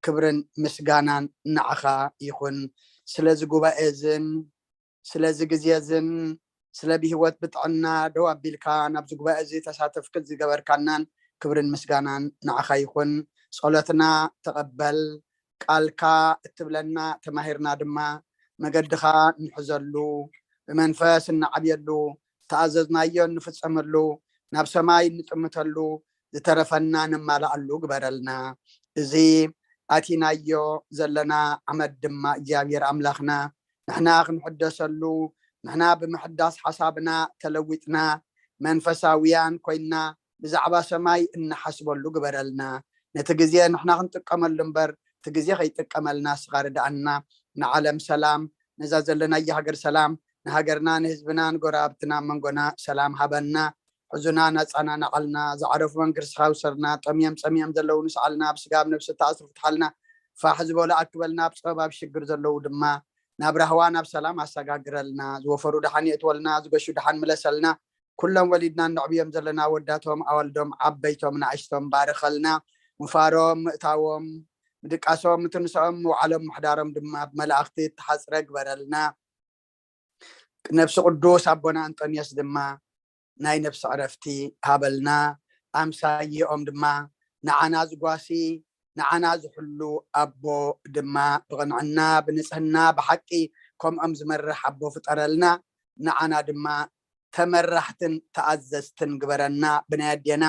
ክብርን ምስጋናን ንዓኻ ይኹን። ስለዚ ጉባኤ እዝን ስለዚ ግዜ እዝን ስለ ብህይወት ብጥዕና ደው ኣቢልካ ናብዚ ጉባኤ እዚ ተሳተፍክ ዝገበርካናን ክብርን ምስጋናን ንዓኻ ይኹን። ጸሎትና ተቐበል። ቃልካ እትብለና ተማሂርና ድማ መገድኻ ንሕዘሉ፣ ብመንፈስ እንዓብየሉ፣ ተኣዘዝናዮ እንፍጸመሉ፣ ናብ ሰማይ እንጥምተሉ፣ ዝተረፈና ነማልኣሉ ግበረልና። እዚ ኣቲናዮ ዘለና ዓመት ድማ እግዚኣብሔር ኣምላኽና ንሕና ክንሕደሰሉ፣ ንሕና ብምሕዳስ ሓሳብና ተለዊጥና መንፈሳውያን ኮይና ብዛዕባ ሰማይ እንሓስበሉ ግበረልና። ነቲ ግዜ ንሕና ክንጥቀመሉ እምበር እቲ ግዜ ከይጥቀመልና እስኻ ርድኣና። ንዓለም ሰላም፣ ነዛ ዘለናያ ሃገር ሰላም፣ ንሃገርና ንህዝብና ንጎረባብትና መንጎና ሰላም ሃበና። ሕዙና ናጻና ንዓልና፣ ዝዓረፉ መንግርስትኻ ውሰድና፣ ጠምዮም ጸሚኦም ዘለዉ ንስዓልና፣ ኣብ ስጋ ኣብ ነብሲ ተኣስሩ ፍትሓልና፣ ፋሕ ዝበሉ ኣክበልና፣ ኣብ ጸበብ ኣብ ሽግር ዘለዉ ድማ ናብ ራህዋ ናብ ሰላም ኣሰጋግረልና፣ ዝወፈሩ ደሓን የእትወልና፣ ዝገሹ ደሓን ምለሰልና፣ ኩሎም ወሊድና እነዕብዮም ዘለና ወዳቶም ኣዋልዶም ዓበይቶም ንኣሽቶም ባርኸልና፣ ምፋሮም ምእታዎም ምድቃሶም ምትንስኦም ምውዓሎም ምሕዳሮም ድማ ብመላእኽቲ እተሓጽረ ግበረልና። ነብሲ ቅዱስ ኣቦና ኣንጦንዮስ ድማ ናይ ነብሲ ዕረፍቲ ሃበልና። ኣምሳየኦም ድማ ንዓና ዝጓሲ ንዓና ዝሕሉ ኣቦ ድማ ብቕንዕና ብንጽህና ብሓቂ ከምኦም ዝመርሕ ኣቦ ፍጠረልና። ንዓና ድማ ተመራሕትን ተኣዘዝትን ግበረና። ብናይ ኣዴና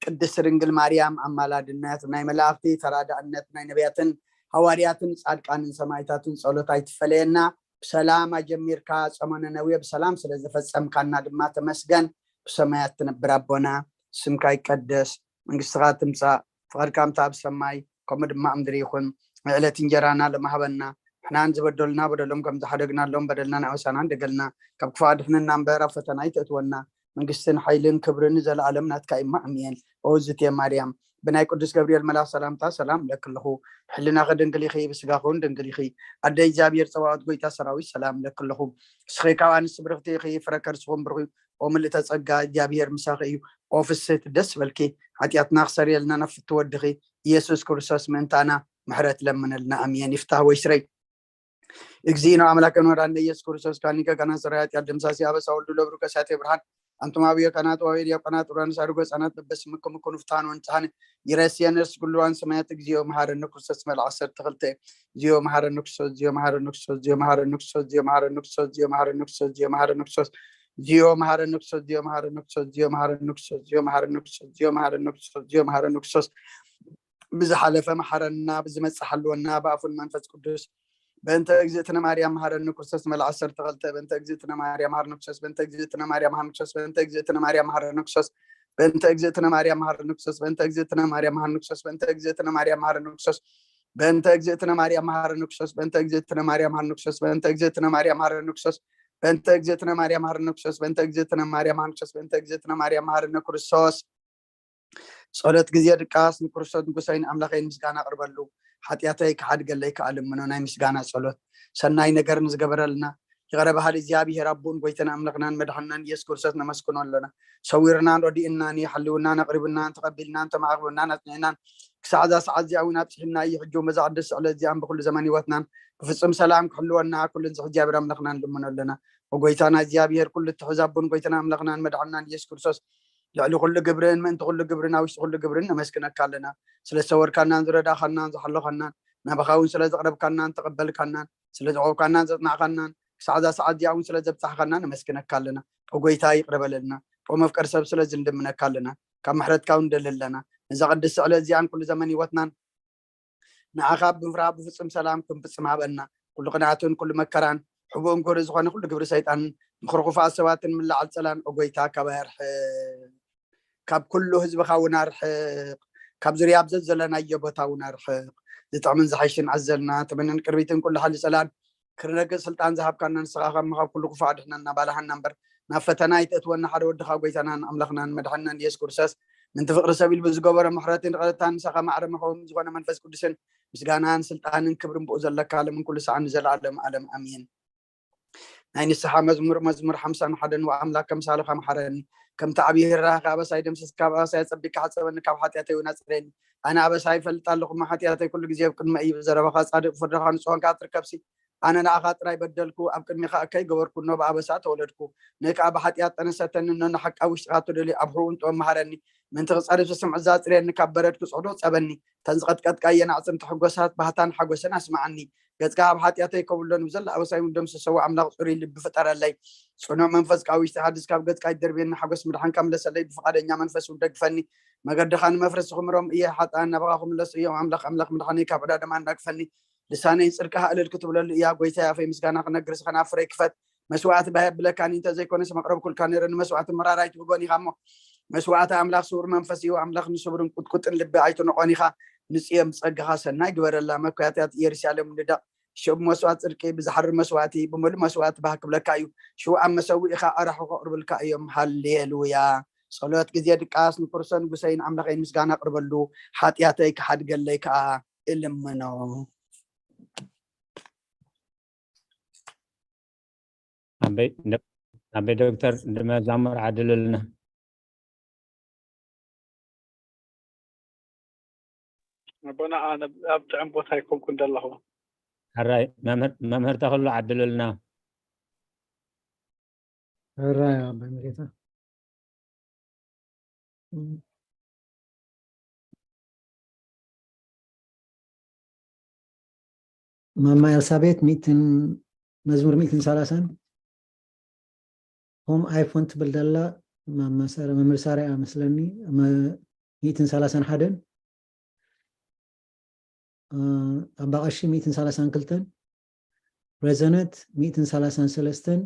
ቅድስት ድንግል ማርያም ኣማላድነት፣ ናይ መላእኽቲ ተራዳእነት፣ ናይ ነቢያትን ሃዋርያትን ጻድቃንን ሰማዕታትን ጸሎት ኣይትፈለየና። ብሰላም ኣጀሚርካ ጾመ ነነዌ ብሰላም ስለ ዘፈጸምካና ድማ ተመስገን። ብሰማያት ትነብር ኣቦና፣ ስምካ ይቀደስ፣ መንግስትኻ ትምጻእ፣ ፍቓድካ ከምታ ኣብ ሰማይ ከምኡ ድማ ኣብ ምድሪ ይኹን። ንዕለት እንጀራና ሎሚ ሃበና፣ ንሕናን ዝበደሉና በደሎም ከም ዝሓደግናሎም በደልና ናበሳና እንደገልና፣ ካብ ክፉእ ኣድሕነና እምበር ኣብ ፈተና ኣይተእትወና፣ መንግስትን ሓይልን ክብርን ንዘለኣለም ናትካ እማ ኣሜን። ኦ ዝቴ ማርያም፣ ብናይ ቅዱስ ገብርኤል መልኣኽ ሰላምታ ሰላም እለኪ ኣለኹ። ብሕልናኺ ድንግል ኢኺ፣ ብስጋኺ እውን ድንግል ኢኺ። ኣደ እግዚኣብሔር ጸባኦት፣ ጎይታ ሰራዊት፣ ሰላም እለኪ ኣለኹ። ንስኺ ካብ ኣንስቲ ብርኽቲ ኢኺ፣ ፍረ ከርስኹም ብሩኽ እዩ። ኦ ምልእተ ጸጋ፣ እግዚኣብሔር ምሳኺ እዩ። ኦ ፍስህቲ፣ ደስ በልኪ። ሓጢኣትና ክሰርየልና ናብ ፍትው ወድኺ ኢየሱስ ክርስቶስ ምእንታና ምሕረት ለምነልና። ኣሜን። ይፍታህ ወይ ስረይ። እግዚእነ አምላከ ወመድኃኒነ ኢየሱስ ክርስቶስ ካኒከ ካህናት ሠራዊት ያደምሳሲ አበሳ ወልዱ ለብሩ ከሳቴ ብርሃን አንቱም አብዮ ካህናት ወአበ ዲያቆናት ወራን ሳርጎ ሕፃናት በበስምክሙ ኩኑ ፍትሐነ ወንጽሐነ ይረስየነ እርስ ኩሉ እዋን ሰማያት። እግዚኦ መሐረነ ክርስቶስ መልአ ዓሰርተ ክልተ። እግዚኦ መሐረነ ክርስቶስ፣ እግዚኦ መሐረነ ክርስቶስ፣ እግዚኦ መሐረነ ክርስቶስ፣ እግዚኦ መሐረነ ክርስቶስ፣ እግዚኦ መሐረነ ክርስቶስ፣ እግዚኦ መሐረነ ክርስቶስ፣ እግዚኦ መሐረነ ክርስቶስ፣ እግዚኦ መሐረነ ክርስቶስ፣ እግዚኦ መሐረነ ክርስቶስ፣ እግዚኦ መሐረነ ክርስቶስ፣ እግዚኦ መሐረነ ክርስቶስ፣ ብዝሓለፈ መሐረና፣ ብዝመጽእ ሓልወና፣ ብኣፉን መንፈስ ቅዱስ። በእንተ እግዝእትነ ማርያም መሐረኒ ክርስቶስ መልዓ ዓሰርተ ክልተ። በእንተ እግዝእትነ ማርያም መሐረኒ ክርስቶስ፣ በእንተ እግዝእትነ ማርያም መሐረኒ ክርስቶስ፣ በእንተ እግዝእትነ ማርያም መሐረኒ ክርስቶስ፣ በእንተ እግዝእትነ ማርያም መሐረኒ ክርስቶስ፣ በእንተ እግዝእትነ ማርያም መሐረኒ ክርስቶስ፣ በእንተ እግዝእትነ ማርያም መሐረኒ ክርስቶስ፣ በእንተ እግዝእትነ ማርያም መሐረኒ ክርስቶስ፣ በእንተ እግዝእትነ ማርያም መሐረኒ ክርስቶስ፣ በእንተ እግዝእትነ ማርያም መሐረኒ ክርስቶስ፣ በእንተ እግዝእትነ ማርያም መሐረኒ ክርስቶስ፣ በእንተ እግዝእትነ ማርያም መሐረኒ ክርስቶስ፣ በእንተ እግዝእትነ ማርያም መሐረኒ ክርስቶስ። ጸሎት ግዜ ድቃስ ንክርስቶስ ንጉሰይን ኣምላኸይን ምስጋና ኣቕርበሉ። ሓጢኣተይ ክሓድገለይ ከኣ ልምኖ። ናይ ምስጋና ጸሎት። ሰናይ ነገር ንዝገበረልና ይቕረ በሃሊ እግዚኣብሔር ኣቦን ጎይተን ኣምላኽናን መድሓንናን ኢየሱስ ክርስቶስ ነመስግኖ ኣሎና። ሰዊርናን ረዲእናን እዩ፣ ሓልውናን ኣቕሪብናን ተቐቢልናን ተማዕቕብናን ኣጽኒዕናን ክሳዕ እዛ ሰዓት እዚኣ እውን ኣብጽሒና እዩ። ሕጂ እውን በዛ ቅድስቲ ዕለት እዚኣን ብኩሉ ዘመን ህይወትናን ብፍጹም ሰላም ክሕልወና ኩሉ ንዝሕ እግዚኣብሔር ኣምላኽና ንልምኖ ኣለና። ብጎይታና እግዚኣብሔር ኩሉ እትሕዝ ኣቦን ጎይታና ኣምላኽናን መድሓንናን ኢየሱስ ክርስቶስ ልዕሊ ኩሉ ግብርን ምእንቲ ኩሉ ግብርን ኣብ ውሽጢ ኩሉ ግብርን ነመስግነካ ኣለና። ስለ ዝሰወርካናን ዝረዳእኻናን ዝሓለኻናን ናባኻ እውን ስለ ዘቕረብካናን ተቐበልካናን ስለ ዘቕረብካናን ዘጽናዕካናን ክሳዕ እዛ ሰዓት እዚኣ እውን ስለ ዘብጻሕካና ነመስግነካ ኣለና። ኦ ጎይታ ይቕረ በለልና። ኦ መፍቀር ሰብ ስለዚ ንልምነካ ኣለና። ካብ ምሕረትካ እውን ንደሊ ኣለና። ነዛ ቅድስቲ ዕለት እዚኣን ኩሉ ዘመን ህይወትናን ንዓኻ ብምፍራህ ብፍጹም ሰላም ክንፍጽም ሃበና። ኩሉ ቅንኣትን ኩሉ መከራን ሕቡእን ክብሪ ዝኾነ ኩሉ ግብሪ ሰይጣንን ምኽሪ ክፉኣት ሰባትን ምላዓል ጸላን ኦ ጎይታ ካባይ ኣርሕቕ። ካብ ኩሉ ህዝብኻ እውን ኣርሕቕ። ካብ ዙርያ ኣብ ዘዘለናዮ ቦታ እውን ኣርሕቕ። ዝጥዕምን ዝሓይሽን ኣዘልና ተመንን ቅርቢትን ኩሉ ሓሊ ጸላን ክርነግእ ስልጣን ዝሃብካና ንስኻ ካብ ምኻብ ኩሉ ክፉእ ኣድሕነና ባልሃና እምበር ናብ ፈተና ኣይተእትወና ሓደ ወድኻ ጎይታናን ኣምላኽናን መድሓንናን ኢየሱስ ክርስቶስ ምንቲ ፍቕሪ ሰብ ኢሉ ብዝገበሮ ምሕረትን ይቕረታን ምሳኻ ማዕረ መኸውም ዝኾነ መንፈስ ቅዱስን ምስጋናን ስልጣንን ክብርን ብኡ ዘለካ ዓለምን ኩሉ ሰዓን ንዘለኣለም ዓለም ኣሜን። ናይ ንስሓ መዝሙር፣ መዝሙር ሓምሳን ሓደን። ወኣምላክ ከምሳልኻ መሓረኒ፣ ከምቲ ዓብዪ ርህራህኻ ኣበሳይ ደምስስ፣ ካብ ኣበሳይ ኣጸቢካ ሕጸበኒ፣ ካብ ሓጢኣተይ እውን ኣጽርየኒ። ኣነ ኣበሳይ ይፈልጥ ኣለኹ፣ እሞ ሓጢኣተይ ኩሉ ግዜ ኣብ ቅድመይ እዩ። ብዘረባኻ ጻድቕ፣ ፍርድኻ ንጹህ ኮንካ ትርከብሲ። ኣነ ንኣኻ ጥራይ በደልኩ፣ ኣብ ቅድሚኻ እከይ ገበርኩ፣ እኖ ብኣበሳ ተወለድኩ። ንእከኣ ብሓጢኣት ጠነሰተኒ፣ እኖ ንሓቂ ኣብ ውሽጥኻ ትደልዩ፣ ኣብ ርሁውን ጥበብ መሃረኒ። ምእንቲ ክጸርብ ስስምዕ ዛጽርየኒ፣ ካብ በረድ ክጽዕዶ ጸበኒ። እተን ዝቐጥቀጥካየን ኣዕጽምቲ ሕጎሳት፣ ባህታን ሓጎስን ኣስምዓኒ። ገጽካ ኣብ ሓጢኣተይ ከብሎ፣ ንብዘላ ኣበሳይ እውን ደምስሰዎ። ኣምላኽ ጽሩይ ልቢ ፍጠረለይ፣ ጽኑዕ መንፈስ ካብ ውሽጢ ሓድስ ካብ ገጽካ ይደርብየኒ። ሓጎስ ምድሓንካ ምለሰለይ፣ ብፍቓደኛ መንፈስ እውን ደግፈኒ። መገድኻ ንመፍረሲ ክምሮም እየ፣ ሓጥኣን ናባኻ ክምለሱ እዮም። ኣምላኽ፣ ኣምላኽ ምድሓነይ ካብ ዕዳ ደማ እንዳግፈኒ። ልሳነይ ጽድቅኻ እልል ክትብለሉ እያ። ጎይታይ፣ ኣፈይ ምስጋና ክነግር፣ ዝኸና ፍረይ ክፈት። መስዋዕቲ ባህ የብለካን እንተ ዘይኮነስ መቕረብኩልካ ነይረ። ንመስዋዕቲ መራር ኣይትብጎን ኢኻ እሞ፣ መስዋዕቲ ኣምላኽ ስውር መንፈስ እዩ። ኣምላኽ ንስውርን ቁጥቁጥን ልቢ ኣይትንቆን ኢኻ። ንጽዮን ብጸጋኻ ሰናይ ግበረላ። መኳያታት ኢየሩሳሌም ንደቕ። ሽዑ ብመስዋዕቲ ጽድቂ፣ ብዝሓርር መስዋዕቲ፣ ብምሉእ መስዋዕቲ ባህ ክብለካ እዩ። ሽዑ ኣብ መሰውኢኻ ኣራሑ ከቕርብልካ እዮም። ሃሌሉያ። ጸሎት ግዜ ድቃስ፣ ንክርስቶስ ንጉሰይን ኣምላኸይን ምስጋና ኣቕርበሉ፣ ሓጢኣተይ ክሓድገለይ ከኣ እልምኖ። ኣበይ ዶ-፣ ኣበይ ዶክተር ንመዛሙር ዓድልልና። ኣቦና፣ ኣነ ኣብ ጥዑም ቦታ ኣይኮንኩን ዘለኹ። ሕራይ መምህር፣ መምህር ተኽሉ ዓድልልና። ሕራይ ኣቦ መሪታ። ማማ ኤልሳቤት ሚእትን፣ መዝሙር ሚእትን ሰላሳን ሆም ኣይፎን ትብል ደላ ማማ ሳራ፣ መምህር ሳራ እያ መስለኒ። መ-፣ ሚእትን ሰላሳን ሓደን፣ እ፣ ኣባ ቀሺ ሚእትን ሰላሳን ክልተን፣ ረዘነት ሚእትን ሰላሳን ሰለስተን፣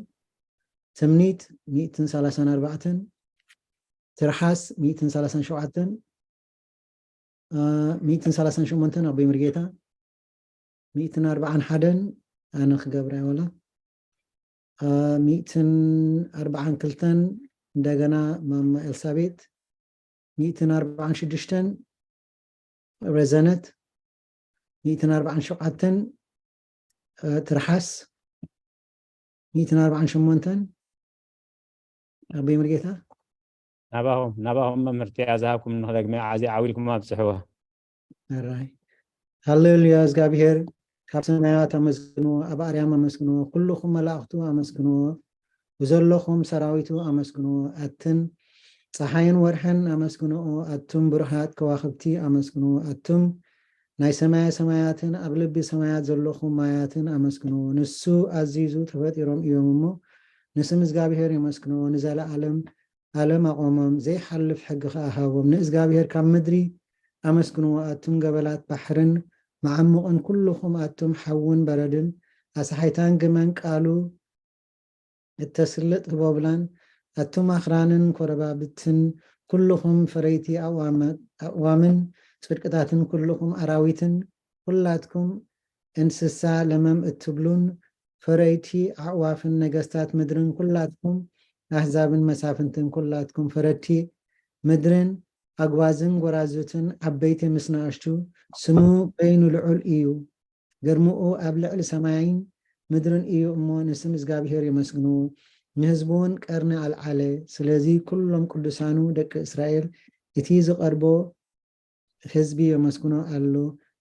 ትምኒት ሚእትን ሰላሳን ኣርባዕተን፣ ትርሓስ ሚእትን ሰላሳን ሸውዓተን፣ እ፣ ሚእትን ሰላሳን ሸሞንተን ኣቦይ ምርጌታ፣ ሚእትን ኣርባዓን ሓደን ኣነ ክገብራ እየ ወላ፣ እ፣ ሚእትን ኣርባዓን ክልተን እንደገና ማማ ኤልሳቤት፣ ሚእትን ኣርባዓን ሽዱሽተን ረዘነት፣ ሚእትን ኣርባዓን ሸውዓተን፣ እ፣ ትርሓስ፣ ሚእትን ኣርባዓን ሸሞንተን ኣቦይ ምርጌታ። ናባኹም፣ ናባኹም መምህርቲ እያ ዝሃብኩም፣ ንኽደግመ ዓዚ ዓው ኢልኩም ኣብጽሕዋ። ኣራይ። ሃሌሉያ፣ እግዚኣብሔር ካብ ሰማያት ኣመስግንዎ፣ ኣብ ኣርያም ኣመስግንዎ፣ ኩልኹም መላእኽቱ ኣመስግንዎ፣ ብዘለኹም ሰራዊቱ ኣመስግንዎ። ኣትን ጸሓይን ወርሕን ኣመስግንዎ፣ ኣቱም ብሩሃት ከዋኽብቲ ኣመስግንዎ፣ ኣቱም ናይ ሰማየ ሰማያትን ኣብ ልቢ ሰማያት ዘለኹም ማያትን ኣመስግንዎ። ንሱ ኣዚዙ ተፈጢሮም እዮም እሞ፣ ንስም እግዚኣብሔር የመስግንዎ። ንዘለዓለም ዓለም ኣቖሞም፣ ዘይሓልፍ ሕጊ ኸኣ ሃቦም። ንእግዚኣብሔር ካብ ምድሪ ኣመስግንዎ፣ ኣቱም ገበላት ባሕርን መዓሙቕን፣ ኩልኹም ኣቱም ሓውን በረድን ኣስሓይታን ግመን ቃሉ እተስልጥ ህቦብላን፣ ኣቱም ኣኽራንን ኮረባብትን፣ ኩልኹም ፈረይቲ ኣእዋመ-፣ ኣእዋምን ጽድቅታትን፣ ኩልኹም ኣራዊትን፣ ኩላትኩም እንስሳ ለመም እትብሉን፣ ፈረይቲ ኣዕዋፍን ነገስታት ምድርን፣ ኩላትኩም ኣህዛብን መሳፍንትን፣ ኩላትኩም ፈረድቲ ምድርን፣ ኣግባዝን ጎራዙትን፣ ዓበይቲ ምስ ንኣሽቱ፣ ስሙ በይኑ ልዑል እዩ። ግርምኡ ኣብ ልዕሊ ሰማይን ምድርን እዩ እሞ፣ ንስም እግዚኣብሔር የመስግኑ። ንህዝቡ እውን ቀርኒ ኣልዓለ። ስለዚ ኩሎም ቅዱሳኑ ደቂ እስራኤል፣ እቲ ዝቐርቦ ህዝቢ የመስግኖ ኣሎ።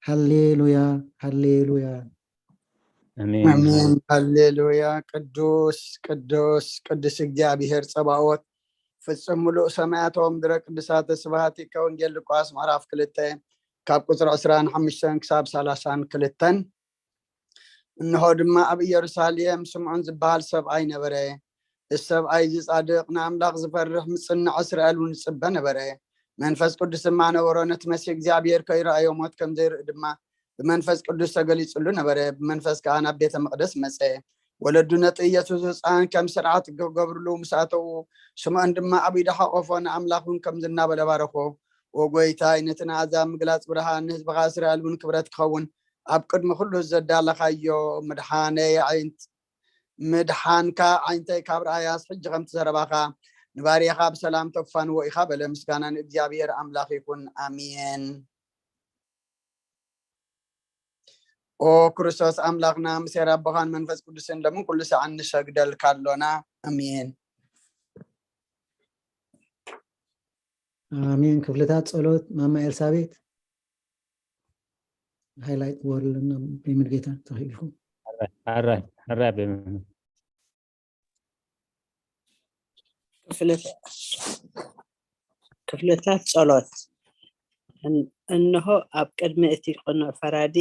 ሃሌሉያ፣ ሃሌሉያ። ኣሜን። ኣሜን። ሃሌሉያ። ቅዱስ፣ ቅዱስ፣ ቅዱስ እግዚኣብሔር ጸባኦት፣ ፍጹም ምሉእ ሰማያት ወምድረ ቅዱሳተ ስብሐቲከ። ወንጌል ሉቃስ ምዕራፍ ክልተ ካብ ቁጽሪ ዕስራን ሓሙሽተን ክሳብ ሰላሳን ክልተን። እንሆ ድማ ኣብ ኢየሩሳሌም ስምዖን ዝበሃል ሰብኣይ ነበረ። እዚ ሰብኣይ እዚ ጻድቕ፣ ንኣምላኽ ዝፈርሕ፣ ምጽንዕ እስራኤል እውን ዝጽበ ነበረ። መንፈስ ቅዱስ ድማ ነበሮ። ነቲ መሲሕ እግዚኣብሔር ከይረኣዮ ሞት ከም ዘይርኢ ድማ ብመንፈስ ቅዱስ ተገሊጹሉ ነበረ። ብመንፈስ ከኣ ናብ ቤተ መቕደስ መጸ። ወለዱ ነቲ ኢየሱስ ህጻን ከም ስርዓት ክገብርሉ ምስ ኣተዉ፣ ስምዖን ድማ ኣብ ኢዱ ሓቆፎ፣ ንኣምላኽ እውን ከምዚ እናበለ ባረኾ። ኦ ጐይታይ፣ ነቲ ንኣሕዛብ ምግላጽ ብርሃን፣ ንህዝብኻ እስራኤል እውን ክብረት ክኸውን ኣብ ቅድሚ ኩሉ ዘዳለኻዮ ምድሓነይ ኣዒንት-፣ ምድሓንካ ኣዒንተይ ካብ ረኣያስ፣ ሕጂ ከምቲ ዘረባኻ ንባርያኻ ብሰላም ተፋንዎ ኢኻ በለ። ምስጋና ንእግዚኣብሔር ኣምላኽ ይኹን። ኣሜን። ኦ ክርስቶስ ኣምላኽና፣ ምስ ኣቦኻን መንፈስ ቅዱስን ሎምን ኩሉ ሰዓት ንሰግደልካ ኣሎና። ኣሜን። ኣሜን። ክፍልታት ጸሎት ማማ ኤልሳቤት ሃይላይት ወርልና ብመድጌታ ተኺኢልኩም። ሕራይ ሕራይ ሕራይ ኣቤ መምህር። ክፍልታት ጸሎት። እን- እንሆ ኣብ ቅድሚ እቲ ቅኑዕ ፈራዲ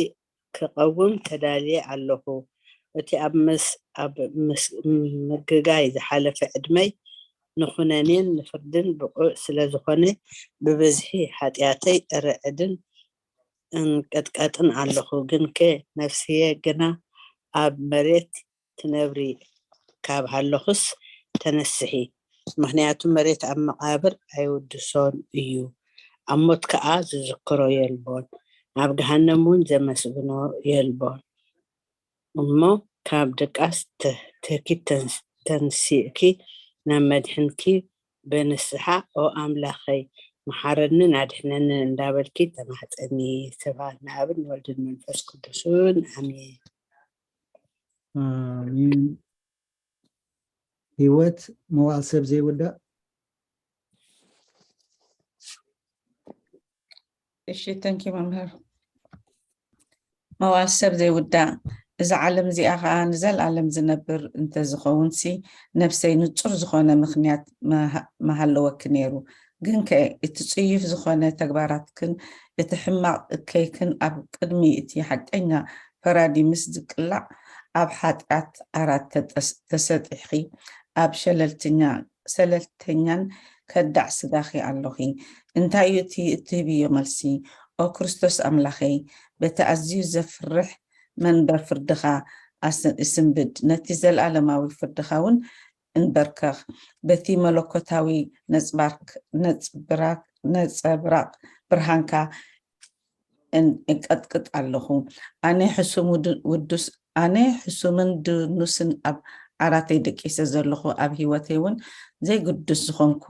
ክቐውም ተዳልየ ኣለኹ። እቲ ኣብ ምስ ኣብ ምስ ምግጋይ ዝሓለፈ ዕድመይ ንኹነኔን ንፍርድን ብቑዕ ስለ ዝኾነ ብብዝሒ ሓጢኣተይ እርዕድን እንቅጥቀጥን ኣለኹ። ግንከ ነፍስየ ግና ኣብ መሬት ትነብሪ ካብ ሃለኹስ ተነስሒ፣ ምኽንያቱ መሬት ኣብ መቓብር ኣይውድሶን እዩ፣ ኣብ ሞት ከኣ ዝዝክሮ የልቦን፣ ኣብ ገሃነም እውን ዘመስግኖ የልቦን። እሞ ካብ ድቃስ ተኪት ተንስእኪ ናብ መድሕንኪ ብንስሓ ኦ ኣምላኸይ መሓረንን ኣድሕነንን እንዳበልኪ ተማሕፀኒ። ስብሐት ንኣብን ንወልድን መንፈስ ቅዱስን ኣሜን። ኣሜን። ህይወት መዋል ሰብ ዘይውዳእ። እሺ፣ thank you መምህር። መዋል ሰብ ዘይውዳእ፣ እዛ ዓለም እዚኣ ኸኣ ንዘለኣለም ዝነብር እንተዝኸውንሲ፣ ነፍሰይ ንጹር ዝኾነ ምኽንያት ምሃ- ምሃለወኪ ነይሩ። ግንከ እቲ ጽዩፍ ዝኾነ ተግባራትክን እቲ ሕማቕ እከይክን ኣብ ቅድሚ እቲ ሓቀኛ ፈራዲ ምስ ዝቅላዕ፣ ኣብ ሓጢኣት ዓራት ተጠስ- ተሰጢሕኺ፣ ኣብ ሸለልትኛ ሰለልተኛን ከዳዕ ስጋኺ ኣሎኺ። እንታይ እዩ እቲ እትህብዮ መልሲ? ኦ ክርስቶስ ኣምላኸይ፣ በቲ ኣዝዩ ዘፍርሕ መንበር ፍርድኻ ኣስ- እስንብድ፣ ነቲ ዘለኣለማዊ ፍርድኻ እውን እንበርከኽ። በቲ መለኮታዊ ነጽባርክ- ነጽብራክ- ነጸብራቕ ብርሃንካ እን- እቀጥቅጥ ኣለኹ። ኣነ ሕሱም ውድ- ውዱስ ኣነ ሕሱምን ድኑስን ኣብ ዓራተይ ደቂሰ ዘለኹ ኣብ ህይወተይ እውን ዘይግዱስ ዝኾንኩ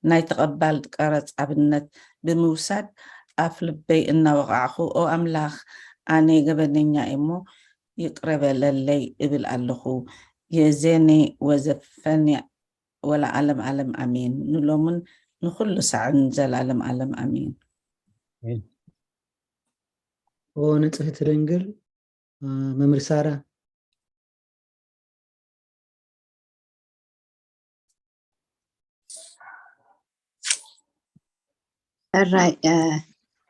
ናይ ተቐባል ቀረጽ ኣብነት ብምውሳድ ኣፍ ልበይ እናወቓዕኹ ኦ ኣምላኽ ኣነ ገበነኛ እየ እሞ ይቕረ በለለይ እብል ኣለኹ። የዜኒ ወዘፈኒ ወለዓለም ዓለም ኣሜን። ንሎምን ንኹሉ ሳዕን ዘለዓለም ዓለም ኣሜን። ኦ ንጽህቲ ድንግል መምህር ሳራ። ሕራይ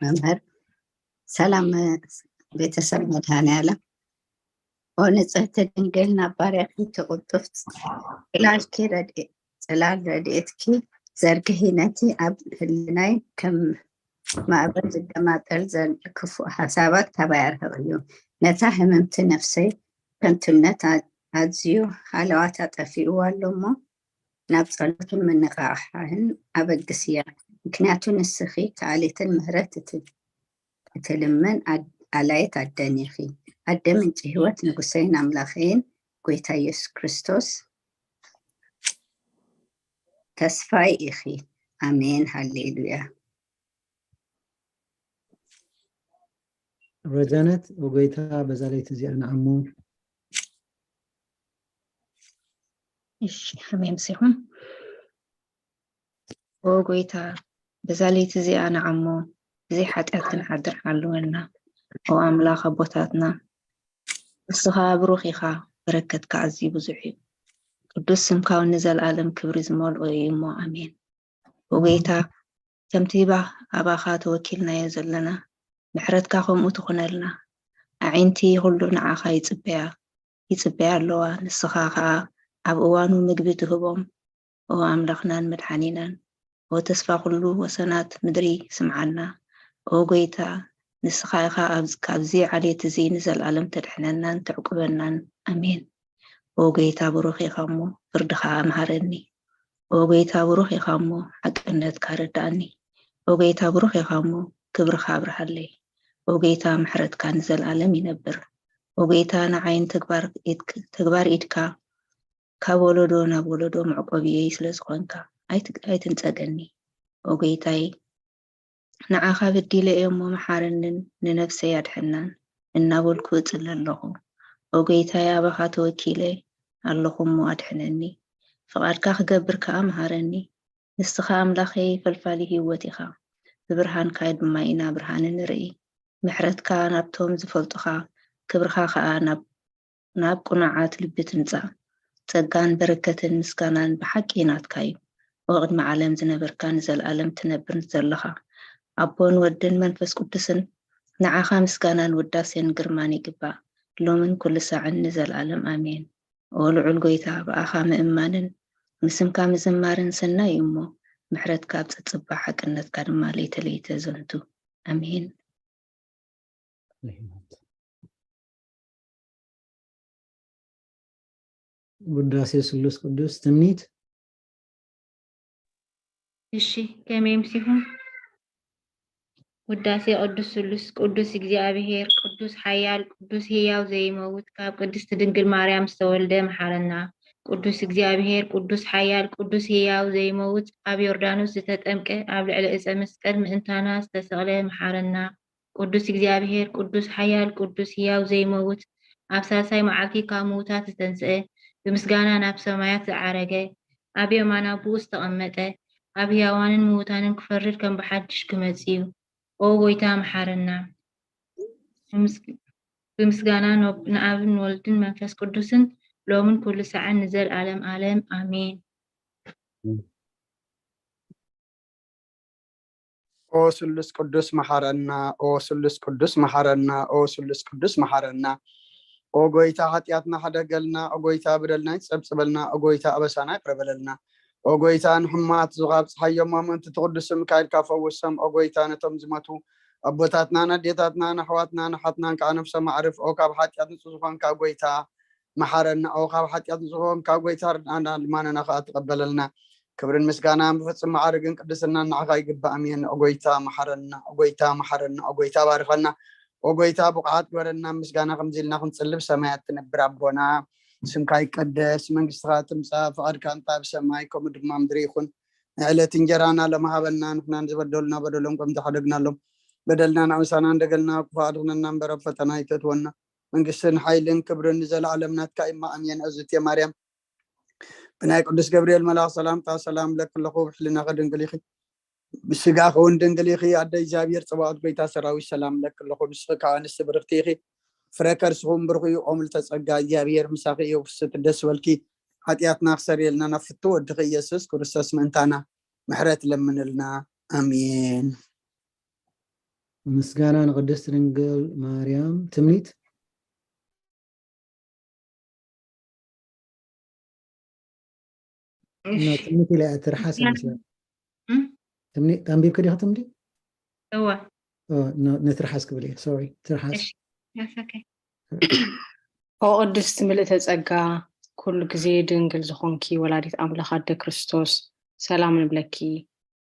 መምህር። ሰላም ቤተሰብ መድኃኔዓለም። ኦ ንጽህቲ ድንግል ናብ ባርያኪ ትቕልጡፍ ጽላልኪ ረድኤ- ጽላል ረድኤትኪ ዘርግሒ። ነቲ ኣብ ህልናይ ከም ማዕበል ዝደማጠል ዘሎ ክፉእ ሓሳባት ካባይ ኣርሕቕዮ። ነታ ህምምቲ ነፍሰይ ከንቱነት ኣዝዩ ሃለዋታ ጠፊእዋ ኣሎ እሞ ናብ ጸሎትን ምንቕቓሕን ኣበግስያ። ምክንያቱ ንስኺ ከኣሊትን ምህረት እትልምን ኣላይት ኣደን ኢኺ። ኣደ ምንጪ ህይወት ንጉሰይን ኣምላኸይን ጐይታ ኢየሱስ ክርስቶስ ተስፋይ ኢኺ። ኣሜን ሃሌሉያ። ረጃነት ኦጎይታ በዛ ለይቲ እዚኣ ንዓሞ። እሺ ሓሜ ምሲኹም። ኦ ጎይታ በዛ ለይቲ እዚኣ ንዓሞ ብዘይ ሓጢኣት ክንሓድር ሓልወና። ኦ ኣምላኽ ኣቦታትና ንስኻ ብሩኽ ኢኻ፣ በረከትካ ኣዝዩ ብዙሕ እዩ። ቅዱስ ስምካ እውን ንዘለኣለም ክብሪ ዝመልኦ እዩ እሞ ኣሜን። ኦ ጎይታ ከምቲ ባህ ኣባኻ ተወኪልናዮ ዘለና ምሕረትካ ከምኡ ትኹነልና። ኣዒንቲ ኩሉ ንዓኻ ይጽበያ ይጽበያ ኣለዋ። ንስኻ ኸኣ ኣብ እዋኑ ምግቢ ትህቦም። ኦ ኣምላኽናን መድሓኒናን፣ ኦ ተስፋ ኩሉ ወሰናት ምድሪ ስምዓና። ኦ ጎይታ ንስኻ ኢኻ ኣብዚ ካብዚ ዓሌት እዚ ንዘልኣለም ተድሕነናን ተዕቁበናን። ኣሜን። ኦ ጎይታ ብሩኽ ኢኻ እሞ ፍርድኻ ምሃረኒ። ኦ ጎይታ ብሩኽ ኢኻ እሞ ሓቅነትካ ረዳእኒ። ኦ ጎይታ ብሩኽ ኢኻ እሞ ክብርኻ ኣብርሃለይ። ኦ ጎይታ ምሕረትካ ንዘልኣለም ይነብር። ኦ ጎይታ ንዓይን ተግባር ኢድካ ካብ ወለዶ ናብ ወለዶ መዕቆብየይ ስለ ዝኾንካ ኣይትንጸገኒ። ኦ ጎይታይ ንዓኻ በዲለ እየ እሞ መሓረንን ንነፍሰይ ኣድሕናን። እናበልኩ እጽሊ ኣለኹ። ኦ ጎይታየ፣ ኣባኻ ተወኪለ ኣለኹ እሞ ኣድሕነኒ። ፍቓድካ ክገብር ከኣ ምሃረኒ። ንስኻ ኣምላኸይ ፈልፋሊ ህይወት ኢኻ። ብብርሃንካ ድማ ኢና ብርሃን እንርኢ። ምሕረትካ ናብቶም ዝፈልጡኻ፣ ክብርኻ ከኣ ናብ ናብ ቅኑዓት ልቢ ትምጻእ። ጸጋን በረከትን ምስጋናን ብሓቂ ናትካ እዩ። ኦ ቅድሚ ዓለም ዝነበርካ ንዘለኣለም ትነብር ዘለኻ ኣቦን ወድን መንፈስ ቅዱስን ንዓኻ ምስጋናን ውዳሴን ግርማን ይግባእ። ሎምን ኩሉ ሳዕን ንዘለኣለም ኣሜን። ኦ ልዑል ጎይታ ብኣኻ ምእማንን ንስምካ ምዝማርን ሰናይ እዩ እሞ ምሕረትካ ኣብ ጸጽባ ሓቅነትካ ድማ ለይተ ለይተ ዘንቱ። ኣሜን። ውዳሴ ስሉስ ቅዱስ ትምኒት። እሺ ከመይ ምስኹም? ውዳሴ ቅዱስ ስሉስ ቅዱስ እግዚኣብሔር ቅዱስ ሓያል ቅዱስ ህያው ዘይመውት ካብ ቅድስቲ ድንግል ማርያም ዝተወልደ መሓረና። ቅዱስ እግዚኣብሔር ቅዱስ ሓያል ቅዱስ ህያው ዘይመውት ኣብ ዮርዳኖስ ዝተጠምቀ ኣብ ልዕሊ ዕፀ መስቀል ምእንታና ዝተሰቕለ መሓረና። ቅዱስ እግዚኣብሔር ቅዱስ ሓያል ቅዱስ ህያው ዘይመውት ኣብ ሳልሳይ መዓልቲ ካብ ምዉታት ዝተንስአ ብምስጋና ናብ ሰማያት ዝዓረገ ኣብ የማን ኣቦኡ ዝተቐመጠ ኣብ ህያዋንን ምዉታንን ክፈርድ ከም ብሓድሽ ክመጽእ እዩ። ኦ ጎይታ መሓረና። ብምስጋና ንኣብን ወልድን መንፈስ ቅዱስን ሎምን ኩሉ ሳዕን ንዘልኣለም ኣለም ኣሜን። ኦ ስሉስ ቅዱስ መሓረና፣ ኦ ስሉስ ቅዱስ መሓረና፣ ኦ ስሉስ ቅዱስ መሓረና። ኦ ጎይታ ሓጢኣትና ሕደገልና፣ ኦ ጎይታ በደልና ይጸብጽበልና፣ ኦ ጎይታ ኣበሳና ይቕረ በለልና። ኦ ጎይታ ንሕሙማት ዙኻብ ጸሓዮም ኣመንቲ ትቕዱስ ስምካ ኢልካ ፈውሶም። ኦ ጎይታ ነቶም ዝሞቱ ኣቦታትናን ኣዴታትናን ኣሕዋትናን ኣሓትናን ከዓ ነፍሶም ኣዕርፍ። ኦ ካብ ሓጢኣት ንጹህ ዝኾንካ ጎይታ መሓረና። ኦ ካብ ሓጢኣት ንጹህ ዝኾንካ ጎይታ ርድኣና፣ ልማነና ከዓ ተቐበለልና። ክብርን ምስጋናን ብፍጹም ማዕርግን ቅድስናን ንዓኻ ይግባእ። ኣሜን። ኦ ጎይታ መሓረና፣ ኦ ጎይታ መሓረና፣ ኦ ጎይታ ባርኸና፣ ኦ ጎይታ ብቑዓት ግበረና። ምስጋና ከምዚ ኢልና ክንጽልብ ሰማያት ትነብር ኣቦና ስምካ ይቀደስ፣ መንግስትኻ ትምጻእ፣ ፍቓድካ እንታ ብሰማይ ከምኡ ድማ ምድሪ ይኹን። ንዕለት እንጀራና ሎም ሃበና፣ ንሕናን ዝበደሉና በደሎም ከም ዝሓደግናሎም በደልና ናምሳና እንደገልና፣ ክፉእ ኣድሕነና እምበር ኣብ ፈተና ኣይተእትወና። መንግስትን ሓይልን ክብርን ንዘለኣለም ናትካ እማ ኣሜን። እዝእትየ ማርያም ብናይ ቅዱስ ገብርኤል መልኣኽ ሰላምታ ሰላም ለኪ ኣለኹ፣ ብሕልናኺ ድንግል ኢኺ፣ ብስጋኺ እውን ድንግል ኢኺ። ኣደ እግዚኣብሔር ጸባኦት ጎይታ ሰራዊት ሰላም ለኪ ኣለኹ፣ ንስኺ ካብ ኣንስቲ ብርኽቲ ኢኺ፣ ፍረ ከርስኹም ብሩኽ እዩ። ኦም ልተጸጋ እግዚኣብሔር ምሳኺ እዩ፣ ፍስሕቲ ደስ በልኪ፣ ሓጢኣትና ክሰርየልና ናብ ፍቱ ወድኺ ኢየሱስ ክርስቶስ ምእንታና ምሕረት ለምንልና። ኣሜን። ምስጋና ንቅድስት ድንግል ማርያም። ትምኒት ትምኒት ኢለ ትርሓስ መስለ ትምኒት ኣንቢብክ ዲኻ ትምኒት? እወ ንትርሓስ ክብል እየ። ሶሪ ትርሓስ። ኦ ቅድስት ምልእተ ጸጋ ኩሉ ግዜ ድንግል ዝኾንኪ ወላዲት ኣምላኽ ኣደ ክርስቶስ ሰላም ንብለኪ።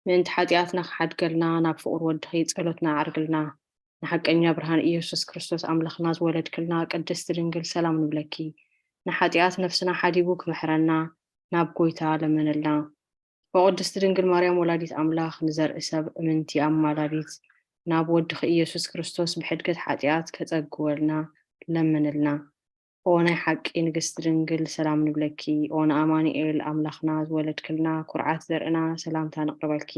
ምእንቲ ሓጢኣትና ክሓድገልና ናብ ፍቑር ወድኺ ጸሎትና ኣዕርግልና። ንሓቀኛ ብርሃን ኢየሱስ ክርስቶስ ኣምላኽና ዝወለድክልና ቅድስቲ ድንግል ሰላም ንብለኪ። ንሓጢኣት ነፍስና ሓዲጉ ክምሕረና ናብ ጎይታ ለምንልና። ኦ ቅድስቲ ድንግል ማርያም ወላዲት ኣምላኽ ንዘርኢ ሰብ እምንቲ ኣማላዲት ናብ ወድኺ ኢየሱስ ክርስቶስ ብሕድገት ሓጢኣት ከጸግወልና ለምንልና። ኦ ናይ ሓቂ ንግስቲ ድንግል ሰላም ንብለኪ። ኦ ንኣማኑኤል ኣምላኽና ዝወለድክልና ኩርዓት ዘርእና ሰላምታ ነቕርበልኪ።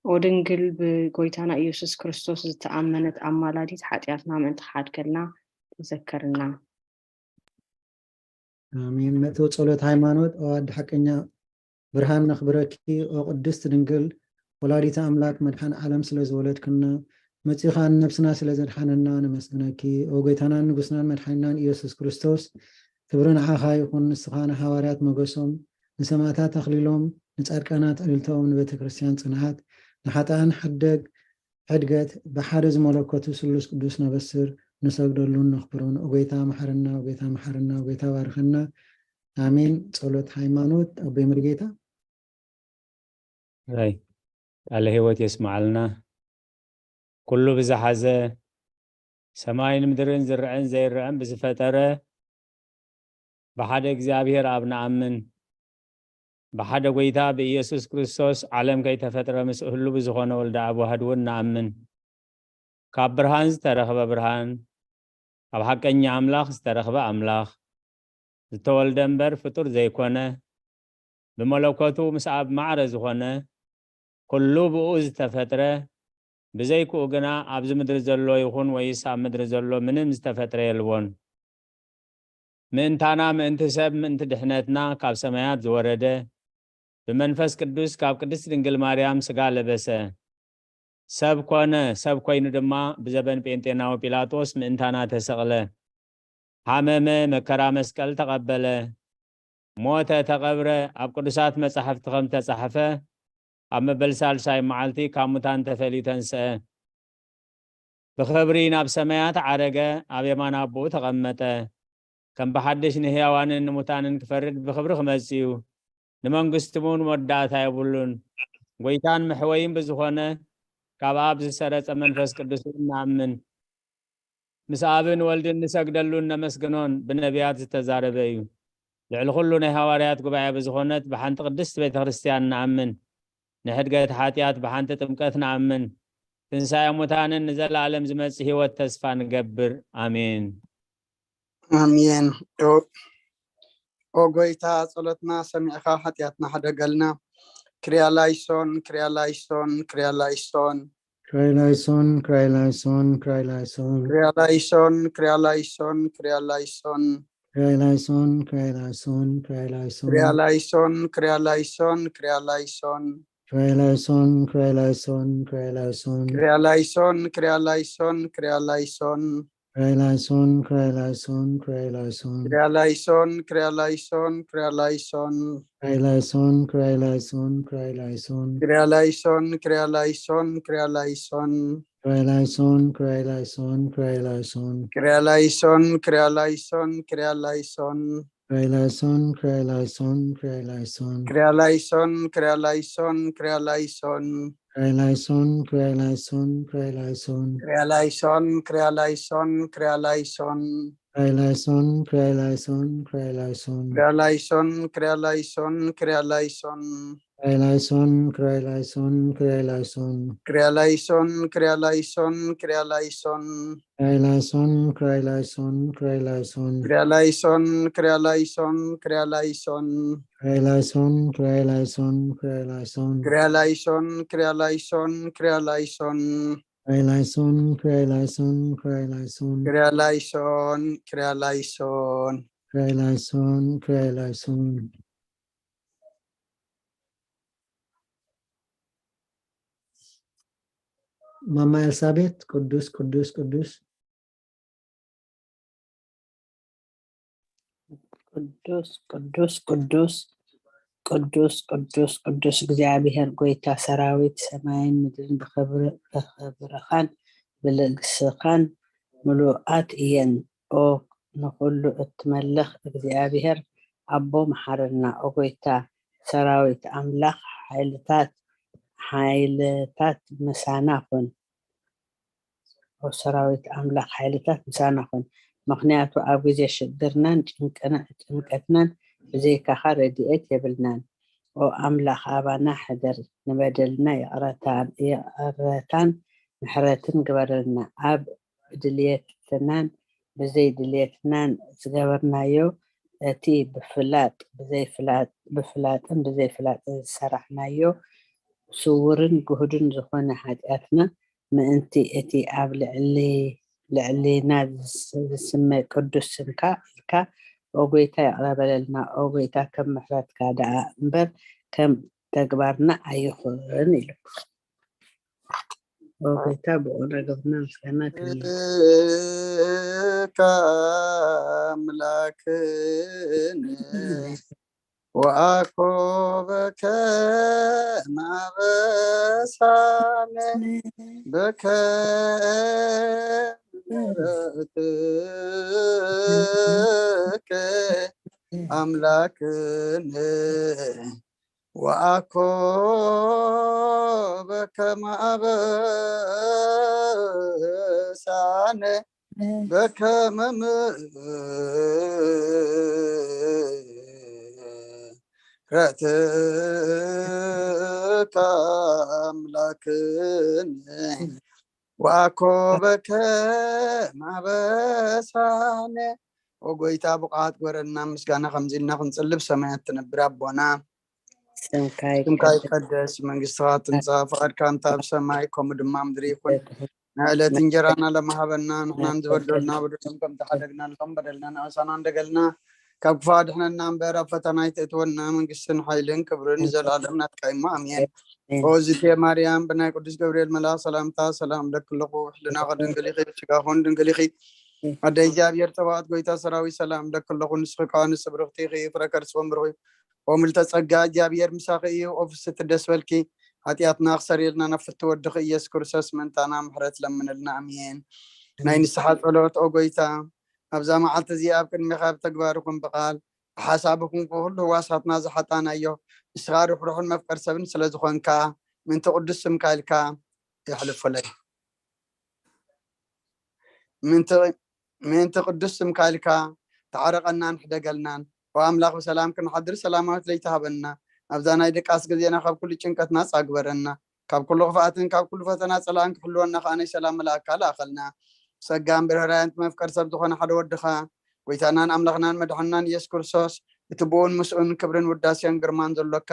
ኦ ድንግል ብጎይታና ኢየሱስ ክርስቶስ ዝተኣመነት ኣማላዲት ሓጢኣትና ምእንቲ ክሓድገልና ተዘከርና። ኣሜን። መእተዊ ጸሎት ሃይማኖት። ኦ ኣደ ሓቀኛ ብርሃን ነኽብረኪ። ኦ ቅድስት ድንግል ወላዲተ ኣምላክ መድሓን ዓለም ስለ ዝወለድክና መጺኻ ንነብስና ስለ ዘድሓነና ነመስግነኪ። ኦ ጎይታናን ንጉስናን መድሓኒናን ኢየሱስ ክርስቶስ ክብሪ ንዓኻ ይኹን። ንስኻ ንሃዋርያት መጎሶም፣ ንሰማእታት ኣኽሊሎም፣ ንጻድቃናት ዕልልታኦም፣ ንቤተ ክርስቲያን ጽንዓት፣ ንሓጥኣን ሓደግ ሕድገት ብሓደ ዝመለኮቱ ስሉስ ቅዱስ ነበስር ንሰግደሉን ነኽብሮን። ኦጎይታ መሓረና፣ ኦጎይታ መሓረና፣ ኦጎይታ ባርኸና። ኣሜን። ጸሎት ሃይማኖት ኣቦይ መርጌታ። ይ ቃለ ህይወት የስምዓልና። ኩሉ ብዝሓዘ ሰማይን ምድርን ዝርዕን ዘይርዕን ብዝፈጠረ ብሓደ እግዚኣብሔር ኣብ ንኣምን። ብሓደ ጐይታ ብኢየሱስ ክርስቶስ ዓለም ከይተፈጥረ ምስ ህሉ ብዝኾነ ወልደ ኣብ ዋህድ እውን ንኣምን። ካብ ብርሃን ዝተረኽበ ብርሃን፣ ካብ ሓቀኛ ኣምላኽ ዝተረኽበ ኣምላኽ፣ ዝተወልደ እምበር ፍጡር ዘይኮነ፣ ብመለኮቱ ምስ ኣብ ማዕረ ዝኾነ፣ ኩሉ ብኡ ዝተፈጥረ፣ ብዘይክኡ ግና ኣብዚ ምድሪ ዘሎ ይኹን ወይስ ኣብ ምድሪ ዘሎ ምንም ዝተፈጥረ የልቦን። ምእንታና፣ ምእንቲ ሰብ፣ ምእንቲ ድሕነትና ካብ ሰማያት ዝወረደ፣ ብመንፈስ ቅዱስ ካብ ቅድስት ድንግል ማርያም ሥጋ ለበሰ። ሰብ ኮነ፣ ሰብ ኮይኑ ድማ ብዘበን ጴንጤናዊ ጲላጦስ ምእንታና ተሰቕለ። ሓመመ፣ መከራ መስቀል ተቐበለ፣ ሞተ፣ ተቐብረ፣ ኣብ ቅዱሳት መጻሕፍቲ ከም ተጻሕፈ ኣብ መበል ሳልሳይ መዓልቲ ካብ ሙታን ተፈልዩ ተንስአ። ብኽብሪ ናብ ሰማያት ዓረገ፣ ኣብ የማን ኣቦኡ ተቐመጠ። ከም ብሓድሽ ንህያዋንን ንሙታንን ክፈርድ ብኽብሪ ክመጽእ እዩ። ንመንግስቱ እውን መወዳእታ የብሉን። ጎይታን መሕወይን ብዝኾነ ካብ ኣብ ዝሰረጸ መንፈስ ቅዱስ እውን ንኣምን። ምስ ኣብን ወልድን ንሰግደሉን ነመስግኖን ብነቢያት ዝተዛረበ እዩ። ልዕሊ ኩሉ ናይ ሃዋርያት ጉባኤ ብዝኾነት ብሓንቲ ቅድስት ቤተ ክርስቲያን ንኣምን። ንሕድገት ሓጢኣት ብሓንቲ ጥምቀት ንኣምን። ትንሳኤ ሙታንን ንዘለኣለም ዝመጽእ ህይወት ተስፋ ንገብር። ኣሜን። ኣሜን። ኦ፣ ኦ ጎይታ፣ ጸሎትና ሰሚዕኻ ሓጢኣትና ሓደገልና። ክሪያ ላይሶን፣ ክሪያ ላይሶን፣ ክሪያ ላይሶን። ክራይ ላይሶን፣ ክራይ ላይሶን፣ ክራይ ላይሶን። ክሪያ ላይሶን፣ ክሪያ ላይሶን፣ ክሪያ ላይሶን። ክራይ ላይሶን፣ ክራይ ላይሶን፣ ክራይ ላይሶን። ክሪያ ላይሶን፣ ክሪያ ላይሶን፣ ክሪያ ላይሶን። ክራይ ላይሶን፣ ክራይ ላይሶን፣ ክራይ ላይሶን። ክሪያ ላይሶን፣ ክሪያ ላይሶን፣ ክሪያ ላይሶን። ክራይ ላይሶን፣ ክራይ ላይሶን፣ ክራይ ላይሶን። ክሪያ ላይሶን፣ ክሪያ ላይሶን፣ ክሪያ ላይሶን። ክራይ ላይሶን፣ ክራይ ላይሶን፣ ክራይ ላይሶን። ክሪያ ላይሶን፣ ክሪያ ላይሶን፣ ክሪያ ላይሶን። ክራይ ላይሶን፣ ክራይ ላይሶን፣ ክራይ ላይሶን። ክሪያ ላይሶን፣ ክሪያ ላይሶን፣ ክሪያ ላይሶን። ክራይ ላይሶን፣ ክራይ ላይሶን፣ ክራይ ላይሶን። ክሪያ ላይሶን፣ ክሪያ ላይሶን፣ ክሪያ ላይሶን። ክራይ ላይሶን፣ ክራይ ላይሶን፣ ክራይ ላይሶን። ክሪያ ላይሶን፣ ክሪያ ላይሶን፣ ክሪያ ላይሶን። ክራይ ላይሶን፣ ክራይ ላይሶን፣ ክራይ ላይሶን። ክሪያ ላይሶን፣ ክሪያ ላይሶን፣ ክሪያ ላይሶን። ክራይ ላይሶን፣ ክራይ ላይሶን፣ ክራይ ላይሶን። ክሪያ ላይሶን፣ ክሪያ ላይሶን፣ ክሪያ ላይሶን። ክራይ ላይሶን፣ ክራይ ላይሶን፣ ክራይ ላይሶን። ክሪያ ላይሶን፣ ክሪያ ላይሶን፣ ክሪያ ላይሶን። ክራይ ላይሶን፣ ክራይ ላይሶን፣ ክራይ ላይሶን። ክሪያ ላይሶን፣ ክሪያ ላይሶን፣ ክሪያ ላይሶን። ክራይ ላይሶን፣ ክራይ ላይሶን፣ ክራይ ላይሶን። ክሪያ ላይሶን፣ ክሪያ ላይሶን። ክራይ ላይሶን፣ ክራይ ላይሶን። ማማ ኤልሳቤጥ፣ ቅዱስ፣ ቅዱስ፣ ቅዱስ። ቅዱስ፣ ቅዱስ፣ ቅዱስ፣ ቅዱስ፣ ቅዱስ፣ ቅዱስ እግዚኣብሔር ጎይታ ሰራዊት፣ ሰማይን ምድርን ብኽብር-፣ ብኽብርኻን ብልግስኻን ምሉኣት እየን። ኦ ንኹሉ እትመልኽ እግዚኣብሔር ኣቦ፣ መሓረና። ኦ ጎይታ ሰራዊት ኣምላኽ፣ ሓይልታት፣ ሓይልታት ምሳና ኩን። ኦ ሰራዊት ኣምላኽ፣ ሓይልታት ምሳና ኩን። ምኽንያቱ ኣብ ግዜ ሽግርናን ጭንቅና-፣ ጭንቀትናን ብዘይካኻ ረድኤት የብልናን። ኦ ኣምላኽ፣ ኣባና ሕደር፣ ንበደልና ይቕረታ፣ ይቕረታን ምሕረትን ግበረልና። ኣብ ድልየትናን ብዘይ ድልየትናን ዝገበርናዮ፣ እቲ ብፍላጥ ብዘይፍላጥ፣ ብፍላጥን ብዘይፍላጥን ዝሰራሕናዮ ስዉርን ግሁድን ዝኾነ ሓጢኣትና፣ ምእንቲ እቲ ኣብ ልዕሊ-፣ ልዕሊና ዝስ-፣ ዝስመ ቅዱስ ስምካ ኢልካ፣ ኦ ጎይታ፣ ይቕረ በለልና። ኦ ጎይታ፣ ከም ምሕረትካ ደኣ እምበር ከም ተግባርና ኣይኹን ኢሉ። ኦ ጎይታ፣ ብቑ ነገርና ምስጋና ክህልወካ። ኣምላክን ወአኮ በከመ አበሳነ በከመ ምሕረትከ አምላክነ ወአኮ በከመ አበሳነ በከመ ምሕረትከ አምላክነ ወአኮበከ ማበሳነ። ኦ ጎይታ፣ ብቕዓት ግበረልና፣ ምስጋና ከምዚ ኢልና ክንጽልብ ሰማያት ትነብር ኣቦና፣ ስምካ ስምካ ይቀደስ። ይቀደስ፣ መንግስትኻ ትምጻእ፣ ፍቓድካ እንተ ኣብ ሰማይ ከምኡ ድማ ኣብ ምድሪ ይኹን። ናይ ዕለት እንጀራና ለማሃበና፣ ንሕናን ዝበደሉና በደሎም ከም ዝሓደግናሎም በደልና ንኣሳና እንደገልና፣ ካብ ክፉእ ኣድሕነና እምበር፣ ኣብ ፈተና ኣይተእትወና፣ መንግስትን ሓይልን ክብርን ንዘለኣለም ናትካ እዩ እሞ፣ ኣሜን። ኦ ዝቴ ማርያም፣ ብናይ ቅዱስ ገብርኤል መልኣኽ ሰላምታ ሰላም እብለኪ ኣለኹ። ሕልናኺ ድንግል ኢኺ፣ ስጋኹን ድንግል ኢኺ። ኣደ እግዚኣብሔር ጸባኦት፣ ጎይታ ሰራዊት፣ ሰላም እብለኪ ኣለኹ። ንስኺ ከኣ ንስብርኽቲ ኢኺ፣ ፍረ ከርስኺ እውን ብሩኽ እዩ። ኦ ምልተ ጸጋ፣ እግዚኣብሔር ምሳኺ እዩ። ኦ ፍስሕቲ ደስ በልኪ፣ ሓጢኣትና ክሰርየልና ናብ ፍትው ወድኺ ኢየሱስ ክርስቶስ ምእንታና ምሕረት ለምንልና። ኣሜን። ናይ ንስሓ ጸሎት። ኦ ጎይታ፣ ኣብዛ መዓልቲ እዚኣ ኣብ ቅድሜኻ ብተግባር ይኹን ብቓል ብሓሳብ ይኹን ብኹሉ ህዋሳትና ዝሓጣናዮ፣ ንስኻ ርሕሩሕን መፍቀር ሰብን ስለ ዝኾንካ፣ ምእንቲ ቅዱስ ስምካ ኢልካ የሕልፈለይ። ምእንቲ ምእንቲ ቅዱስ ስምካ ኢልካ ተዓረቐናን ሕደገልናን። ኦ ኣምላኽ፣ ብሰላም ክንሓድር ሰላማዊት ለይቲ ሃበና። ኣብዛ ናይ ድቃስ ግዜና ካብ ኩሉ ጭንቀት ናጻ ግበረና። ካብ ኩሉ ክፍኣትን ካብ ኩሉ ፈተና ጸላእን ክሕልወና ከኣ ናይ ሰላም መልኣካ ለኣኸልና። ጸጋን ብርህራን መፍቀር ሰብ ዝኾነ ሓደ ወድኻ፣ ጎይታናን ኣምላኽናን መድሓንናን ኢየሱስ ክርስቶስ፣ እቲ ብኡን ምስኡን ክብርን ውዳሴን ግርማን ዘሎካ፣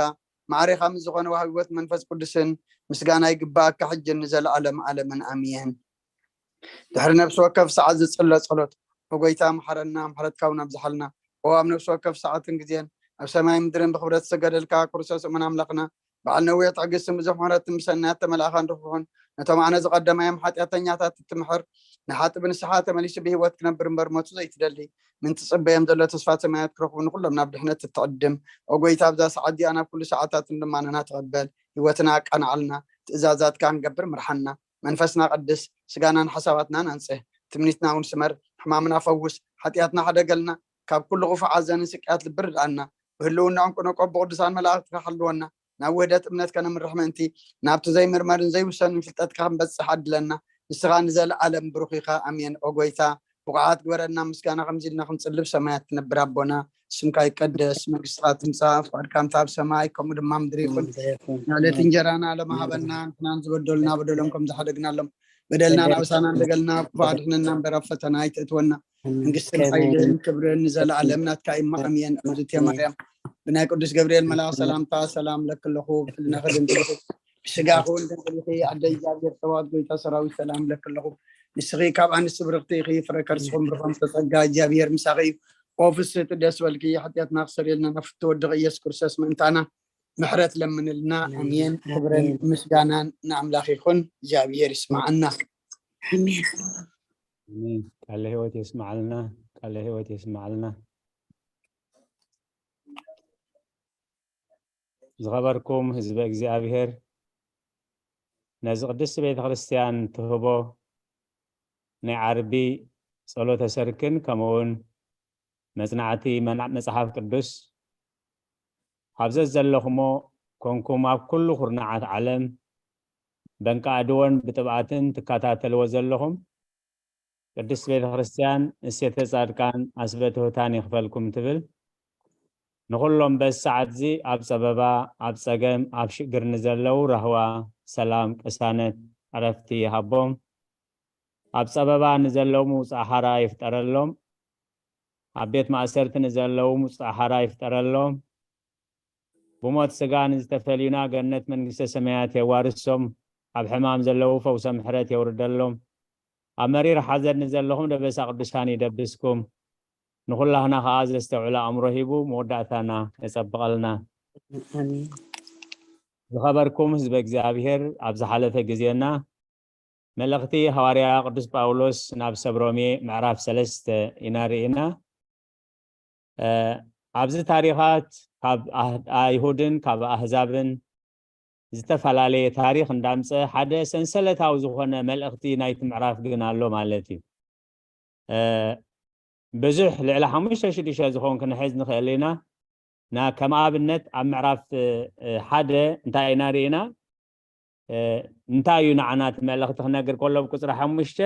ማዕሬኻ ምስ ዝኾነ ወሃቢ ህይወት መንፈስ ቅዱስን ምስጋና ይግባኣካ፣ ሕጅን ንዘለኣለም ዓለምን ኣሜን። ድሕሪ ነፍሲ ወከፍ ሰዓት ዝጽለ ጸሎት። ኦ ጎይታ፣ መሓረና፣ ምሕረትካ እውን ኣብዝሓልና። ኦ ኣብ ነፍሲ ወከፍ ሰዓትን ግዜን ኣብ ሰማይ ምድርን ብኽብረት ዝሰገደልካ ክርስቶስ እሙን ኣምላኽና፣ በዓል ነዊሕ ትዕግስትን ብዙሕ ምሕረትን ብሰናያት ተመልኣኻን ርሑኽን፣ ነቶም ኣነ ዝቐደማዮም ሓጢኣተኛታት እትምሕር፣ ንሓጥእ ብንስሓ ተመሊሱ ብህይወት ክነብር እምበር ሞቱ ዘይትደሊ፣ ምን ትጽበዮም ዘሎ ተስፋ ሰማያት ክረኽቡ ንኹሎም ናብ ድሕነት እትዕድም። ኦ ጎይታ፣ ኣብዛ ሰዓት እዚኣ ናብ ኩሉ ሰዓታትን ልማኖና ተቐበል፣ ህይወትና ኣቃንዓልና፣ ትእዛዛትካ ክንገብር ምርሓና። መንፈስና ቀድስ፣ ስጋናን ሓሳባትናን ኣንጽህ፣ ትምኒትና እውን ስመር፣ ሕማምና ፈውስ፣ ሓጢኣትና ሓደገልና፣ ካብ ኩሉ ክፉእ ሓዘንን ስቅያት ልቢ ርድኣና። ብህልውና ዕንቁ ነቆ ብቅዱሳን መላእኽትካ ሓልወና፣ ናብ ውህደት እምነት ከነምርሕ ምእንቲ፣ ናብቲ ዘይምርመርን ዘይውሰንን ፍልጠትካ ክንበጽሕ ኣድለና። ንስኻ ንዘለኣለም ብሩኽ ኢኻ። ኣሜን። ኦ ጎይታ፣ ብቑዓት ግበረና፣ ምስጋና ከምዚ ኢልና ክንጽልብ ሰማያት ትነብር ኣቦና፣ ስምካ ይቀደስ፣ መንግስትኻ ትምጻእ፣ ፍቓድካ እንተ ኣብ ሰማይ ከምኡ ድማ ምድሪ ይኹን። ንዕለት እንጀራና ሎም ሃበና፣ ንሕናን ዝበደሉና በደሎም ከም ዝሓደግናሎም በደልና ናብሳና እንደገልና፣ ክፉእ ኣድሕነና እምበር ኣብ ፈተና ኣይተእትወና። መንግስትን ሓይልን ክብርን ንዘለኣለም ናትካ እዩ። ኣሜን። እግዝእትየ ማርያም፣ ብናይ ቅዱስ ገብርኤል መልኣኽ ሰላምታ ሰላም ለክለኹ። ብሕልናኺ ድንግል ኢኺ፣ ብስጋኺ እውን ድንግል ኢኺ። ኣደ እግዚኣብሔር ጸባኦት፣ ጎይታ ሰራዊት፣ ሰላም ለክለኹ። ንስኺ ካብ ኣንስቲ ብርኽቲ ኢኺ፣ ፍረ ከርስኹም ብሩኽ። ጸጋ እግዚኣብሔር ምሳኺ እዩ። ኦ ፍስሕቲ ደስ በልኪ፣ ሓጢኣትና ክሰርየልና ናብ ፍትወድኺ ኢየሱስ ክርስቶስ ምእንታና ምሕረት ለምንልና። ኣሜን። ኣሜን። ክብርን ኣሜን። ምስጋናን ንኣምላኽ ይኹን። እግዚኣብሔር ይስማዓና። ኣሜን። ኣሜን። ቃለ ህይወት የስማዓልና። ቃለ ህይወት የስማዓልና። ዝኸበርኩም ህዝበ እግዚኣብሔር፣ ነዚ ቅድስቲ ቤተ ክርስቲያን ትህቦ ናይ ዓርቢ ጸሎተ ሰርክን ከምኡውን መጽናዕቲ መና-፣ መጽሓፍ ቅዱስ ኣብ ዘዘለኹሞ ኮንኩም ኣብ ኩሉ ኩርናዓት ዓለም በንቃ ኣድወን ብጥብኣትን ትከታተልዎ ዘለኹም ቅድስት ቤተ ክርስቲያን እሴተ ጻድቃን ኣስበ ትሑታን ይኽፈልኩም ትብል። ንኹሎም በዚ ሰዓት እዚ ኣብ ጸበባ፣ ኣብ ጸገም፣ ኣብ ሽግር ንዘለዉ ራህዋ፣ ሰላም፣ ቅሳነት፣ ዕረፍቲ ይሃቦም። ኣብ ጸበባ ንዘለዉ ምውጻእ ሓራ ይፍጠረሎም። ኣብ ቤት ማእሰርቲ ንዘለዉ ምውጻእ ሓራ ይፍጠረሎም። ብሞት ስጋ ንዝተፈልዩና ገነት መንግስተ ሰማያት የዋርሶም። ኣብ ሕማም ዘለዉ ፈውሰ ምሕረት የውርደሎም። ኣብ መሪር ሓዘን ንዘለኹም ደበሳ ቅዱሳን ይደብስኩም። ንኹላህና ኸኣ ዘስተውዕል ኣእምሮ ሂቡ መወዳእታና የጸብቐልና። ኣሜን። ዝኸበርኩም ህዝበ እግዚኣብሔር፣ ኣብ ዝሓለፈ ግዜና መልእኽቲ ሃዋርያ ቅዱስ ጳውሎስ ናብ ሰብ ሮሜ ምዕራፍ ሰለስተ ኢና ርኢና። እ፣ ኣብዚ ታሪኻት ካብ ኣህ-፣ ኣይሁድን ካብ ኣህዛብን ዝተፈላለየ ታሪኽ እንዳምጸ ሓደ ሰንሰለታዊ ዝኾነ መልእኽቲ ናይቲ ምዕራፍ ግን ኣሎ ማለት እዩ። እ፣ ብዙሕ ልዕሊ ሓሙሽተ ሽዱሽተ ዝኾን ክንሕዝ ንኽእል ኢና። ና-፣ ከም ኣብነት ኣብ ምዕራፍ፣ እ፣ እ፣ ሓደ እንታይ ኢና ርኢና? እ፣ እንታይ እዩ ንዓና እቲ መልእኽቲ ክነግር ከሎ ኣብ ቁጽሪ ሓሙሽተ፣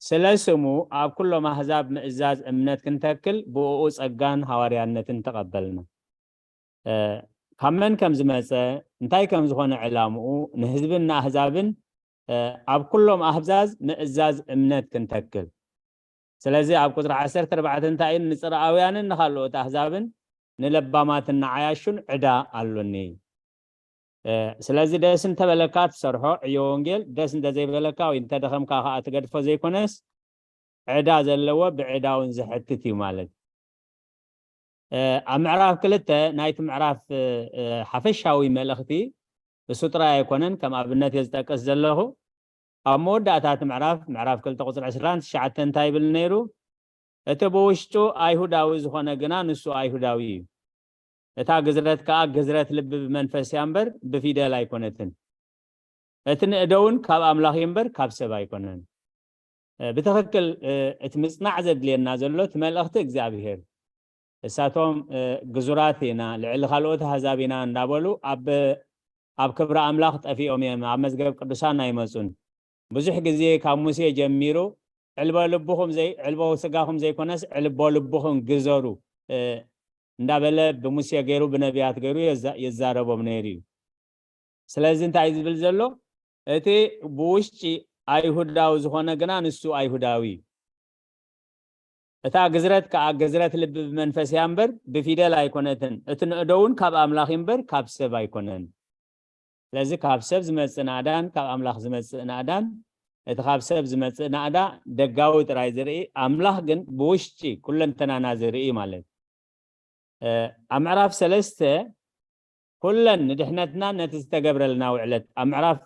ስለ ስሙ ኣብ ኩሎም ኣህዛብ ምእዛዝ እምነት ክንተክል ብእኡ ጸጋን ሃዋርያነትን ተቐበልና። እ፣ ካብ መን ከም ዝመጸ፣ እንታይ ከም ዝኾነ ዕላምኡ፣ ንህዝብን ንኣህዛብን ኣብ ኩሎም ኣህዛዝ ምእዛዝ እምነት ክንተክል። ስለዚ ኣብ ቁፅሪ ዓሰርተ ኣርባዕተ እንታይ እዩ? ንፅርኣውያንን ንኻልኦት ኣህዛብን ንለባማትን ንዓያሹን ዕዳ ኣሎኒ። ስለዚ ደስ እንተበለካ ትሰርሖ ዕዮ ወንጌል፣ ደስ እንተዘይበለካ ወይ እንተደኸምካ ከዓ ትገድፎ ዘይኮነስ፣ ዕዳ ዘለዎ ብዕዳውን ዘሕትት እዩ ማለት። ኣብ ምዕራፍ ክልተ ናይቲ ምዕራፍ ሓፈሻዊ መልእኽቲ እሱ ጥራይ ኣይኮነን። ከም ኣብነት እየ ዝጠቅስ ዘለኹ። ኣብ መወዳእታት ምዕራፍ ምዕራፍ ክልተ ቁፅሪ ዕስራን ትሽዓተን እንታይ ይብል ነይሩ? እቲ ብውሽጡ ኣይሁዳዊ ዝኾነ ግና ንሱ ኣይሁዳዊ እዩ። እታ ግዝረት ከኣ ግዝረት ልቢ ብመንፈስ እያ እምበር ብፊደል ኣይኮነትን። እቲ ንእደውን ካብ ኣምላኽ እዩ እምበር ካብ ሰብ ኣይኮነን። ብትኽክል እቲ ምጽናዕ ዘድልየና ዘሎ እቲ መልእኽቲ እግዚኣብሄር፣ እሳቶም ግዙራት ኢና፣ ልዕሊ ካልኦት ኣህዛብ ኢና እንዳበሉ ኣብ ኣብ ክብሪ ኣምላኽ ጠፊኦም እዮም፣ ኣብ መዝገብ ቅዱሳን ኣይመጹን። ብዙሕ ግዜ ካብ ሙሴ ጀሚሩ ዕልቦ ልብኹም ዘይ ዕልቦ ስጋኹም ዘይኮነስ ዕልቦ ልብኹም ግዘሩ እንዳበለ ብሙሴ ገይሩ ብነቢያት ገይሩ ይዛረቦም ነይሩ እዩ። ስለዚ እንታይ ዝብል ዘሎ? እቲ ብውሽጢ ኣይሁዳዊ ዝኾነ ግና ንሱ ኣይሁዳዊ እዩ። እታ ግዝረት ከኣ ግዝረት ልቢ ብመንፈስ እያ እምበር ብፊደል ኣይኮነትን። እቲ ንእዶ እውን ካብ ኣምላኽ እዩ እምበር ካብ ሰብ ኣይኮነን። ስለዚ ካብ ሰብ ዝመጽእ ናእዳን ካብ ኣምላኽ ዝመጽእ ናእዳን፣ እቲ ካብ ሰብ ዝመጽእ ናእዳ ደጋዊ ጥራይ ዝርኢ፣ ኣምላኽ ግን ብውሽጢ ኩለንተናና ዝርኢ ማለት። ኣብ ምዕራፍ ሰለስተ ኩለን ንድሕነትና ነቲ ዝተገብረልና ውዕለት ኣብ ምዕራፍ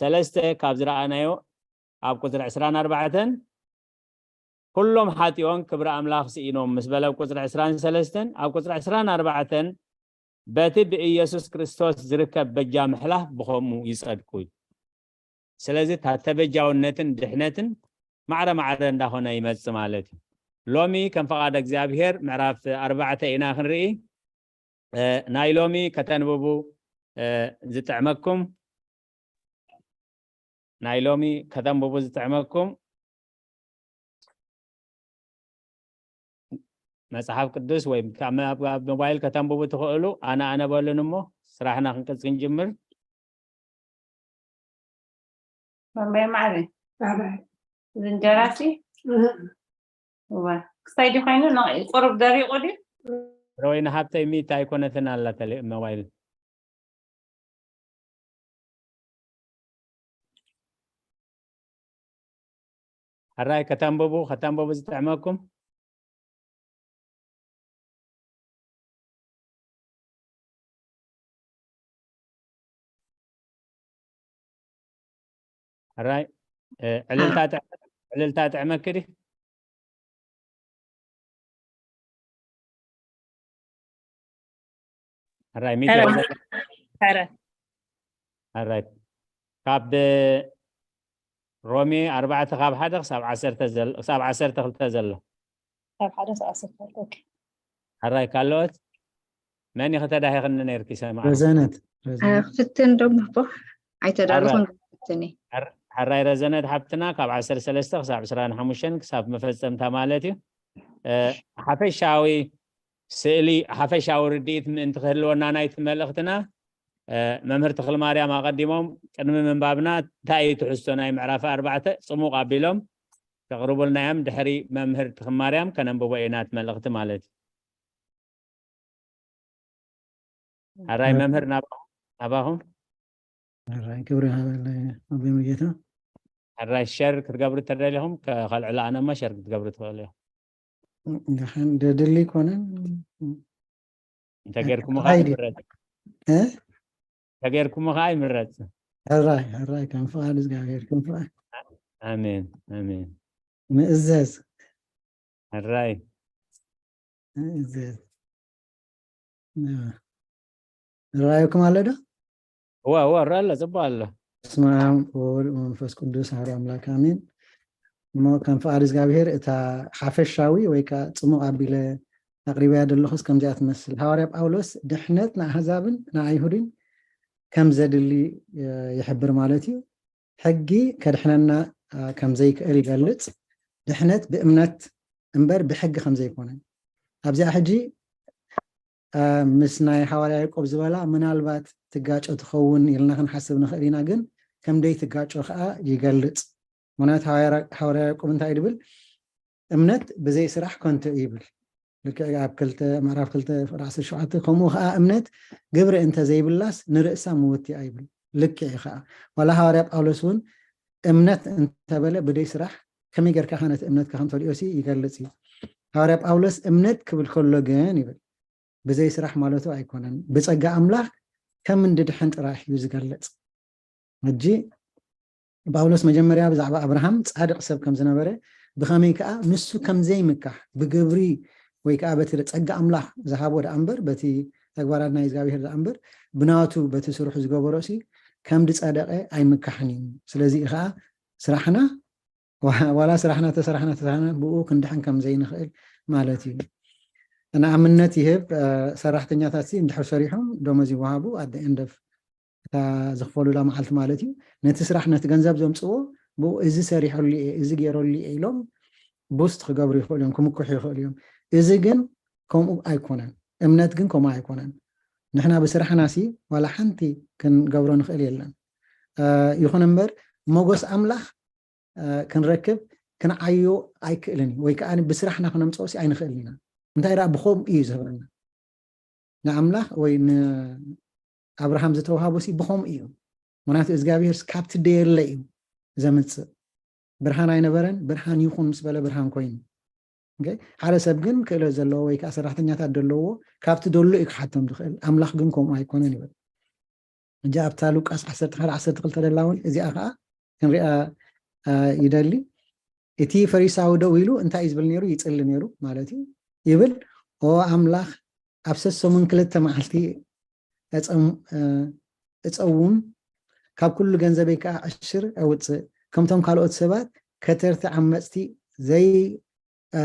ሰለስተ ካብ ዝረኣናዮ ኣብ ቁፅሪ ዕስራን ኣርባዕተን ኩሎም ሓጢኦም ክብሪ ኣምላኽ ስኢኖም ምስ በለ ኣብ ቁፅሪ ዕስራን ሰለስተን ኣብ ቁፅሪ ዕስራን ኣርባዕተን በቲ ብኢየሱስ ክርስቶስ ዝርከብ በጃ ምሕላፍ ብኸምኡ ይጸድቁ። ስለዚ እታ ተበጃውነትን ድሕነትን ማዕረ ማዕረ እንዳኾነ ይመጽእ ማለት እዩ። ሎሚ ከም ፈቓድ እግዚኣብሔር ምዕራፍ ኣርባዕተ ኢና ክንርኢ። ናይ ሎሚ ከተንብቡ ዝጥዕመኩም፣ ናይ ሎሚ ከተንብቡ ዝጥዕመኩም መጽሓፍ ቅዱስ ወይ ኣብ ሞባይል ከተንብቡ ትኽእሉ። ኣነ ኣነ በሉን እሞ ስራሕና ክንቅጽ ክንጅምር። መምበይ ማዕረ ዝንጀራሲ እዋ ክሳይ ዲ ኮይኑ ቁሩብ ደሪቑ ድዩ? ረወይኒ ሃብተይ ሚት ኣይኮነትን ኣላ ተለ ሞባይል። ሕራይ ከተንብቡ ከተንብቡ ዝጥዕመኩም። ሕራይ ዕልልታ ጥዕመኪ ዲ? ሕራይ ሚት ሕራይ ካብ ሮሜ ኣርባዕተ ካብ ሓደ ክሳብ ዓሰርተ ክሳብ ዓሰርተ ክልተ ዘሎ ካብ ሓደ ክሳብ ዓሰርተ ክልተ። ሕራይ ካልኦት መን ኢኺ ተዳሂኽኒ ነይርኪ? ሰማዕ ረዘነት ክፍትን ዶ ኣቦ ኣይተዳለኹን። ሕራይ ረዘነት ሓብትና ካብ ዓሰርተ ሰለስተ ክሳብ ዕስራን ሓሙሽተን ክሳብ መፈጸምታ ማለት እዩ። ሓፈሻዊ ስእሊ ሓፈሻዊ ርድኢት ምእንቲ ክህልወና ናይቲ መልእኽትና መምህር ተኽልማርያም ኣቐዲሞም ቅድሚ ምንባብና እንታይ እዩ ትሕዝቶ ናይ ምዕራፍ ኣርባዕተ ጽሙቕ ኣቢሎም ከቕርቡልና እዮም። ድሕሪ መምህር ተኽልማርያም ከነንብቦ ኢና እቲ መልእኽቲ ማለት እዩ። ሕራይ መምህር ናባኹም። ሕራይ ክብሪ ሃበለ ኣቦይ ሙሉጌታ። ሕራይ ሸር ክትገብሩ ተደሊኹም ከልዕሎ ኣነ እሞ ሸር ክትገብሩ ትኽእሉ እዮም። ደድሊ ይኮነን እንተጌርኩሞ ከዓ ይምረፅ። እንተጌርኩሞ ከዓ ይምረፅ። ሕራይ ሕራይ ከም ፍቃድ እግዚኣብሔር ከም ፍቃድ። ኣሜን ኣሜን። ምእዘዝ ሕራይ ምእዘዝ ራእዩኩም ኣሎ ዶ? እዋ እዋ እረ ኣሎ ፅቡቅ ኣሎ። በስመ አብ ወወልድ ወመንፈስ ቅዱስ አሐዱ አምላክ አሜን። እሞ ከም ፍቃድ እግዚኣብሔር እታ ሓፈሻዊ ወይ ከዓ ፅሙቅ ኣቢለ ኣቅሪበያ ዘለኹስ ከምዚኣ ትመስል። ሃዋርያ ጳውሎስ ድሕነት ንኣህዛብን ንኣይሁድን ከም ዘድሊ ይሕብር ማለት እዩ። ሕጊ ከድሕነና ከም ዘይክእል ይገልጽ። ድሕነት ብእምነት እምበር ብሕጊ ከም ዘይኮነ ኣብዚኣ ሕጂ ምስ ናይ ሓዋርያ ያዕቆብ ዝበላ ምናልባት ትጋጮ ትኸውን ኢልና ክንሓስብ ንኽእል ኢና። ግን ከም ደይትጋጮ ከዓ ይገልጽ። ምክንያቱ ሃዋርያ ያዕቆብ እንታይ ድብል? እምነት ብዘይ ስራሕ ከንቱ ይብል። ልክዕ ኣብ ክልተ ምዕራፍ ክልተ ፍቅሪ ዓሰርተ ሸውዓተ፣ ከምኡ ከዓ እምነት ግብሪ እንተዘይብላስ ንርእሳ ምውት እያ ይብል። ልክዕ እዩ ከዓ። ዋላ ሃዋርያ ጳውሎስ እውን እምነት እንተበለ ብደይ ስራሕ ከመይ ጌርካ ከ ነቲ እምነትካ ከም ተልእዮሲ ይገልጽ እዩ። ሃዋርያ ጳውሎስ እምነት ክብል ከሎ ግን ይብል ብዘይ ስራሕ ማለቱ ኣይኮነን፣ ብጸጋ ኣምላኽ ከም እንድድሕን ጥራሕ እዩ ዝገልጽ። ሕጂ ጳውሎስ መጀመርያ ብዛዕባ ኣብርሃም ጻድቕ ሰብ ከም ዝነበረ፣ ብኸመይ ከኣ ንሱ ከም ዘይምካሕ ብግብሪ ወይ ከኣ በቲ ጸጋ ኣምላኽ ዝሃቦ ደኣ እምበር በቲ ተግባራት ናይ እግዚኣብሔር ደኣ እምበር ብናቱ በቲ ስርሑ ዝገበሮ ሲ ከም ዝጸደቐ ኣይምካሕን እዩ። ስለዚ ከኣ ስራሕና ዋላ ስራሕና ተሰራሕና ተሰራሕና ብኡ ክንድሕን ከም ዘይንኽእል ማለት እዩ። ንኣብነት ይህብ። ሰራሕተኛታት ሲ እንድሕር ሰሪሖም ደሞዝ ይወሃቡ። ኣደ ኤንደፍ እታ ዝኽፈሉላ መዓልቲ ማለት እዩ። ነቲ ስራሕ ነቲ ገንዘብ ዘምፅዎ ብኡ እዚ ሰሪሖሉ እየ እዚ ገይረሉ እየ ኢሎም ቡስት ክገብሩ ይኽእሉ እዮም፣ ክምክሑ ይኽእሉ እዮም። እዚ ግን ከምኡ ኣይኮነን። እምነት ግን ከምኡ ኣይኮነን። ንሕና ብስራሕና ሲ ዋላ ሓንቲ ክንገብሮ ንኽእል የለን። ይኹን እምበር ሞጎስ ኣምላኽ ክንረክብ ክንዓዮ ኣይክእልን እዩ፣ ወይ ከዓ ብስራሕና ክነምፅኦ ሲ ኣይንኽእልን ኢና። እንታይ ደኣ ብኸምኡ እዩ ዝህበና። ንኣምላኽ ወይ ንኣብርሃም ዝተዋሃቦ ሲ ብኸምኡ እዩ። ምክንያቱ እግዚኣብሔር ካብቲ ደየለ እዩ ዘምፅእ። ብርሃን ኣይነበረን፣ ብርሃን ይኹን ምስ በለ ብርሃን ኮይኑ። ሓደ ሰብ ግን ክእለት ዘለዎ ወይ ከዓ ሰራሕተኛታት ዘለዎ ካብቲ ደሎ እዩ ክሓቶም ዝኽእል። ኣምላኽ ግን ከምኡ ኣይኮነን ይብል። እጃ ኣብታ ሉቃስ ዓሰርተ ሓደ ዓሰርተ ክልተ ደላ እውን እዚኣ ከዓ ክንሪኣ ይደሊ። እቲ ፈሪሳዊ ደው ኢሉ እንታይ እዩ ዝብል ነይሩ? ይፅሊ ነይሩ ማለት እዩ። ይብል ኦ ኣምላኽ ኣብ ሰሰሙን ክልተ መዓልቲ እፀውም፣ ካብ ኩሉ ገንዘበይ ከዓ ዕሽር ኣውፅእ፣ ከምቶም ካልኦት ሰባት ከተርቲ ዓመፅቲ ዘይ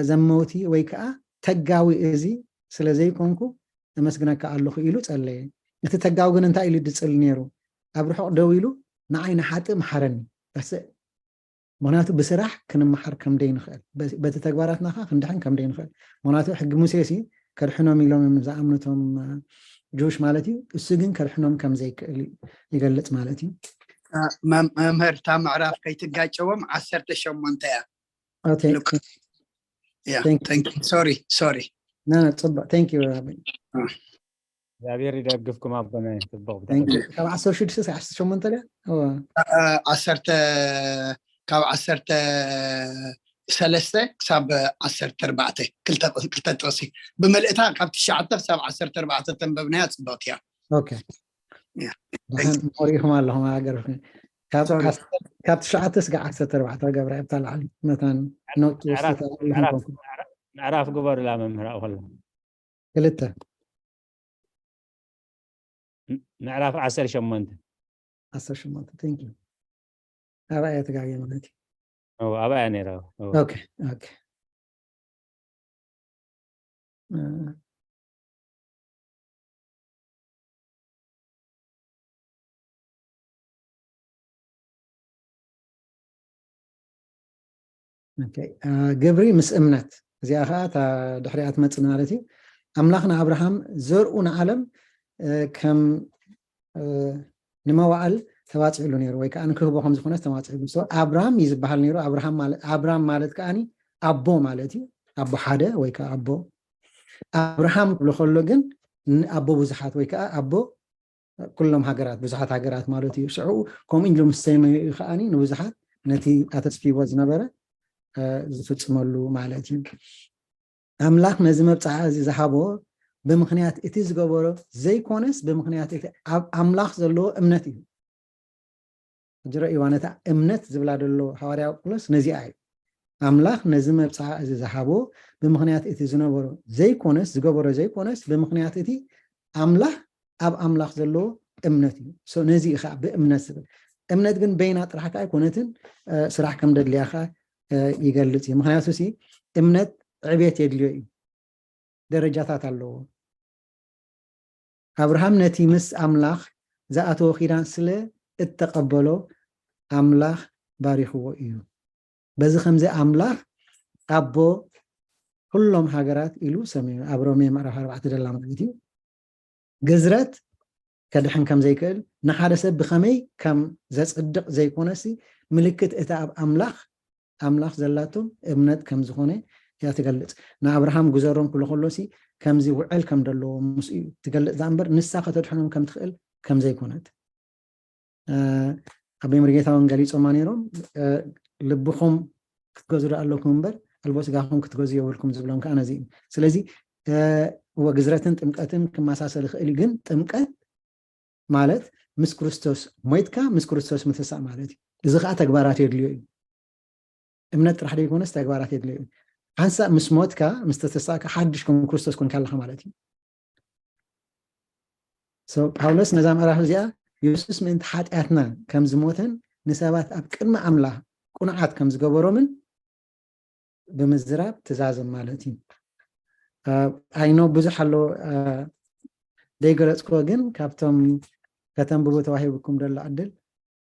ዘመውቲ ወይ ከዓ ተጋዊ እዚ ስለ ዘይኮንኩ እመስግነካ ኣለኹ ኢሉ ጸለየ። እቲ ተጋዊ ግን እንታይ ኢሉ ድጽል ነይሩ? ኣብ ርሑቕ ደው ኢሉ ንዓይ ንሓጥእ መሓረኒ። ዳስእ ምክንያቱ ብስራሕ ክንመሓር ከም ደይንኽእል በቲ ተግባራትና ከዓ ክንድሕን ከም ደይንኽእል። ምክንያቱ ሕጊ ሙሴ ሲ ከድሕኖም ኢሎም እዮም ዝኣምኑቶም ጁሽ ማለት እዩ። እሱ ግን ከድሕኖም ከም ዘይክእል ይገልጽ ማለት እዩ። መምህር እታ ምዕራፍ ከይትጋጨዎም ዓሰርተ ሸሞንተ እያ። Okay. Yeah, thank you. Sorry, sorry. No, no, ጽቡቅ። Thank you. እግዚኣብሔር ይደግፍኩም ኣቦና። ጽቡቅ። ካብ ዓሰርተ ሽዱሽተ ዓሰርተ ሸሞንተ ድያ? ዓሰርተ ካብ ዓሰርተ ሰለስተ ክሳብ ዓሰርተ ኣርባዕተ ክልተ ጥቕሲ ብምልእታ ካብ ትሽዓተ ክሳብ ዓሰርተ ኣርባዕተ ተንበብናያ ጽብቕቲ እያ። Okay. ሞሪኹም ኣለኹም ሃገር ካብ ትሽዓተ ስጋ ዓሰርተ ኣርባዕተ ገብረ ኣብታ ላዕሊ መታን ምዕራፍ ግበሩላ መምህር ኣብኸላ ክልተ ምዕራፍ ዓሰርተ ሸሞንተ ዓሰርተ ሸሞንተ thank you ኣባያ ተጋብየ ማለት እዩ ኣባያ ነይራ ግብሪ ምስ እምነት እዚኣ ከዓ እታ ድሕሪኣ ትመፅእ ማለት እዩ። ኣምላኽ ንኣብርሃም ዘርኡ ንዓለም ከም ንመዋእል ተባፂዕሉ ነይሩ ወይ ከዓ ንክህቦ ከም ዝኾነ ተባፂዕሉ። ኣብርሃም እዩ ዝበሃል ነይሩ። ኣብርሃም ማለት ከዓኒ ኣቦ ማለት እዩ። ኣቦ ሓደ ወይ ከዓ ኣቦ ኣብርሃም ክብሎ ከሎ ግን ኣቦ ብዙሓት ወይ ከዓ ኣቦ ኩሎም ሃገራት ብዙሓት ሃገራት ማለት እዩ። ሽዑ ከምኡ ኢሉ ምስ ሰመዩ ከዓኒ ንብዙሓት ነቲ ኣተስፊዎ ዝነበረ ዝፍፅመሉ ማለት እዩ። ኣምላኽ ነዚ መብፅዓ እዚ ዝሃቦ ብምኽንያት እቲ ዝገበሮ ዘይኮነስ ብምኽንያት እቲ ኣብ ኣምላኽ ዘለዎ እምነት እዩ። ሕጂ ረእይዋ ነታ እምነት ዝብላ ዘሎ ሃዋርያ ጳውሎስ ነዚኣ እዩ። ኣምላኽ ነዚ መብፅዓ እዚ ዝሃቦ ብምኽንያት እቲ ዝነበሮ ዘይኮነስ ዝገበሮ ዘይኮነስ ብምኽንያት እቲ ኣምላኽ ኣብ ኣምላኽ ዘለዎ እምነት እዩ። ነዚ እዩ ከዓ ብእምነት ዝብል። እምነት ግን በይና ጥራሕ ከዓ ኣይኮነትን፣ ስራሕ ከም ደድልያ ከዓ ይገልፅ እዩ። ምክንያቱ ሲ እምነት ዕቤት የድልዮ እዩ፣ ደረጃታት ኣለዎ። ኣብርሃም ነቲ ምስ ኣምላኽ ዝኣተዎ ኪዳን ስለ እተቐበሎ ኣምላኽ ባሪኽዎ እዩ። በዚ ከምዚ ኣምላኽ ኣቦ ኩሎም ሃገራት ኢሉ ሰምዩ ኣብ ሮሜ ምዕራፍ ኣርባዕተ ደላ ማለት እዩ። ግዝረት ከድሕን ከም ዘይክእል ንሓደ ሰብ ብኸመይ ከም ዘጽድቕ ዘይኮነሲ፣ ምልክት እታ ኣብ ኣምላኽ ኣምላኽ ዘላቶ እምነት ከም ዝኾነ እያ ትገልጽ። ንኣብርሃም ግዘሮም ክብሎ ከሎሲ፣ ከምዚ ውዕል ከም ዘለዎ ምስኡ እዩ ትገልጽ እዛ እምበር፣ ንሳ ከተድሕኖም ከም ትኽእል ከም ዘይኮነት። ኣቦይ መርጌታ እውን ገሊጾማ ነይሮም። ልብኹም ክትገዙ ዶ ኣለኩም እምበር፣ ኣልቦ ስጋኹም ክትገዙ የብልኩም ዝብሎም ከኣ ነዚ እዩ። ስለዚ እወ፣ ግዝረትን ጥምቀትን ክመሳሰል ይኽእል እዩ፣ ግን ጥምቀት ማለት ምስ ክርስቶስ ሞይትካ ምስ ክርስቶስ ምትሳእ ማለት እዩ። እዚ ከዓ ተግባራት የድልዮ እዩ። እምነት ጥራሕ ዘይኮነስ ተግባራት የድልዮ እዩ። ሓንሳእ ምስ ሞትካ፣ ምስ ተተሳእካ፣ ሓድሽ ከም ክርስቶስ ኮንካ ኣለኻ ማለት እዩ። ፓውሎስ ነዛ ምዕራፍ እዚኣ የሱስ ምእንቲ ሓጢኣትና ከም ዝሞተን ንሰባት ኣብ ቅድሚ ኣምላኽ ቅኑዓት ከም ዝገበሮምን ብምዝራብ ትእዛዝም ማለት እዩ። ኣይኖ ብዙሕ ኣሎ ዘይገለፅኮ፣ ግን ካብቶም ከተንብቡ ተዋሂብኩም ደሎ ዕድል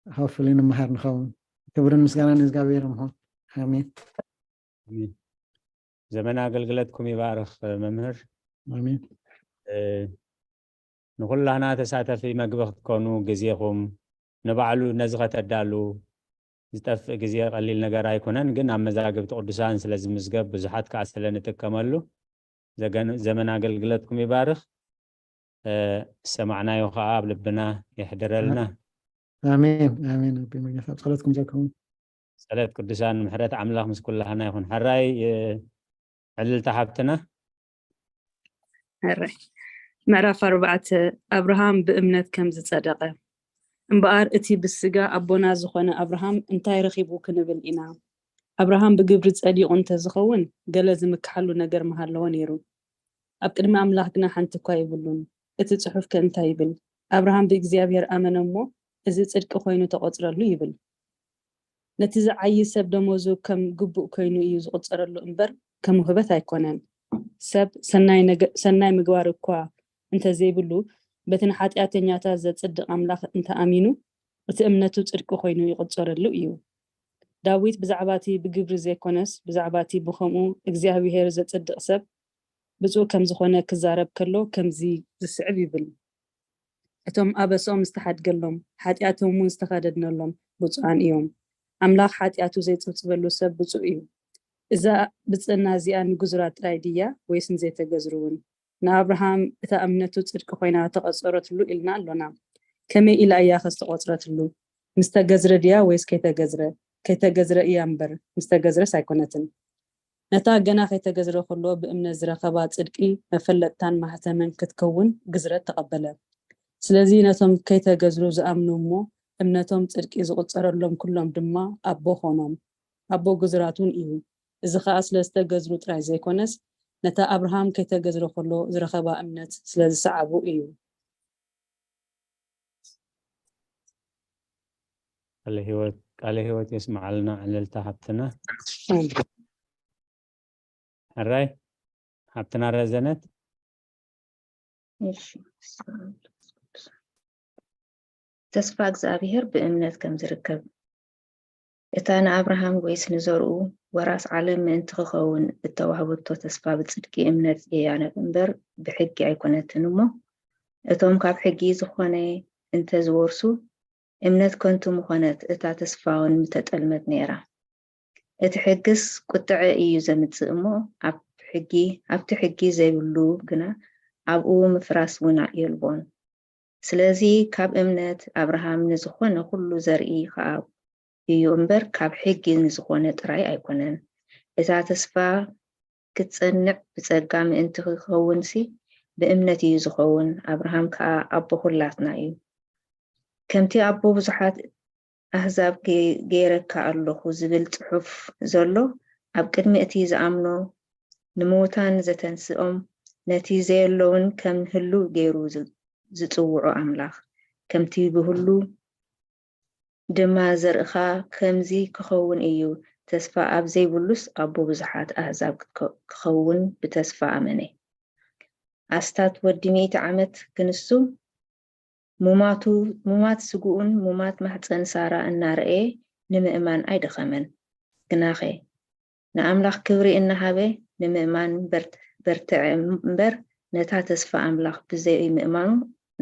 ሃውፍሊ ንምሃር ንኸውን። ክብርን ምስጋና ንእግዚኣብሔር ምሆን። ኣሜን። ዘመን ኣገልግለትኩም ይባርኽ መምህር። ኣሜን። ንኩላህና ተሳተፊ መግቢ ክትኮኑ ግዜኹም ንባዕሉ ነዚ ከተዳሉ ዝጠፍእ ግዜ ቀሊል ነገር ኣይኮነን፣ ግን ኣብ መዛግብቲ ቅዱሳን ስለ ዝምዝገብ ብዙሓት ከዓ ስለ ንጥቀመሉ ዘመን ኣገልግለትኩም ይባርኽ። ዝሰማዕናዮ ከዓ ኣብ ልብና የሕድረልና። ኣሜን ኣሜን። ኣብ ጸሎትኩም ዘከውን ጸሎት ቅዱሳን ምሕረት ኣምላኽ ምስ ኩላህና ይኹን። ሕራይ ዕልልታ ሓብትና። ሕራይ ምዕራፍ ኣርባዕተ። ኣብርሃም ብእምነት ከም ዝጸደቐ። እምበኣር እቲ ብስጋ ኣቦና ዝኾነ ኣብርሃም እንታይ ረኺቡ ክንብል ኢና? ኣብርሃም ብግብሪ ጸዲቑ እንተዝኸውን ገለ ዝምክሓሉ ነገር ምሃለዎ ነይሩ። ኣብ ቅድሚ ኣምላኽ ግና ሓንቲ እኳ የብሉን። እቲ ጽሑፍከ እንታይ ይብል? ኣብርሃም ብእግዚኣብሔር ኣመነ እሞ እዚ ጽድቂ ኮይኑ ተቖጽረሉ ይብል። ነቲ ዝዓዪ ሰብ ደሞዙ ከም ግቡእ ኮይኑ እዩ ዝቑጸረሉ እምበር ከም ውህበት ኣይኮነን። ሰብ ሰናይ ምግባር እኳ እንተዘይብሉ በቲ ንሓጢኣተኛታት ዘጽድቕ ኣምላኽ እንተኣሚኑ እቲ እምነቱ ጽድቂ ኮይኑ ይቑጸረሉ እዩ። ዳዊት ብዛዕባ እቲ ብግብሪ ዘይኮነስ ብዛዕባ እቲ ብኸምኡ እግዚኣብሄር ዘጽድቕ ሰብ ብፁዕ ከም ዝኾነ ክዛረብ ከሎ ከምዚ ዝስዕብ ይብል፣ እቶም ኣበስኦም ዝተሓድገሎም ሓጢኣቶም እውን ዝተኸደድነሎም ብፁዓን እዮም። ኣምላኽ ሓጢኣቱ ዘይጽብጽበሉ ሰብ ብፁዕ እዩ። እዛ ብፅዕና እዚኣ ንግዙራት ጥራይ ድያ ወይስ ንዘይተገዝሩ እውን? ንኣብርሃም እታ እምነቱ ፅድቂ ኮይና ተቐፀረትሉ ኢልና ኣሎና። ከመይ ኢላ እያ ኸ ዝተቖፅረትሉ? ምስ ተገዝረ ድያ ወይስ ከይተገዝረ? ከይተገዝረ እያ እምበር ምስ ተገዝረስ ኣይኮነትን። ነታ ገና ከይተገዝረ ከሎ ብእምነት ዝረኸባ ፅድቂ መፈለጥታን ማሕተምን ክትከውን ግዝረት ተቐበለ። ስለዚ ነቶም ከይተገዝሩ ዝኣምኑ እሞ እምነቶም ፅድቂ ዝቑፀረሎም ኩሎም ድማ ኣቦ ኾኖም። ኣቦ ግዙራት እውን እዩ። እዚ ኸዓ ስለ ዝተገዝሩ ጥራይ ዘይኮነስ ነታ ኣብርሃም ከይተገዝረ ከሎ ዝረኸባ እምነት ስለ ዝሰዓቡ እዩ። ቃለ ህይወት የስምዓልና ዕልልታ ሓብትና። ሕራይ ሓብትና ረዘነት። ተስፋ እግዚኣብሔር ብእምነት ከም ዝርከብ እታ ንኣብርሃም ወይስ ንዘርኡ ወራስ ዓለም ምእንቲ ክኸውን እተዋህበቶ ተስፋ ብጽድቂ እምነት እያ እምበር ብሕጊ ኣይኮነትን እሞ፣ እቶም ካብ ሕጊ ዝኾነ እንተ ዝወርሱ፣ እምነት ከንቱ ምኾነት፣ እታ ተስፋውን ምተጠልመት ነይራ። እቲ ሕግስ ቁጥዐ እዩ ዘምጽእ እሞ፣ ኣብ ሕጊ፣ ኣብቲ ሕጊ ዘይብሉ ግና ኣብኡ ምፍራስ እውን የልቦን። ስለዚ ካብ እምነት ኣብርሃም ንዝኾነ ኩሉ ዘርኢ ከኣ እዩ እምበር ካብ ሕጊ ንዝኾነ ጥራይ ኣይኮነን። እታ ተስፋ ክትጸንዕ ብጸጋ ምእንቲ ክኸውንሲ ብእምነት እዩ ዝኸውን። ኣብርሃም ከኣ ኣቦ ኹላትና እዩ። ከምቲ ኣቦ ብዙሓት ኣህዛብ ገይረካ ኣለኹ ዝብል ጽሑፍ ዘሎ፣ ኣብ ቅድሚ እቲ ዝኣምኖ ንምዉታን ዘተንስኦም፣ ነቲ ዘየሎ እውን ከም ህሉው ገይሩ ዝጽውዖ ኣምላኽ፣ ከምቲ ብህሉ ድማ ዘርእኻ ከምዚ ክኸውን እዩ፣ ተስፋ ኣብ ዘይብሉስ ኣቦ ብዙሓት ኣህዛብ ክኸውን ብተስፋ ኣመነ። ኣስታት ወዲ ሚእቲ ዓመት ክንሱ፣ ሙማት ስግኡን ሙማት ማሕጸን ሳራ እናረኣየ ንምእማን ኣይደኸመን። ግናኸ፣ ንኣምላኽ ክብሪ እናሃበ ንምእማን በርትዐ እምበር፣ ነታ ተስፋ ኣምላኽ ብዘይምእማኑ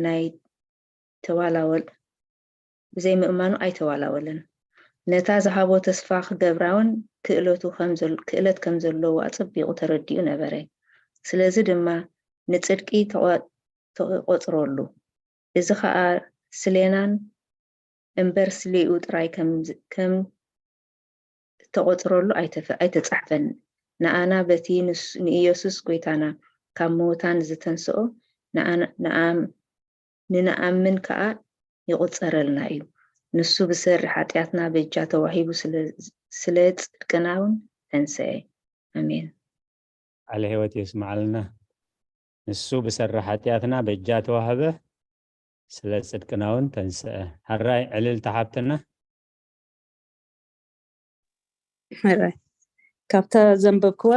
ናይ ተዋላወል ብዘይምእማኑ ኣይተዋላወለን። ነታ ዝሃቦ ተስፋ ክገብራውን ክእለቱ ከም ዘል- ክእለት ከም ዘለዎ ኣጸቢቑ ተረዲኡ ነበረ። ስለዚ ድማ ንጽድቂ ተቖ- ተቖጽረሉ። እዚ ኸኣ ስሌናን እምበር ስሌኡ ጥራይ ከም ዝ- ከም ተቖጽረሉ ኣይተፈ- ኣይተጻሕፈን። ንኣና በቲ ንስ- ንኢየሱስ ጐይታና ካብ ምዉታን ዝተንስኦ ንኣና- ንኣም- ንንኣምን ከኣ ይቑጸረልና እዩ። ንሱ ብሰሪ ሓጢኣትና በጃ ተዋሂቡ ስለ- ስለ ጽድቅና እውን ተንስአ። ኣሜን። ቃለ ሕይወት የስምዓልና። ንሱ ብሰሪ ሓጢኣትና በጃ ተዋህበ፣ ስለ ጽድቅና እውን ተንስአ። ሕራይ ዕልልቲ ሓብትና። ሕራይ ካብታ ዘንበብክዋ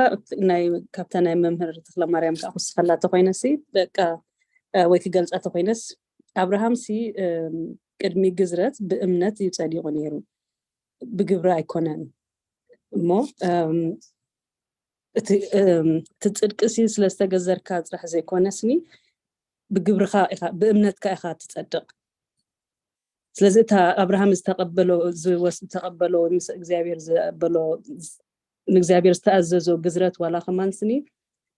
ናይ ካብታ ናይ መምህር ተክለ ማርያም ከዓ ክውስኸላ ተኮይነሲ በቃ እ፣ ወይ ክገልፃ ተኮይነስ ኣብርሃም ሲ እም፣ ቅድሚ ግዝረት ብእምነት እዩ ፀዲቁ ነይሩ፣ ብግብሪ ኣይኮነን እሞ እም፣ እቲ እም፣ እቲ ፅድቂ ሲ ስለዝተገዘርካ ጥራሕ ዘይኮነስኒ ብግብርካ ኢካ ብእምነትካ ኢካ ትፀድቅ። ስለዚ እታ ኣብርሃም ዝተቀበሎ ዝወስ ዝተቀበሎ ምስ እግዚኣብሔር ዘበሎ ንእግዚኣብሔር ዝተኣዘዞ ግዝረት ዋላ ከማን ስኒ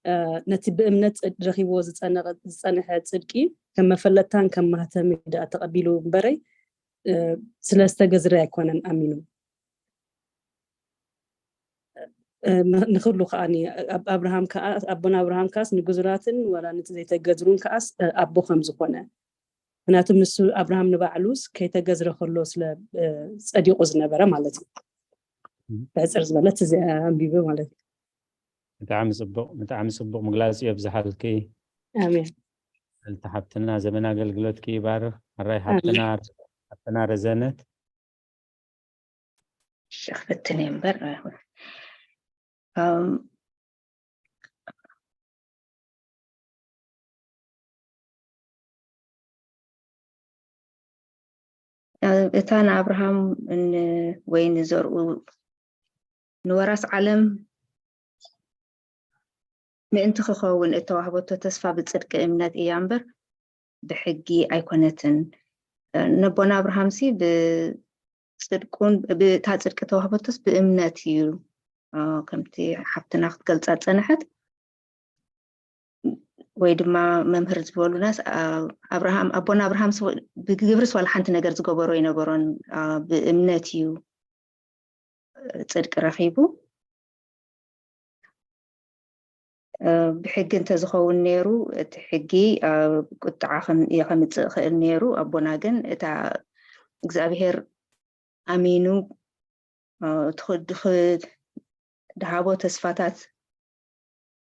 እ፣ ነቲ ብእምነት ጽድ- ረኺብዎ ዝጸነቀ- ዝጸንሐ ጽድቂ ከም መፈለጥታን ከም ማህተሚ ደኣ ተቐቢሉ እምበረይ እ፣ ስለ ዝተገዝረ ኣይኮነን ኣሚኑ እ፣ ን- ንክሉ ከዓኒ ኣብ ኣብርሃም ከኣ ኣቦና ኣብርሃም ከኣስ ንግዙራትን ዋላ ነቲ ዘይተገዝሩን ከኣስ እ፣ ኣቦ ከም ዝኾነ ምክንያቱም ንሱ ኣብርሃም ንባዕሉስ ከይተገዝረ ከሎ ስለ እ፣ ጸዲቁ ዝነበረ ማለት እዩ። ብሕፅር ዝበለት እዚ ኣንቢበ ማለት እዩ። ብጣዕሚ ፅቡቅ ብጣዕሚ ፅቡቅ ምግላፅ የብዝሓልኪ። ኣሜን። ልቲ ሓብትና ዘመን ኣገልግሎትኪ ይባርክ። ሕራይ ሓብትና ሓብትና ረዘነት ሸኽፍትን እየ እምበር እም፣ እታ ንኣብርሃም ን- ወይ ንዘርኡ ንወራስ ዓለም ምእንቲ ክኸውን እተዋህበቶ ተስፋ ብጽድቂ እምነት እያ እምበር ብሕጊ ኣይኮነትን። ነቦና ኣብርሃምሲ ብጽድቁን ብእታ ጽድቂ ተዋህበቶስ ብእምነት እዩ። ከምቲ ሓፍትና ክትገልጻ ጸንሐት ወይ ድማ መምህር ዝበሉናስ ኣብርሃም ኣቦና ኣብርሃም ብግብርስ ዋላ ሓንቲ ነገር ዝገበሮ ኣይነበሮን። ብእምነት እዩ ጽድቂ ረኺቡ። ብሕጊ እንተዝኸውን ነይሩ እቲ ሕጊ ቁጥዓ የኸምፅእ ይኽእል ነይሩ። ኣቦና ግን እታ እግዚኣብሔር ኣሚኑ ድሃቦ ተስፋታት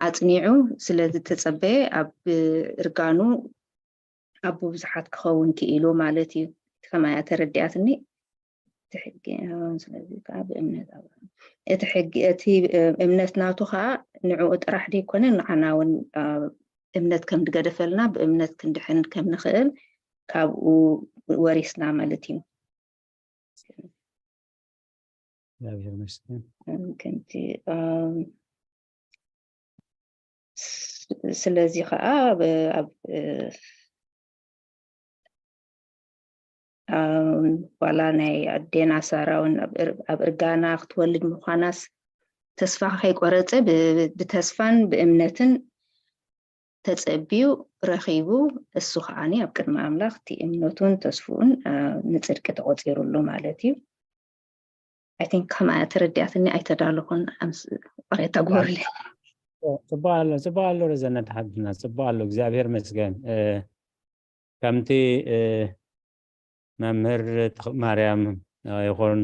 ኣፅኒዑ ስለ ዝተፀበየ ኣብ እርጋኑ ኣቦ ብዙሓት ክኸውን ክኢሉ ማለት እዩ። ከምኣ እያ ተረዲኣትኒ። እቲ ሕጊ ስለዚ ከዓ ብእምነት ኣብርሃም እቲ ሕጊ እቲ እምነት ናቱ ከዓ ንዕኡ ጥራሕ ደይኮነ ንዓና እውን እምነት ከም ዝገደፈልና ብእምነት ክንድሕን ከም ንኽእል ካብኡ ወሪስና ማለት እዩ። እግዚኣብሔር ይመስገን። ከምቲ ስለዚ ከዓ ኣብ ዋላ ናይ ኣዴና ሳራ እውን ኣብ እርጋና ክትወልድ ምዃናስ ተስፋ ከይቆረፀ ብተስፋን ብእምነትን ተፀቢዩ ረኺቡ። እሱ ከዓኒ ኣብ ቅድሚ ኣምላኽ እቲ እምነቱን ተስፍኡን ንፅድቂ ተቆፂሩሉ ማለት እዩ። I think ከምኣ ተረዲኣትኒ ኣይተዳለኹን። ይቕሬታ ግበሩለይ። ፅቡቅ ኣሎ ፅቡቅ ኣሎ ረዘነት ሓብትና ፅቡቅ ኣሎ እግዚኣብሔር መስገን። ከምቲ መምህር ማርያም ይኹን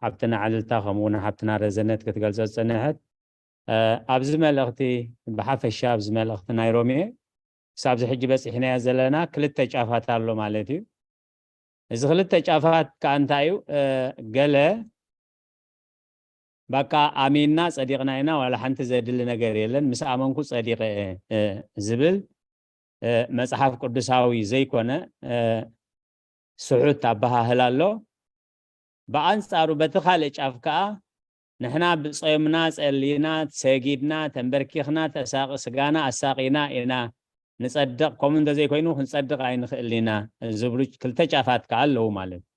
ሓብትና ዕልልታ ከምኡ እውን ሓብትና ረዘነት ክትገልጾ ዝፀንሐት ኣብዚ መልእኽቲ ብሓፈሻ ኣብዚ መልእኽቲ ናይ ሮሜ ክሳብዚ ሕጂ በፂሕናዮ ዘለና ክልተ ጫፋት ኣሎ ማለት እዩ። እዚ ክልተ ጫፋት ከዓ እንታይ እዩ? ገለ በቃ ኣሚንና ፀዲቕና ኢና ዋላ ሓንቲ ዘድሊ ነገር የለን ምስ ኣመንኩ ፀዲቐ ዝብል መፅሓፍ ቅዱሳዊ ዘይኮነ ስሑት ኣበሃህላ ኣሎ። ብኣንፃሩ በቲ ካልእ ጫፍ ከዓ ንሕና ብፀምና ፀሊና ሰጊድና ተንበርኪኽና ተሳቂ ስጋና ኣሳቂና ኢና ንፀድቕ ከምኡ እንተዘይኮይኑ ክንፀድቕ ኣይንኽእል ኢና ዝብሉ ክልተ ጫፋት ከዓ ኣለዉ ማለት እዩ።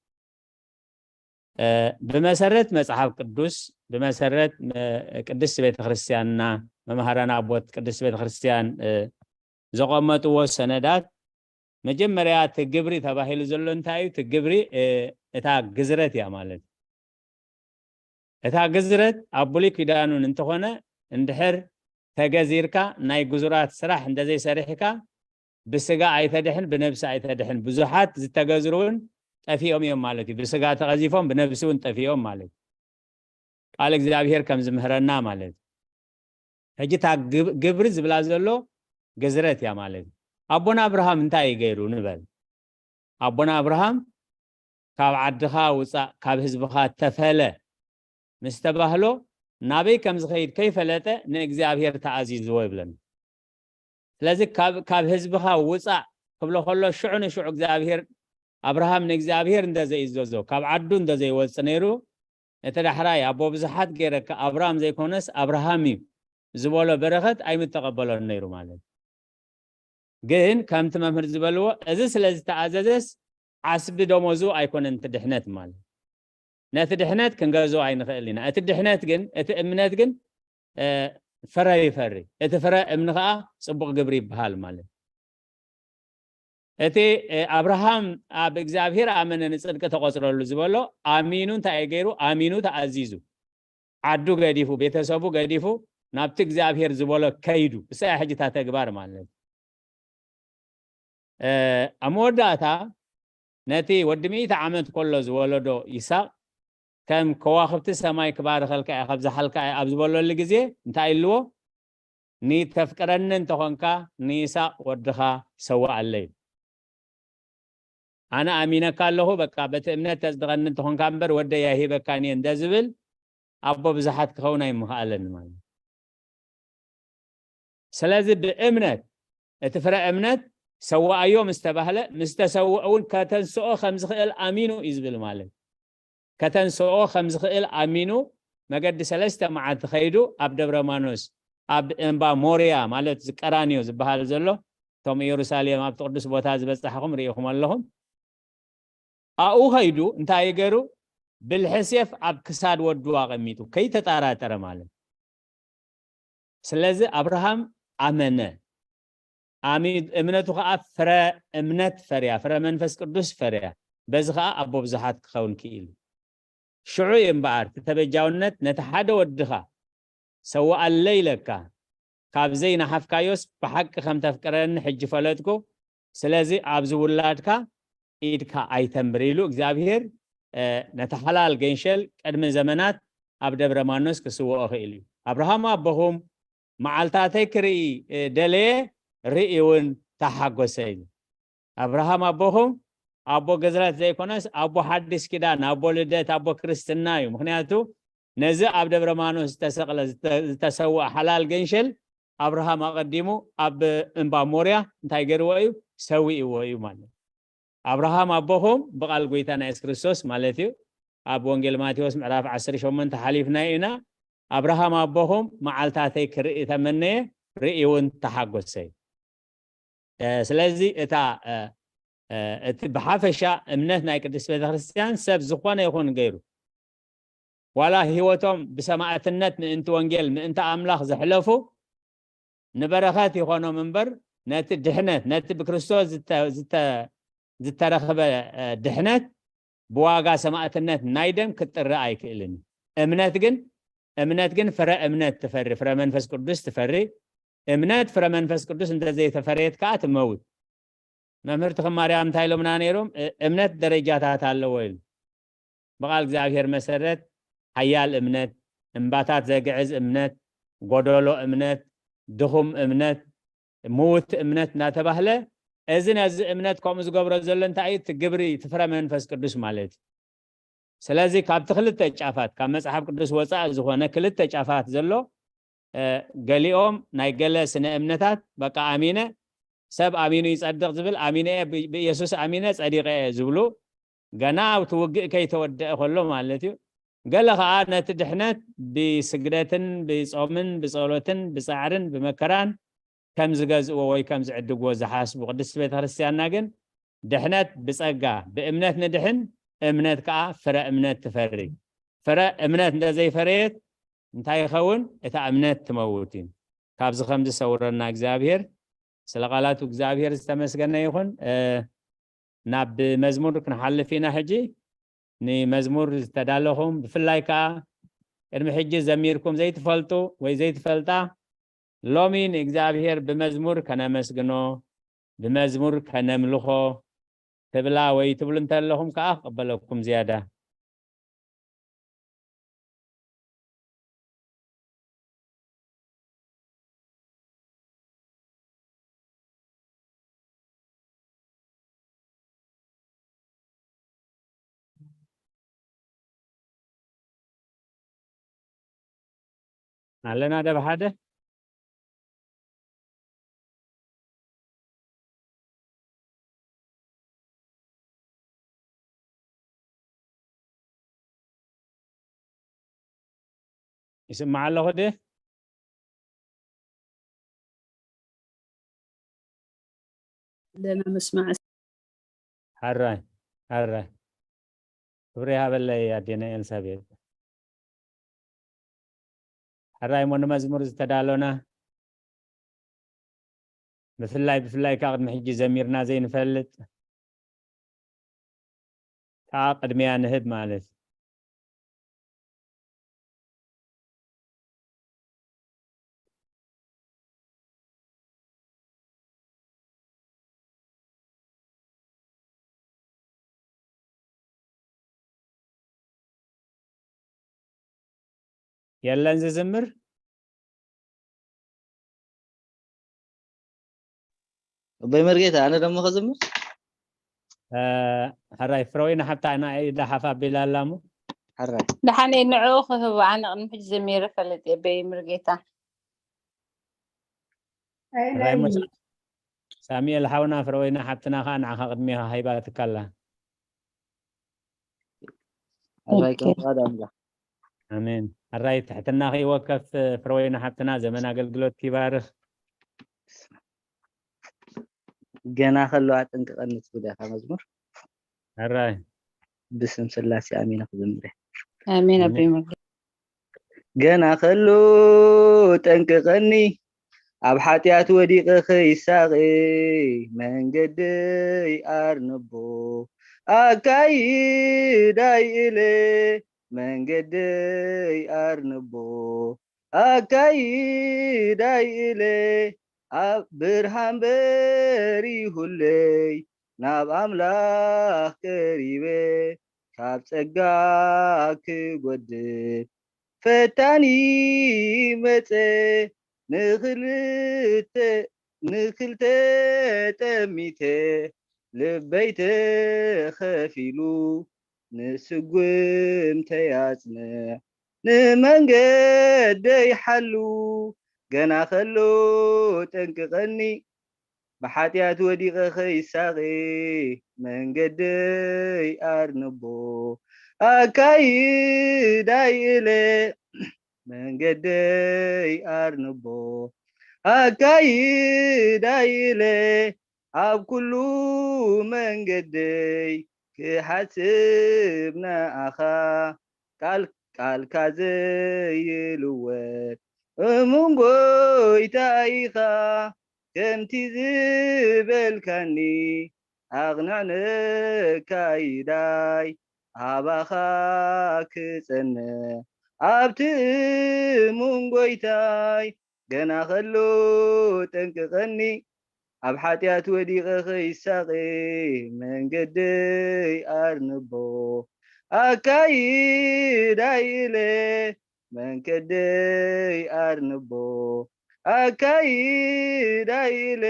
እ፣ ብመሰረት መጽሓፍ ቅዱስ፣ ብመሰረት መ-፣ ቅድስት ቤተክርስትያንና፣ መምሃራን ኣቦት ቅድስት ቤተክርስትያን፣ እ፣ ዘቐመጥዎ ሰነዳት፣ መጀመርያ እቲ ግብሪ ተባሂሉ ዘሎ እንታይ እዩ? እቲ ግብሪ፣ እ፣ እታ ግዝረት እያ ማለት እዩ። እታ ግዝረት ኣብ ብሉይ ኪዳኑን እንተኾነ፣ እንድሕር ተገዚርካ፣ ናይ ግዙራት ስራሕ እንተዘይሰሪሕካ፣ ብስጋ ኣይተድሕን፣ ብነብሲ ኣይተድሕን። ብዙሓት ዝተገዝሩ እውን ጠፊኦም እዮም ማለት እዩ። ብስጋ ተቐዚፎም፣ ብነብሲ እውን ጠፊኦም ማለት እዩ። ቃል እግዚኣብሔር ከም ዝምህረና ማለት እዩ። ሕጂ እታ ግብ-፣ ግብሪ ዝብላ ዘሎ ግዝረት እያ ማለት እዩ። ኣቦና ኣብርሃም እንታይ እዩ ገይሩ ንበል? ኣቦና ኣብርሃም፣ "ካብ ዓድኻ ውጻእ፣ ካብ ህዝብኻ ተፈለ" ምስ ተባህሎ፣ ናበይ ከም ዝኸይድ ከይፈለጠ ንእግዚኣብሔር ተኣዚዝዎ ይብለና። ስለዚ ካብ፣ ካብ ህዝብኻ ውጻእ ክብሎ ከሎ፣ ሽዑ ንሽዑ እግዚኣብሔር፣ ኣብርሃም ንእግዚኣብሔር እንተ ዘይእዘዞ፣ ካብ ዓዱ እንተ ዘይወጽእ ነይሩ፣ እቲ ዳሕራይ ኣቦ ብዙሓት ገይረካ ኣብራም ዘይኮነስ ኣብርሃም እዩ ዝበሎ በረኸት ኣይምተቐበሎን ነይሩ ማለት እዩ። ግን ከምቲ መምህር ዝበልዎ፣ እዚ ስለ ዝተኣዘዘስ ዓስቢ ደሞዙ ኣይኮነን እቲ ድሕነት ማለት። ነቲ ድሕነት ክንገዝኦ ኣይንኽእል ኢና። እቲ ድሕነት ግን፣ እቲ እምነት ግን፣ እ፣ ፍረ ይፈሪ። እቲ ፍረ እምኒ ኸኣ ጽቡቕ ግብሪ ይበሃል ማለት። እቲ፣ እ፣ ኣብርሃም ኣብ እግዚኣብሔር ኣመነ ንጽድቂ ተቖጽረሉ ዝበሎ፣ ኣሚኑ እንታይ ገይሩ? ኣሚኑ ተኣዚዙ። ዓዱ ገዲፉ፣ ቤተሰቡ ገዲፉ፣ ናብቲ እግዚኣብሔር ዝበሎ ከይዱ። እሳ እያ ሕጂ እታ ተግባር ማለት። እ፣ ኣብ መወዳእታ ነቲ ወዲ ሚእቲ ዓመት ከሎ ዝወለዶ ይስሐቅ፣ "ከም ከዋኽብቲ ሰማይ ክባርኸልካ እየ፣ ከብዝሓልካ እየ" ኣብ ዝበለሉ ግዜ እንታይ ኢልዎ? "ንተፍቅረኒ እንተኾንካ ንይስሐቅ ወድኻ ሰውኣለይ። ኣነ ኣሚነካ ኣለኹ፣ በቃ በቲ እምነት ተጽድቐኒ እንተኾንካ እምበር ወደይ ኣይህበካን እየ" እንተ ዝብል፣ ኣቦ ብዙሓት ክኸውን ኣይምኽኣለን ማለት እዩ። ስለዚ ብእምነት፣ እቲ ፍረ እምነት ሰውኣዮ ምስ ተባህለ፣ ምስ ተሰውአ እውን ከተንስኦ ከም ዝኽእል ኣሚኑ እዩ ዝብል ማለት። ከተንስኦ ከም ዝኽእል ኣሚኑ መገዲ ሰለስተ መዓልቲ ከይዱ ኣብ ደብረ ማኖስ፣ ኣብ እምባ ሞርያ ማለት እዚ ቀራንዮ ዝበሃል ዘሎ፣ እቶም ኢየሩሳሌም ኣብቲ ቅዱስ ቦታ ዝበጻሕኹም ርኢኹም ኣለኹም። ኣብኡ ከይዱ እንታይ ገይሩ? ብልሒ ሴፍ ኣብ ክሳድ ወዱ ኣቐሚጡ፣ ከይተጠራጠረ ማለት። ስለዚ ኣብርሃም ኣመነ። ኣሚ-፣ እምነቱ ኸዓ ፍረ እምነት ፈርያ፣ ፍረ መንፈስ ቅዱስ ፈርያ። በዚ ኸዓ ኣቦ ብዙሓት ክኸውን ክኢሉ። ሽዑ እዩ እምበኣር፣ እቲ ተበጃውነት ነቲ ሓደ ወድኻ ሰውኣለይ ኢለካ፣ ካብ ዘይነሓፍካዮስ ብሓቂ ከም ተፍቅረኒ ሕጂ ፈለጥኩ። ስለዚ ኣብዚ ውላድካ ኢድካ ኣይተንብር ኢሉ እግዚኣብሔር፣ እ፣ ነቲ ሓላል ገንሸል ቅድሚ ዘመናት ኣብ ደብረ ማኖስ ክስውኦ ክኢሉ እዩ። ኣብርሃም ኣቦኹም መዓልታተይ ክርኢ፣ እ፣ ደለየ፣ ርኢ እውን ተሓጎሰ ኢሉ። ኣብርሃም ኣቦኹም ኣቦ ግዝረት ዘይኮነስ ኣቦ ሓድሽ ኪዳን፣ ኣቦ ልደት፣ ኣቦ ክርስትና እዩ። ምኽንያቱ ነዚ ኣብ ደብረ ማኖስ ዝተሰቕለ፣ ዝተ-፣ ዝተሰውአ ሓላል ገንሸል ኣብርሃም ኣቐዲሙ ኣብ እምባ ሞርያ እንታይ ገይርዎ እዩ? ሰዊእዎ እዩ ማለት። ኣብርሃም ኣቦኹም ብቓል ጎይታና የሱስ ክርስቶስ ማለት እዩ። ኣብ ወንጌል ማቴዎስ ምዕራፍ ዓሰርተ ሸሞንተ ሓሊፍናዮ ኢና። ኣብርሃም ኣቦኹም መዓልታተይ ክርኢ ተመነየ፣ ርኢ እውን ተሓጎሰ እዩ። እ፣ ስለዚ እታ፣ እ፣ እ፣ እቲ ብሓፈሻ እምነት ናይ ቅድስት ቤተክርስትያን ሰብ ዝኾነ ይኹን ገይሩ፣ ዋላ ህይወቶም ብሰማዕትነት ምእንቲ ወንጌል፣ ምእንቲ ኣምላኽ ዘሕለፉ፣ ንበረኸት ይኾኖም እምበር፣ ነቲ ድሕነት፣ ነቲ ብክርስቶስ ዝተ-፣ ዝተ-፣ ዝተረኽበ፣ እ፣ ድሕነት ብዋጋ ሰማዕትነት ናይ ደም ክትጥረ ኣይክእልን እዩ። እምነት ግን፣ እምነት ግን ፍረ እምነት ትፈሪ፣ ፍረ መንፈስ ቅዱስ ትፈሪ። እምነት ፍረ መንፈስ ቅዱስ እንተዘይተፈረየት ከኣ ትመውት። መምህር ትኽማርያም እንታይ ኢሎምና ነይሮም? እ-፣ እምነት ደረጃታት ኣለዎ ኢሉ። ብቓል እግዚኣብሔር መሰረት ሓያል እምነት፣ እምባታት ዘግዕዝ እምነት፣ ጎደሎ እምነት፣ ድኹም እምነት፣ ምውት እምነት እናተባህለ፣ እዚ ነዚ እምነት ከምኡ ዝገብሮ ዘሎ እንታይ እዩ? እቲ ግብሪ፣ እቲ ፍረ መንፈስ ቅዱስ ማለት እዩ። ስለዚ ካብቲ ክልተ ጫፋት፣ ካብ መጽሓፍ ቅዱስ ወጻኢ ዝኾነ ክልተ ጫፋት ዘሎ፣ እ፣ ገሊኦም ናይ ገለ ስነ እምነታት፣ በቃ ኣሚነ፣ ሰብ ኣሚኑ ይጸድቕ ዝብል፣ ኣሚነ እየ፣ ብ-፣ ብኢየሱስ ኣሚነ ጸዲቐ እየ ዝብሉ፣ ገና ኣብቲ ውግእ ከይተወደአ ከሎ ማለት እዩ። ገለ ኸኣ ነቲ ድሕነት ብስግደትን ብጾምን ብጸሎትን ብጻዕርን ብመከራን ከም ዝገዝእዎ ወይ ከም ዝዕድግዎ ዝሓስቡ፣ ቅድስቲ ቤተ ክርስቲያንና ግን ድሕነት ብጸጋ፣ ብእምነት ንድሕን፣ እምነት ከዓ ፍረ እምነት ትፈሪ። ፍረ እምነት እንተዘይፈረየት እንታይ ይኸውን? እታ እምነት ትመውት እዩ። ካብዚ ከምዚ ሰውረና እግዚኣብሔር። ስለ ቃላቱ እግዚኣብሔር ዝተመስገነ ይኹን። እ፣ ናብ መዝሙር ክንሓልፍ ኢና ሕጂ። ንመዝሙር ዝተዳለኹም፣ ብፍላይ ከዓ ቅድሚ ሕጂ ዘሚርኩም ዘይትፈልጡ ወይ ዘይትፈልጣ፣ ሎሚ ንእግዚኣብሔር ብመዝሙር ከነመስግኖ፣ ብመዝሙር ከነምልኾ ትብላ ወይ ትብሉ እንተለኹም ከዓ ክቕበለኩም ዝያዳ። ኣለና ደብ ሓደ። ይስማዕ ኣለኹ ድ ኣለና መስማዕ። ሓራይ ሓራይ ክብሪ ሃበለይ ኣዴና ኤልሳቤጥ። ሕራይ እሞ ንመዝሙር ዝተዳሎና፣ ብፍላይ ብፍላይ ካብ ቅድሚ ሕጂ ዘሚርና ዘይንፈልጥ ከዓ ቅድሚያ ንህብ ማለት። የለን ዝዝምር። ኣቦይ መርጌታ፣ ኣነ ደሞ ከዝምር። ሕራይ ፍረወይና ሓብታ ኢና ኢዳ ሓፍ ኣቢላ ኣላ እሞ። ሕራይ ደሓነይ ንዕኡ ክህቡ ኣነ ቅድሚ ሕጂ ዘሚረ ፈልጥ እየ። ኣቦይ መርጌታ። ሕራይ እሞ ሳሚኤል ሓውና፣ ፍረወይና ሓብትና ከዓ ንዓኻ ቅድሚኻ ሃይባትካ ኣላ። ሕራይ ከም ፍቓድ ኣምላኽ። ኣሜን። ሕራይ ትሕትናኺ ይወከፍ ፍረወይና ሓብትና፣ ዘመን ኣገልግሎት ይባርኽ። ገና ከሎ ኣጠንቅቐኒ ትብል እያ እታ መዝሙር። ሕራይ ብስም ስላሴ ኣሚነ ክዝምር እየ። ኣሜን ኣቦይ መርጌታ። ገና ከሎ ጠንቅቐኒ፣ ኣብ ሓጢኣት ወዲቐ ከይሳቐ፣ መንገደይ ኣርንቦ ኣካይድ ኣይእለ፣ መንገደይ ኣርንቦ ኣካይድ ኣይእለ፣ ኣብ ብርሃን በሪሁለይ፣ ናብ ኣምላኽ ቀሪበ፣ ካብ ጸጋ ክጎድል ፈታኒ መጸ፣ ንኽልተ ንኽልተ ጠሚተ፣ ልበይ ተኸፊሉ፣ ንስጉምተይ ኣጽንዕ፣ ንመንገደይ ሓሉ፣ ገና ከሎ ጠንቅቐኒ፣ ብሓጢኣት ወዲቐ ከይሳቐ፣ መንገደይ ኣርንቦ ኣካይድ ኣይእለ፣ መንገደይ ኣርንቦ ኣካይድ ኣይእለ፣ ኣብ ኩሉ መንገደይ ክሓስብ ንኣኻ፣ ቃል ቃልካ ዘይልወጥ እሙን ጎይታ ኢኻ፣ ከምቲ ዝበልካኒ ኣቕንዕ ነካይዳይ፣ ኣባኻ ክጸንዕ ኣብቲ እሙን ጎይታይ፣ ገና ከሎ ጠንቅቐኒ፣ ኣብ ሓጢኣት ወዲቐ ከይሳቐ፣ መንገደይ ኣርንቦ ኣካይድ ኣይእለ፣ መንገደይ ኣርንቦ ኣካይድ ኣይእለ፣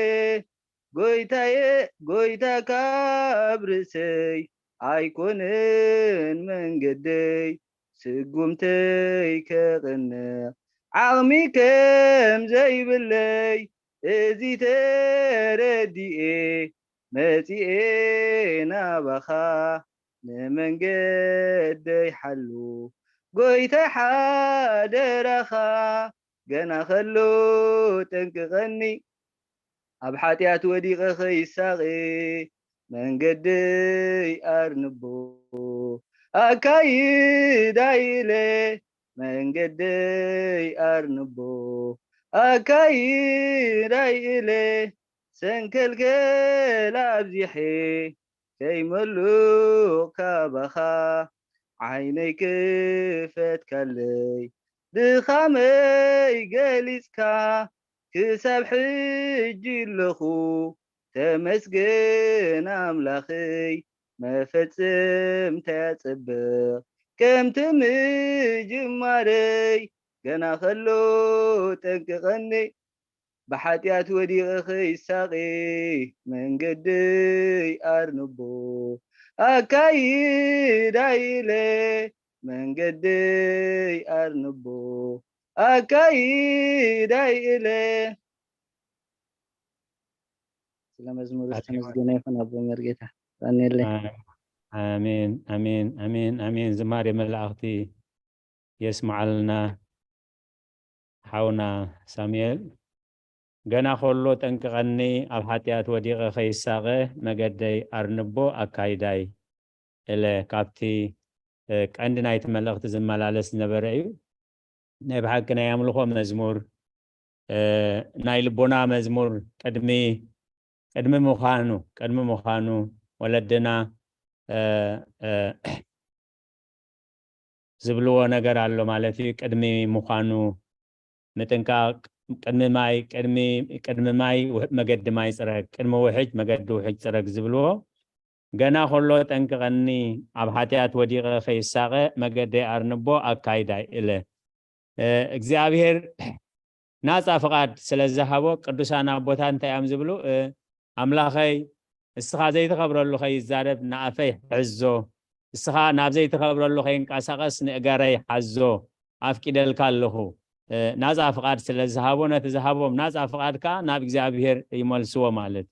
ጎይታየ ጎይታ ካብ ርእሰይ ኣይኮነን መንገደይ፣ ስጉምተይ ከቕንዕ ዓቕሚ ከም ዘይብለይ፣ እዚ ተረዲኤ መጺኤ ናባኻ፣ ንመንገደይ ሓሉ ጎይታይ ሓደራኻ፣ ገና ከሎ ጠንቅቐኒ፣ ኣብ ሓጢኣት ወዲቐ ከይሳቐ፣ መንገደይ ኣርንቦ ኣካይዳይ ኢለ መንገደይ ኣርንቦ ኣካይዳይ ኢለ ሰንከልከል ኣብዚሐ ከይመሉቕ ካባኻ ዓይነይ ክፈትካለይ ድኻመይ ገሊጽካ ክሳብ ሕጂ ኣለኹ ተመስገን ኣምላኸይ መፈጸምታ ያጽብቕ ከምቲ ምጅማረይ ገና ከሎ ጠንቅቐኒ ብሓጢኣት ወዲቐ ኸይሳቐ መንገደይ ኣርንቦ ኣካይዳ ኢለ መንገደይ ኣርንቦ ኣካይዳ ኢለ ስለ መዝሙር ዝተመስገነ ይኹን ኣቦ መርጌታ ቀንየለይ። ኣሜን ኣሜን ኣሜን ኣሜን። ዝማሬ መላእኽቲ የስምዓልና ሓውና ሳሙኤል። ገና ከሎ ጠንቅቐኒ ኣብ ሓጢኣት ወዲቐ ከይሳቐ መገደይ ኣርንቦ ኣካይዳይ እለ ካብቲ ቀንዲ ናይቲ መልእኽቲ ዝመላለስ ዝነበረ እዩ። ናይ ብሓቂ ናይ ኣምልኾ መዝሙር ናይ ልቦና መዝሙር ቅድሚ ቅድሚ ምዃኑ ቅድሚ ምዃኑ ወለድና ዝብልዎ ነገር ኣሎ ማለት እዩ። ቅድሚ ምዃኑ ምጥንቃቕ ቅድሚ ማይ ቅድሚ ቅድሚ ማይ መገዲ ማይ ፅረግ ቅድሚ ውሕጅ መገዲ ውሕጅ ፅረግ ዝብልዎ ገና ከሎ ጠንቅቐኒ ኣብ ሓጢኣት ወዲቐ ከይሳቐ መገደይ ኣርንቦ ኣካይዳይ እለ እግዚኣብሔር ናፃ ፍቓድ ስለ ዝሃቦ ቅዱሳን ኣቦታት እንታይ እዮም ዝብሉ? ኣምላኸይ እስኻ ዘይትኸብረሉ ከይዛረብ ንኣፈይ ሓዞ፣ እስኻ ናብ ዘይትኸብረሉ ከይንቀሳቐስ ንእገረይ ሓዞ ኣፍቂደልካ ኣለኹ። ናፃ ፍቓድ ስለ ዝሃቦ ነቲ ዝሃቦም ናፃ ፍቓድ ከዓ ናብ እግዚኣብሔር ይመልስዎ ማለት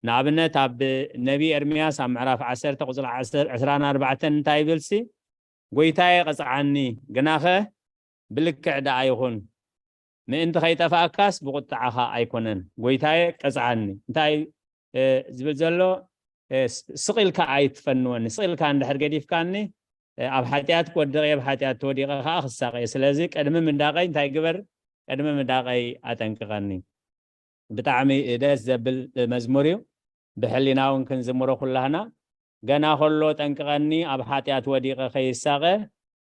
ንኣብነት ኣብ ነቢ ኤርምያስ ኣብ ምዕራፍ ዓሰርተ ቁፅሪ ዕስራን ኣርባዕተን እንታይ ይብልሲ ጎይታየ ቅፅዓኒ ግናኸ ብልክዕ ደኣ ይኹን ምእንቲ ከይጠፋእካስ ብቁጥዓኻ ኣይኮነን ጎይታየ ቅፅዓኒ እንታይ ዝብል ዘሎ ስቕ ኢልካ ኣይትፈንወኒ ስቕ ኢልካ እንድሕር ገዲፍካኒ ኣብ ሓጢኣት ክወድቕ እየ ብሓጢኣት ተወዲቐ ከዓ ክሳቐ እየ ስለዚ ቅድሚ ምንዳቐይ እንታይ ግበር ቅድሚ ምንዳቐይ ኣጠንቅቐኒ ብጣዕሚ ደስ ዘብል መዝሙር እዩ። ብሕሊና እውን ክንዝምሮ ኩላህና ገና ከሎ ጠንቅቐኒ ኣብ ሓጢኣት ወዲቐ ከይሳቐ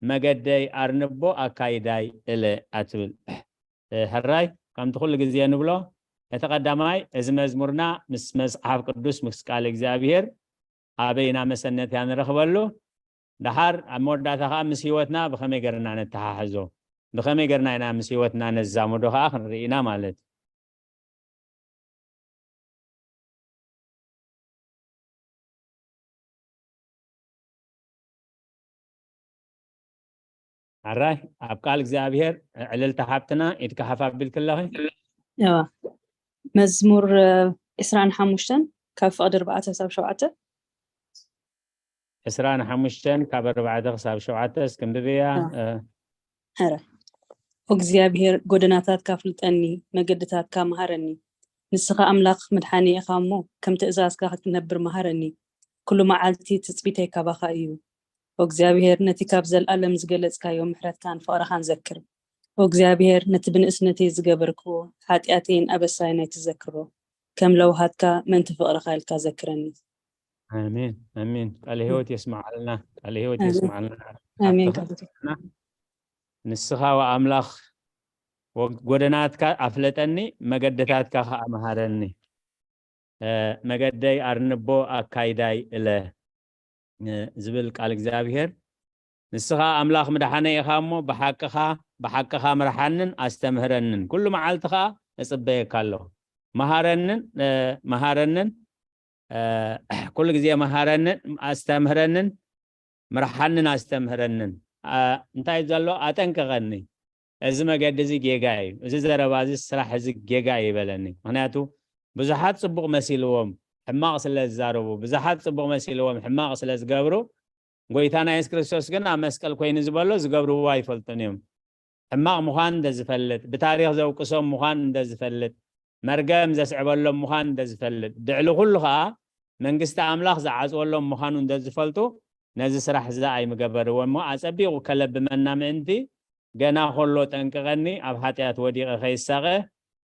መገደይ ኣርንቦ ኣካይዳይ እለ ኣትብል። ሕራይ ከምቲ ኩሉ ግዜ ንብሎ እቲ ቀዳማይ እዚ መዝሙርና ምስ መጽሓፍ ቅዱስ ምስ ቃል እግዚኣብሔር ኣበይና መሰነትያ ንረኽበሉ ደሓር ኣብ መወዳእታ ከዓ ምስ ህይወትና ብኸመይ ገርና ነተሓሕዞ ብኸመይ ገርና ኢና ምስ ህይወትና ነዛምዶ ከዓ ክንርኢ ኢና ማለት ኣራይ ኣብ ቃል እግዚኣብሔር ዕልልቲ ሓብትና ኢድካ ሓፍ ኣቢልክለኺ እዋ መዝሙር ዕስራን ሓሙሽተን ካብ ፍቕዲ ኣርባዕተ ክሳብ ሸውዓተ ዕስራን ሓሙሽተን ካብ ኣርባዕተ ክሳብ ሸውዓተ እስክንብብያ ሕረ እግዚኣብሔር ጎደናታትካ ኣፍልጠኒ መገድታትካ መሃረኒ ንስኻ ኣምላኽ ምድሓኒ ኢኻ እሞ ከም ትእዛዝካ ክትነብር መሃረኒ ኩሉ መዓልቲ ትጽቢተይ ካባኻ እዩ እግዚኣብሔር ነቲ ካብ ዘልኣለም ዝገለጽካዮ ምሕረትካን ፍቕርኻን ዘክር እግዚኣብሔር ነቲ ብንእስነተይ ዝገበርክዎ ሓጢኣተይን ኣበሳይን ኣይትዘክሮ ከም ለውሃትካ ምእንቲ ፍቕርኻ ኢልካ ዘክረኒ ኣሜን ኣሜን ቃለ ህይወት የስምዓልና ቃለ ህይወት የስምዓልና ኣሜን ንስኻ ወኣምላኽ ጎደናትካ ኣፍለጠኒ መገድታትካ ከዓ መሃረኒ መገደይ ኣርንቦ ኣካይዳይ እለ ዝብል ቃል እግዚኣብሔር ንስኻ ኣምላኽ ምድሓነ ኢኻ እሞ ብሓቅኻ ብሓቅኻ ምርሓንን ኣስተምህረንን ኩሉ መዓልቲ ከዓ እፅበየካ ኣለኹ መሃረንን መሃረንን ኩሉ ግዜ መሃረንን ኣስተምህረንን ምርሓንን ኣስተምህረንን እንታይ ዘሎ ኣጠንቀቐኒ እዚ መገዲ እዚ ጌጋ እዩ እዚ ዘረባ እዚ ስራሕ እዚ ጌጋ እዩ ይበለኒ ምክንያቱ ብዙሓት ፅቡቕ መሲልዎም ሕማቕ ስለ ዝዛረቡ ብዙሓት ፅቡቕ መሲልዎም ሕማቕ ስለ ዝገብሩ ጎይታና የሱስ ክርስቶስ ግን ኣብ መስቀል ኮይኑ ዝበሎ ዝገብርዎ ኣይፈልጡን እዮም ሕማቕ ምዃን እንተ ዝፈልጥ ብታሪኽ ዘውቅሶም ምዃን እንተ ዝፈልጥ መርገም ዘስዕበሎም ምዃን እንተ ዝፈልጥ ድዕሊ ኩሉ ከዓ መንግስቲ ኣምላኽ ዝዓፅወሎም ምዃኑ እንተ ዝፈልጡ ነዚ ስራሕ እዚ ኣይምገበርዎ እሞ ኣጸቢቑ ከለብመና ምእንቲ ገና ከሎ ጠንቅቐኒ ኣብ ሓጢኣት ወዲቐ ከይሳቐ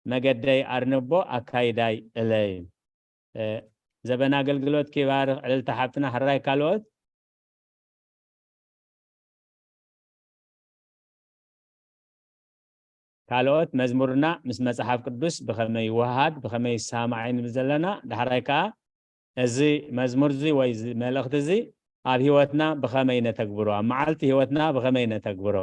መገደይ ኣርንቦ ኣካይዳይ እለይ። ዘበን ኣገልግሎት ኪባርኽ ዕልልታ ሓብትና ሕራይ ካልኦት ካልኦት መዝሙርና ምስ መጽሓፍ ቅዱስ ብኸመይ ይወሃሃድ ብኸመይ ይሰማማዕ ንብል ዘለና ዳሕራይ ከዓ እዚ መዝሙር እዚ ወይ እዚ መልእኽቲ እዚ ኣብ ህይወትና ብኸመይ ነተግብሮ ኣብ መዓልቲ ህይወትና ብኸመይ ነተግብሮ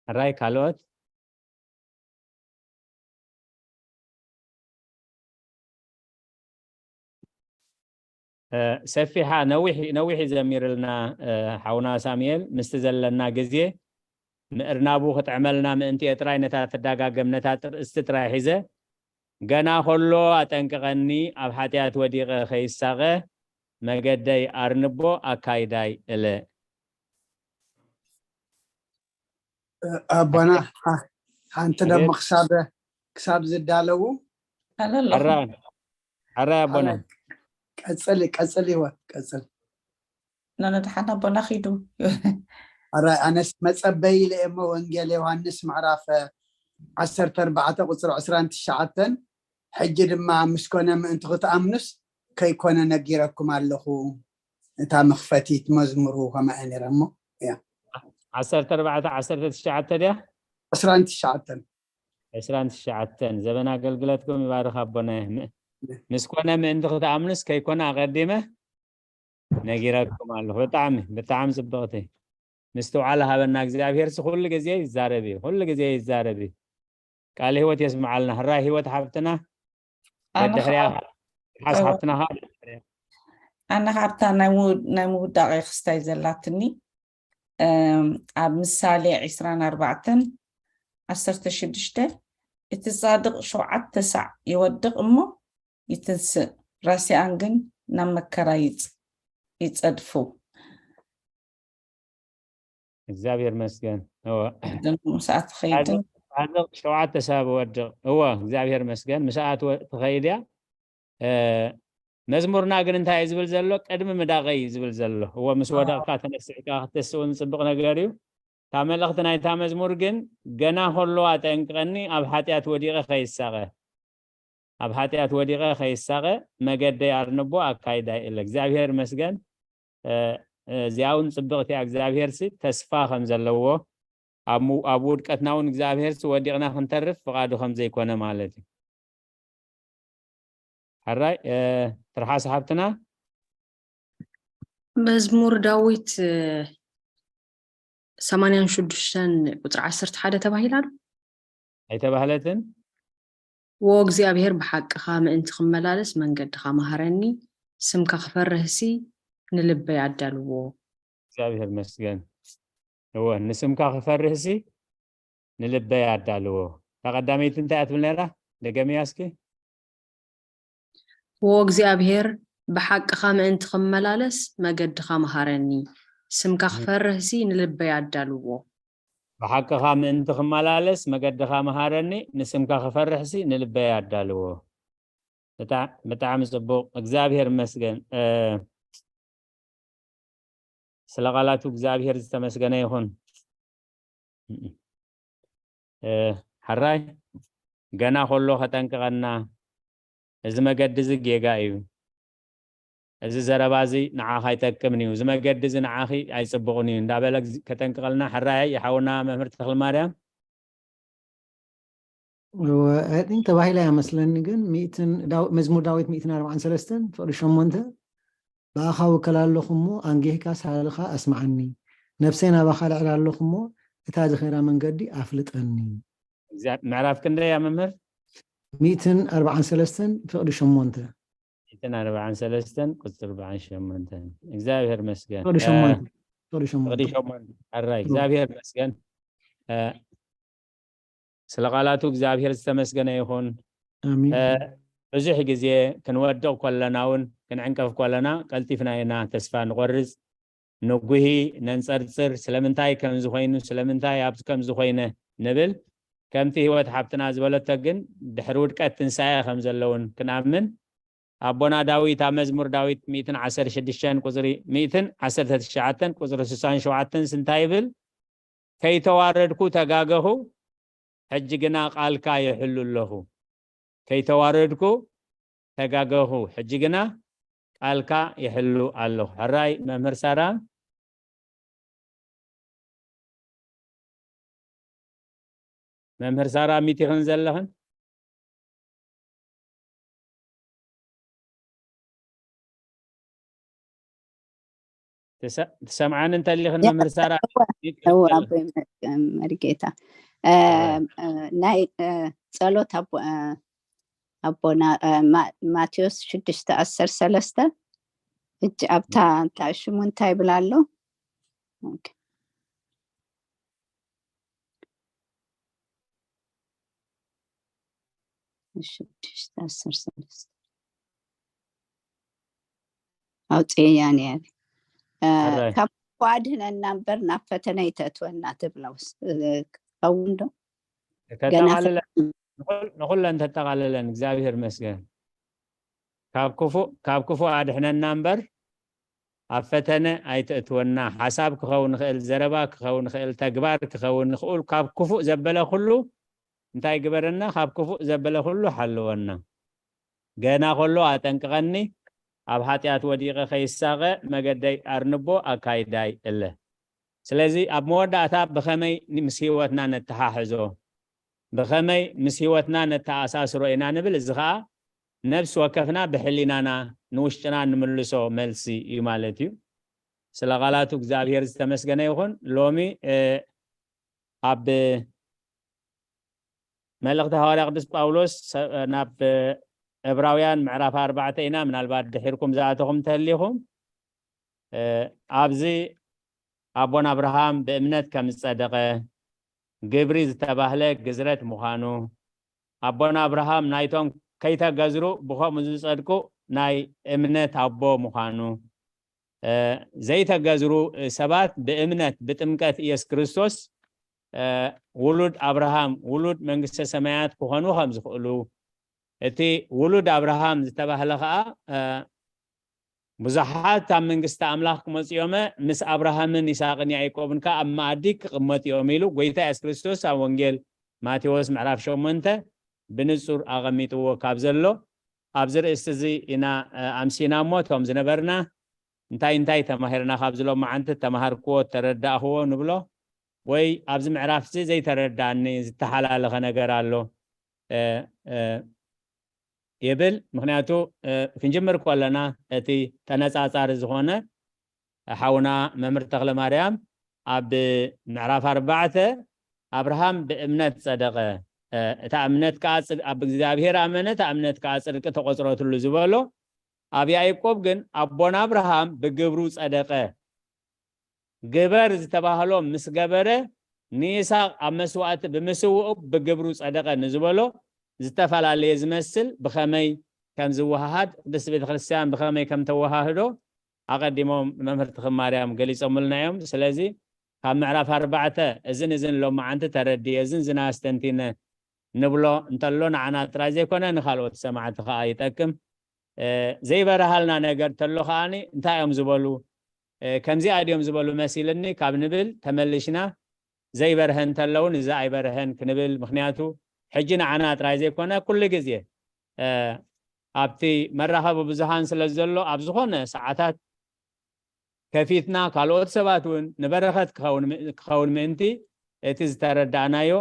ሕራይ ካልኦት ሰፊሓ ነዊሕ ነዊሕ ዘሚርልና ሓውና ሳሙኤል ምስቲ ዘለና ግዜ ምእርናቡ ክጥዕመልና ምእንቲ እየ ጥራይ ነታ ትዳጋገም ነታ ጥርእስቲ ጥራይ ሒዘ ገና ከሎ ኣጠንቅቐኒ ኣብ ሓጢኣት ወዲቐ ከይሳቐ መገደይ ኣርንቦ ኣካይዳይ እለ ኣቦና ሓንቲ ደሞ ክሳብ ክሳብ ዝዳለዉ ሕራይ ኣቦና ቀፅል ቀፅል ህይወት ቀፅል ነነድሓን ኣቦና ኪዱ ሕራይ ኣነስ መፀበይ ኢለ እሞ ወንጌል ዮሃንስ ምዕራፍ ዓሰርተ ኣርባዕተ ቁፅሪ ዕስራን ትሽዓተን ሕጂ ድማ ምስ ኮነ ምእንቲ ክትኣምኑስ ከይኮነ ነጊረኩም ኣለኹ እታ መኽፈቲት መዝሙሩ ከማያ ነይራ እሞ እያ ዓሰርተ ኣርባዕተ ዓሰርተ ትሽዓተ ድያ ዕስራን ትሽዓተን ዕስራን ትሽዓተን ዘበን ኣገልግለትኩም ይባርኽ ኣቦና ምስ ኮነ ምእንቲ ክትኣምኑስ ከይኮነ ኣቐዲመ ነጊረኩም ኣለኹ ብጣዕሚ ብጣዕሚ ፅብቕቲ ምስትውዓል ሃበና እግዚኣብሔር ኩሉ ግዜ ይዛረብ እዩ ኩሉ ግዜ ይዛረብ እዩ ቃል ህይወት የስምዓልና ሕራይ ህይወት ሓብትና ድሕሪያ ሓስ ሓብትና ኣነ ካብታ ናይ ምውዳቕ ክስታይ ዘላትኒ ኣብ ምሳሌ ዕስራን ኣርባዕተን ዓሰርተ ሽዱሽተ እቲ ጻድቕ ሸውዓተ ሳዕ ይወድቕ እሞ ይትንስእ ራሲኣን ግን ናብ መከራ ይጸድፉ እግዚኣብሔር መስገን ሰዓት ኸይድን ሸውዓተ ሰብ ወድቕ እዎ እግዚኣብሔር መስገን ምስኣት ትኸይድ እያ መዝሙርና ግን እንታይ እዩ ዝብል ዘሎ ቅድሚ ምዳቐይ እዩ ዝብል ዘሎ እዎ ምስ ወደቕካ ተነስዕካ ክትስእውን ፅቡቕ ነገር እዩ እታ መልእኽቲ ናይታ መዝሙር ግን ገና ከሎ ኣጠንቅቐኒ ኣብ ሓጢኣት ወዲቐ ከይሳቐ ኣብ ሓጢኣት ወዲቐ ከይሳቐ መገደይ ኣርንቦ ኣካይዳይ እለ እግዚኣብሔር መስገን እዚኣ እውን ፅብቕቲ እግዚኣብሔር ሲ ተስፋ ከም ዘለዎ ኣብ ውድቀትና እውን እግዚኣብሔር ሲ ወዲቕና ክንተርፍ ፍቓዱ ከም ዘይኮነ ማለት እዩ ሕራይ ትርሓስ ሓብትና መዝሙር ዳዊት ሰማንያን ሽዱሽተን ቁፅሪ ዓሰርተ ሓደ ተባሂላ ዶ ኣይተባህለትን ወ እግዚኣብሔር ብሓቅኻ ምእንቲ ክመላለስ መንገድኻ መሃረኒ ስምካ ክፈርህሲ ንልበይ ኣዳልዎ እግዚኣብሔር መስገን እወ ንስምካ ክፈርህሲ ንልበይ ኣዳልዎ እታ ቀዳመይቲ እንታይ እያ ትብል ነራ ደገምያ እስኪ ወ እግዚኣብሔር ብሓቅኻ ምእንቲ ክመላለስ መገድኻ መሃረኒ ስምካ ክፈርህሲ ንልበይ ኣዳልዎ ብሓቅኻ ምእንቲ ክመላለስ መገድኻ መሃረኒ ንስምካ ክፈርሕሲ ንልበይ ኣዳልዎ ብጣዕሚ ፅቡቅ እግዚኣብሔር መስገን ስለ ቃላቱ እግዚኣብሔር ዝተመስገነ ይኹን ሕራይ ገና ከሎ ከጠንቅቐና እዚ መገዲ እዚ ጌጋ እዩ እዚ ዘረባ እዚ ንዓኻ ኣይጠቅምን እዩ እዚ መገዲ እዚ ንዓኺ ኣይፅቡቕን እዩ እንዳበለ ከጠንቅቐልና ሕራይ ይሓውና መምህር ተኽልማርያም ተባሂላ እያ መስለኒ ግን መዝሙር ዳዊት ሚእትን ኣርባዓን ሰለስተን ፍቕዲ ሸሞንተ ብኣኻ ውከል ኣለኹ እሞ ኣንጊህካ ሳልኻ ኣስምዓኒ ነብሰይ ናባኻ ልዕል ኣለኹ እሞ እታ ዝኸይራ መንገዲ ኣፍልጠኒ ምዕራፍ ክንደይ እያ መምህር ሚእትን ኣርባዓን ሰለስተን ፍቕዲ ሸሞንተ ሚእትን ኣርባዓን ሰለስተን ቁፅሪ ኣርባዓን ሸሞንተን እግዚኣብሔር መስገን ፍቕዲ ሸሞንተ ፍቕዲ ሸሞንተ ፍቕዲ ሸሞንተ ሕራይ እግዚኣብሔር መስገን ስለ ቃላቱ እግዚኣብሔር ዝተመስገነ ይኹን ብዙሕ ግዜ ክንወድቕ ከለና እውን ክንዕንቀፍ ከለና ቀልጢፍና ኢና ተስፋ ንቆርፅ ንጉሂ ነንፀርፅር ስለምንታይ ከምዝኮይኑ ስለምንታይ ኣብዚ ከምዝኮይነ ንብል ከምቲ ህይወት ሓብትና ዝበለቶ ግን ድሕሪ ውድቀት ትንሳኤ ከም ዘለውን ክንኣምን ኣቦና ዳዊት ኣብ መዝሙር ዳዊት ሚእትን ዓሰርተ ሽዱሽተን ቁፅሪ ሚእትን ዓሰርተ ትሽዓተን ቁፅሪ ስሳን ሸውዓተን እንታይ ይብል? ከይተዋረድኩ ተጋገኹ፣ ሕጂ ግና ቃልካ ይሕሉ ኣለኹ። ከይተዋረድኩ ተጋገኹ፣ ሕጂ ግና ቃልካ ይሕሉ ኣለኹ። ሕራይ መምህር ሳራ፣ መምህር ሳራ ሚቲኽን ዘለኽን ትሰ- ትሰምዓኒ እንተሊኽን መምህር ሳራ? እወ ኣቦ መሪጌታ ናይ ጸሎት ኣቦና ማቴዎስ ሽዱሽተ ዓሰርተ ሰለስተ እጅ ኣብታ እንታይ ሽሙ እንታይ ይብል ኣሎ? ሽዱሽተ ዓሰርተ ሰለስተ ኣውፅኤያ ነይረ። ካብ ክፉ ኣድሕነና እምበር ናብ ፈተነ ኣይተእትወና ትብላ ክኸውን ዶ? ንኩለን ተጠቓለለን። እግዚኣብሔር ይመስገን። ካብ ክፉእ ኣድሕነና እምበር ኣብ ፈተነ ኣይተእትወና። ሓሳብ ክኸውን ይኽእል፣ ዘረባ ክኸውን ይኽእል፣ ተግባር ክኸውን ይኽእል። ካብ ክፉእ ዘበለ ኩሉ እንታይ ግበረና? ካብ ክፉእ ዘበለ ኩሉ ሓልወና። ገና ከሎ ኣጠንቅቐኒ፣ ኣብ ሓጢኣት ወዲቐ ከይሳቐ መገደይ ኣርንቦ ኣካይዳይ እለ። ስለዚ ኣብ መወዳእታ ብኸመይ ምስ ህይወትና ነተሓሕዞ፣ ብኸመይ ምስ ህይወትና ነተኣሳስሮ ኢና ንብል። እዚ ኸኣ ነብሲ ወከፍና ብሕሊናና ንውሽጥና ንምልሶ መልሲ እዩ ማለት እዩ። ስለ ቃላቱ እግዚኣብሔር ዝተመስገነ ይኹን። ሎሚ ኣብ መልእኽቲ ሃዋርያ ቅዱስ ጳውሎስ ናብ ዕብራውያን ምዕራፍ ኣርባዕተ ኢና። ምናልባት ድሒርኩም ዝኣተኹም እንተህሊኹም ኣብዚ ኣቦን ኣብርሃም ብእምነት ከም ዝጸደቐ ግብሪ ዝተባህለ ግዝረት ምዃኑ ኣቦን ኣብርሃም ናይቶም ከይተገዝሩ ብኸምኡ ዝጸድቁ ናይ እምነት ኣቦ ምዃኑ ዘይተገዝሩ ሰባት ብእምነት ብጥምቀት ኢየሱስ ክርስቶስ ውሉድ ኣብርሃም ውሉድ መንግስተ ሰማያት ክኾኑ ከም ዝኽእሉ እቲ ውሉድ ኣብርሃም ዝተባህለ ከዓ ብዙሓት ኣብ መንግስቲ ኣምላኽ ክመፅኦመ ምስ ኣብርሃምን ይስሐቅን ያዕቆብን ከዓ ኣብ መኣዲ ክቕመጡ እዮም ኢሉ ጎይታ የሱስ ክርስቶስ ኣብ ወንጌል ማቴዎስ ምዕራፍ ሸሞንተ ብንጹር ኣቐሚጥዎ ካብ ዘሎ ኣብዚ ርእስቲ እዚ ኢና ኣምሲና እሞ እቶም ዝነበርና እንታይ እንታይ ተማሂርና ካብዚ ሎማዓንቲ ተማሃርክዎ ተረዳእኽዎ ንብሎ ወይ ኣብዚ ምዕራፍ እዚ ዘይተረዳእኒ ዝተሓላለኸ ነገር ኣሎ ይብል። ምክንያቱ ክንጅምር ከለና እቲ ተነፃፃሪ ዝኾነ ሓውና መምህር ተክለ ማርያም ኣብ ምዕራፍ ኣርባዕተ ኣብርሃም ብእምነት ጸደቐ፣ እታ እምነት ከዓ ኣብ እግዚኣብሔር ኣመነ፣ እታ እምነት ከዓ ጽድቂ ተቆጽረትሉ ዝበሎ ኣብ ያዕቆብ ግን ኣቦና ኣብርሃም ብግብሩ ጸደቐ። ግበር ዝተባህሎ ምስ ገበረ ንይስሐቅ ኣብ መስዋእቲ ብምስውኡ ብግብሩ ጸደቐ ንዝበሎ ዝተፈላለየ ዝመስል ብኸመይ ከም ዝወሃሃድ ቅድስቲ ቤተ ክርስቲያን ብኸመይ ከም ተወሃህዶ ኣቐዲሞም መምህር ተኽለ ማርያም ገሊጾምልና እዮም። ስለዚ ካብ ምዕራፍ ኣርባዕተ እዝን እዝን ሎማዓንቲ ተረድየ እዝን ዝና ኣስተንቲነ ንብሎ እንተሎ ንዓና ጥራይ ዘይኮነ ንካልኦት ሰማዕቲ ከዓ ይጠቅም። ዘይበረሃልና ነገር ተሎ ከዓኒ እንታይ እዮም ዝበሉ ከምዚኣ ድዮም ዝበሉ መሲልኒ ካብ ንብል ተመልሽና ዘይበርሀ እንተለውን እዚ ኣይበርሀን ክንብል ምክንያቱ ሕጂ ንዓና ጥራይ ዘይኮነ ኩሉ ግዜ ኣብቲ መራኸቢ ብዙሃን ስለ ዘሎ ኣብ ዝኾነ ሰዓታት ከፊትና ካልኦት ሰባት እውን ንበረኸት ክኸውን ምእንቲ እቲ ዝተረዳእናዮ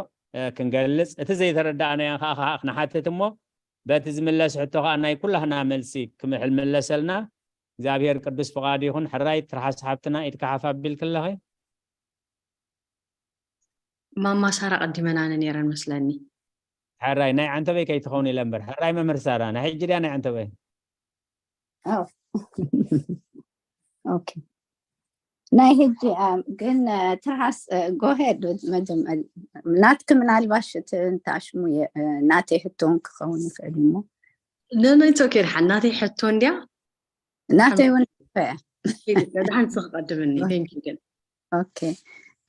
ክንገልፅ እቲ ዘይተረዳእናዮ ከዓ ክንሓትት እሞ በቲ ዝምለስ ሕቶ ከዓ ናይ ኩላህና መልሲ ክምሕል ምለሰልና እግዚኣብሔር ቅዱስ ፍቓድ ይኹን። ሕራይ ትርሓስ ሓብትና ኢድካ ሓፍ ኣቢልክለኺ። ማማ ሳራ ቀዲመናኒ ነይረን መስለኒ። ሕራይ ናይ ዓንተበይ ከይትኸውን ኢለ እምበር ሕራይ መምህር ሳራ ናይ ሕጂ ድያ ናይ ዓንተበይ? ኦኬ ናይ ሕጂ ግን ትርሓስ ጎሄድ መጀመሪ ናትክ ምናልባሽ ትንታሽሙ ናተይ ሕቶን ክኸውን ይኽእል እሞ ለናይቶ ኬድሓን ናተይ ሕቶ እንድያ ናተይ እውን ደሓን ክቐድምኒ ግን ኦኬ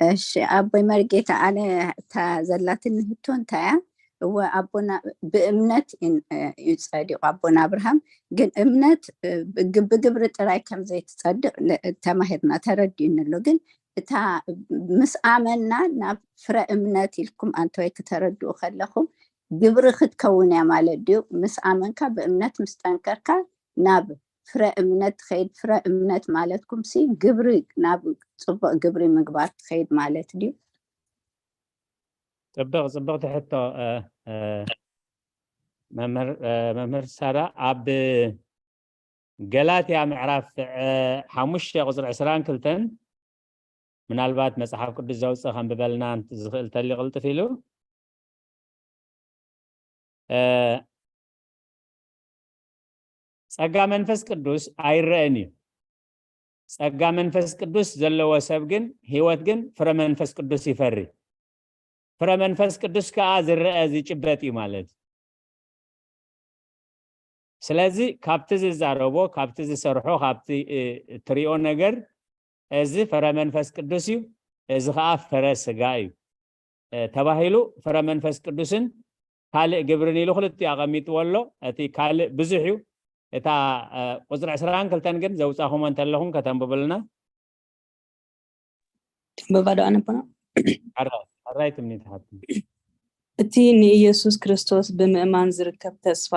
እሺ ኣቦይ መርጌታ፣ ኣነ እታ ዘላትኒ ህቶ እንታይ እያ? እወ ኣቦና ብእምነት ኢን- እ፣ እዩ ጸዲቑ ኣቦና ኣብርሃም። ግን እምነት እ፣ ብግ- ብግብሪ ጥራይ ከም ዘይትጸድቕ ለ- ተማሂርና ተረዲኡኒ ኣሎ። ግን እታ ምስ ኣመና ናብ ፍረ እምነት ኢልኩም ኣንተወይ ክተረድኡ ከለኹም ግብሪ ክትከውን እያ ማለት ድዩ? ምስ ኣመንካ ብእምነት ምስ ጠንከርካ ናብ ፍረ እምነት ትኸይድ። ፍረ እምነት ማለትኩም ሲ ግብሪ፣ ናብ ጽቡቕ ግብሪ ምግባር ትኸይድ ማለት ድዩ? ጽብቕ ጽብቕቲ ሕቶ። እ፣ እ፣ መምህር እ፣ መምህር ሳራ፣ ኣብ ገላትያ ምዕራፍ እ፣ ሓሙሽተ ቁጽሪ ዕስራን ክልተን፣ ምናልባት መጽሓፍ ቅዱስ ዘውፅእ ከንብበልና ዝኽእል ተሊ ቅልጥፍ ኢሉ። እ፣ ጸጋ መንፈስ ቅዱስ ኣይረአን እዩ። ጸጋ መንፈስ ቅዱስ ዘለዎ ሰብ ግን፣ ህይወት ግን ፍረ መንፈስ ቅዱስ ይፈሪ። ፍረ መንፈስ ቅዱስ ከዓ ዝረአ ዝጭበጥ እዩ ማለት እዩ። ስለዚ ካብቲ ዝዛረቦ፣ ካብቲ ዝሰርሖ፣ ካብቲ እ፣ እትሪኦ ነገር፣ እዚ ፍረ መንፈስ ቅዱስ እዩ፣ እዚ ከዓ ፍረ ስጋ እዩ እ፣ ተባሂሉ፣ ፍረ መንፈስ ቅዱስን ካልእ ግብርን ኢሉ ክልቲኡ ኣቐሚጥዎ ኣሎ። እቲ ካልእ ብዙሕ እዩ። እታ እ፣ ቁፅሪ ዕስራን ክልተን ግን ዘውፃኹሞ እንተለኹም ከተንብብልና። ክንበባ ዶ ኣነብና? ሕራይ ሕራይ ትምኒት ሓብቲ። እቲ ንኢየሱስ ክርስቶስ ብምእማን ዝርከብ ተስፋ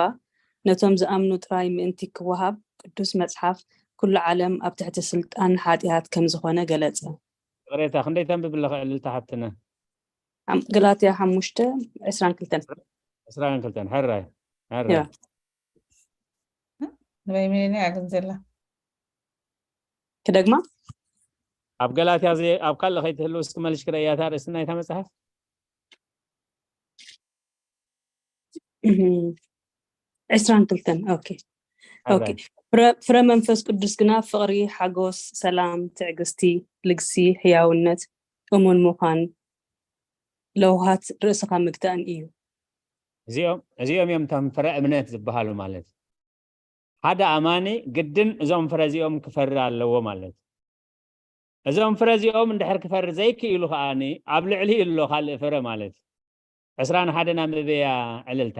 ነቶም ዝኣምኑ ጥራይ ምእንቲ ክወሃብ ቅዱስ መጽሓፍ ኩሉ ዓለም ኣብ ትሕቲ ስልጣን ሓጢኣት ከም ዝኾነ ገለጸ። ይቕሬታ፣ ክንደይ ተንብብለ ክእልልታ ሓብትና? ሓም- ገላትያ ሓሙሽተ ዕስራን ክልተን። ዕስራን ክልተን። ሕራይ ሕራይ። ያ። ንበይ ሚሊዮን እያ ግን ዘላ። ክደግማ? ኣብ ገላትያ ዘ ኣብ ካልእ ከይትህልው እስኪ መልሽ ክረእያ እታ ርእሲ ናይታ መጽሓፍ። እህም። ዕስራን ክልተን። ኦኬ ኦኬ። ሕራይ። ፍረ ፍረ መንፈስ ቅዱስ ግና ፍቕሪ፣ ሓጎስ፣ ሰላም፣ ትዕግስቲ፣ ልግሲ፣ ህያውነት፣ እሙን ምዃን፣ ለውሃት፣ ርእስኻ ምግታእን እዩ። እዚኦም እዚኦም እዮም እቶም ፍረ እምነት ዝበሃሉ ማለት እዩ። ሓደ ኣማኒ ግድን እዞም ፍረ እዚኦም ክፈሪ ኣለዎ ማለት እዩ። እዞም ፍረ እዚኦም እንድሕር ክፈሪ ዘይክኢሉ ከዓኒ ኣብ ልዕሊ ኣሎ ካልእ ፍረ ማለት እዩ። ዕስራን ሓደን ኣንብበያ ዕልልታ።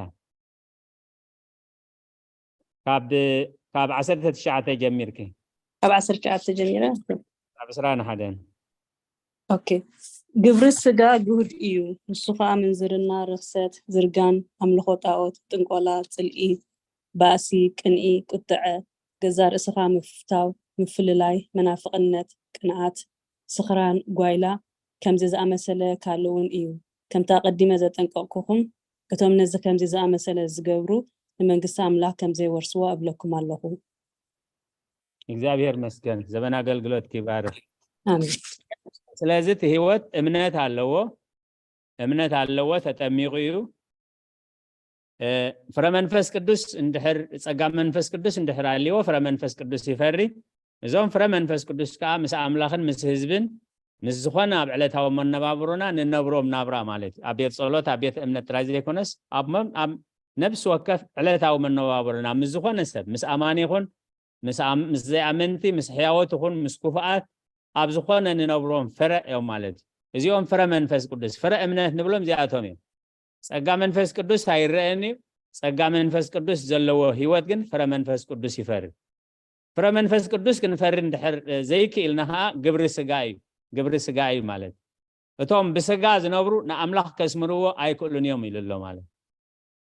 ካብ ካብ ዓሰርተ ትሽዓተ ጀሚርኪ። ካብ ዓሰርተ ትሽዓተ ጀሚረ። ካብ ዕስራን ሓደን። ኦኬ። ግብሪ ስጋ ግሁድ እዩ። ንሱ ኸዓ ምንዝርና፣ ርኽሰት፣ ዝርጋን፣ ኣምልኾ ጣዖት፣ ጥንቆላ፣ ጽልኢ፣ ባእሲ፣ ቅንኢ፣ ቁጥዐ፣ ገዛእ ርእስኻ ምፍታው፣ ምፍልላይ፣ መናፍቕነት፣ ቅንኣት፣ ስኽራን፣ ጓይላ፣ ከምዚ ዝኣመሰለ ካልእ እውን እዩ። ከምቲ ኣቐዲመ ዘጠንቀቕኩኹም፣ እቶም ነዚ ከምዚ ዝኣመሰለ ዝገብሩ ንመንግስቲ ኣምላኽ ከም ዘይወርስዎ እብለኩም ኣለኹ። እግዚኣብሔር መስገን፣ ዘበን ኣገልግሎት ይባርክ። ኣሜን። ስለዚ እቲ ህይወት እምነት ኣለዎ፣ እምነት ኣለዎ፣ ተጠሚቑ እዩ። እ፣ ፍረ መንፈስ ቅዱስ እንድሕር፣ ጸጋ መንፈስ ቅዱስ እንድሕር ኣልዎ፣ ፍረ መንፈስ ቅዱስ ይፈሪ። እዞም ፍረ መንፈስ ቅዱስ ከዓ ምስ ኣምላኽን ምስ ህዝብን ምስ ዝኾነ ኣብ ዕለታዊ መነባብሮና ንነብሮም ናብራ ማለት እዩ። ኣብ ቤት ጸሎት፣ ኣብ ቤት እምነት ጥራይ ዘይኮነስ፣ ኣብ መ- ኣብ ነብሲ ወከፍ ዕለታዊ መነባብሮና ምስ ዝኾነ ሰብ፣ ምስ ኣማኒ ይኹን ምስ ኣም- ምስ ዘይኣመንቲ፣ ምስ ሕያዎት ይኹን ምስ ክፉኣት፣ ኣብ ዝኾነ ንነብሮም ፍረ እዮም ማለት እዩ። እዚኦም ፍረ መንፈስ ቅዱስ፣ ፍረ እምነት ንብሎም እዚኣቶም እዮም። ጸጋ መንፈስ ቅዱስ ኣይረአን እዩ። ጸጋ መንፈስ ቅዱስ ዘለዎ ህይወት ግን ፍረ መንፈስ ቅዱስ ይፈሪ። ፍረ መንፈስ ቅዱስ ክንፈሪ እንድሕር ዘይክኢልና ከዓ ግብሪ ስጋ እዩ፣ ግብሪ ስጋ እዩ ማለት። እቶም ብስጋ ዝነብሩ ንኣምላኽ ከስምርዎ ኣይክእሉን እዮም ኢሉ ኣሎ ማለት።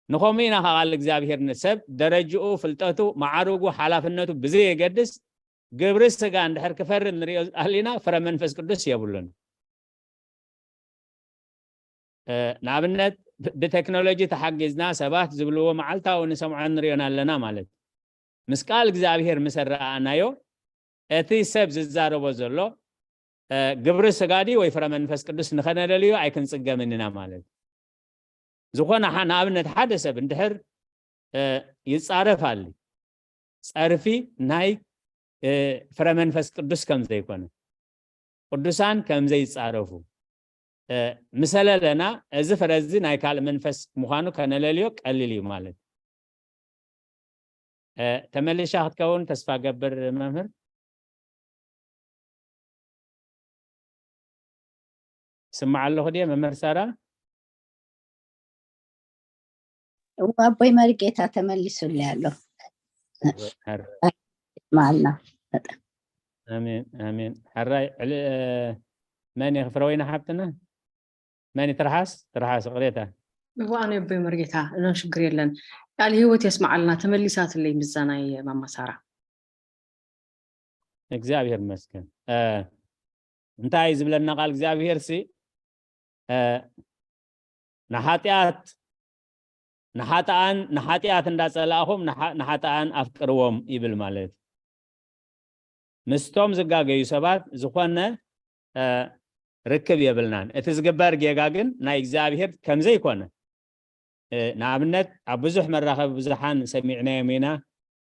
ንኸምኡ ኢና ከዓ ቃል እግዚኣብሔር ንሰብ ደረጅኡ፣ ፍልጠቱ፣ መዓርጉ፣ ሓላፍነቱ ብዘየገድስ ግብሪ ስጋ እንድሕር ክፈሪ ንሪኦ ኣሊና ፍረ መንፈስ ቅዱስ የብሉን። እ፣ ንኣብነት ብ- ብቴክኖሎጂ ተሓጊዝና ሰባት ዝብልዎ መዓልታዊ ንሰምዖን ንሪኦን ኣለና ማለት። ምስ ቃል እግዚኣብሔር ምስ ኣረኣእናዮ እቲ ሰብ ዝዛረቦ ዘሎ እ፣ ግብሪ ስጋ ድዩ ወይ ፍረ መንፈስ ቅዱስ ንኸነለልዮ ኣይክንጽገምን ኢና ማለት። ዝኾነ ሓ- ንኣብነት ሓደ ሰብ እንድሕር እ፣ ይጻረፍ ኣሊ ጸርፊ ናይ እ፣ ፍረ መንፈስ ቅዱስ ከም ዘይኮነ፣ ቅዱሳን ከም ዘይጻረፉ እ፣ ምሰለለና፣ እዚ ፍረ እዚ ናይ ካልእ መንፈስ ምዃኑ ከነለልዮ ቀሊል እዩ ማለት። እ፣ ተመሊሻ ክትከውን ተስፋ ገብር መምህር። ስማዕ ኣለኹ ድየ መምህር ሳራ? እዋ ኣቦይ መርጌታ ተመሊሱልይ ኣሎ። ሐር ማልና ኣሜን ኣሜን። ሐራይ ዕል መን ኢኺ ፍረወይኒ ሓብትና? መን እዩ? ትርሓስ ትርሓስ ቅሬታ እዋ ኣነ ኣቦይ መርጌታ እዞን ሽግር የለን። ቃል ህይወት የስማዓልና። ተመሊሳትለይ ምዛናይ ማማ ሳራ። እግዚኣብሔር ይመስገን። እ፣ እንታይ እዩ ዝብለና ቃል እግዚኣብሔር ሲ እ፣ ንሓጢኣት ንሓጥኣን ንሓጢኣት እንዳጸላእኹም ንሓ- ንሓጥኣን ኣፍቅርዎም ይብል ማለት እዩ። ምስቶም ዝጋገዩ ሰባት ዝኾነ እ፣ ርክብ የብልናን። እቲ ዝግበር ጌጋ ግን ናይ እግዚኣብሔር ከምዘይኮነ እ፣ ንኣብነት ኣብ ብዙሕ መራኸቢ ብዙሓን ሰሚዕናዮም ኢና።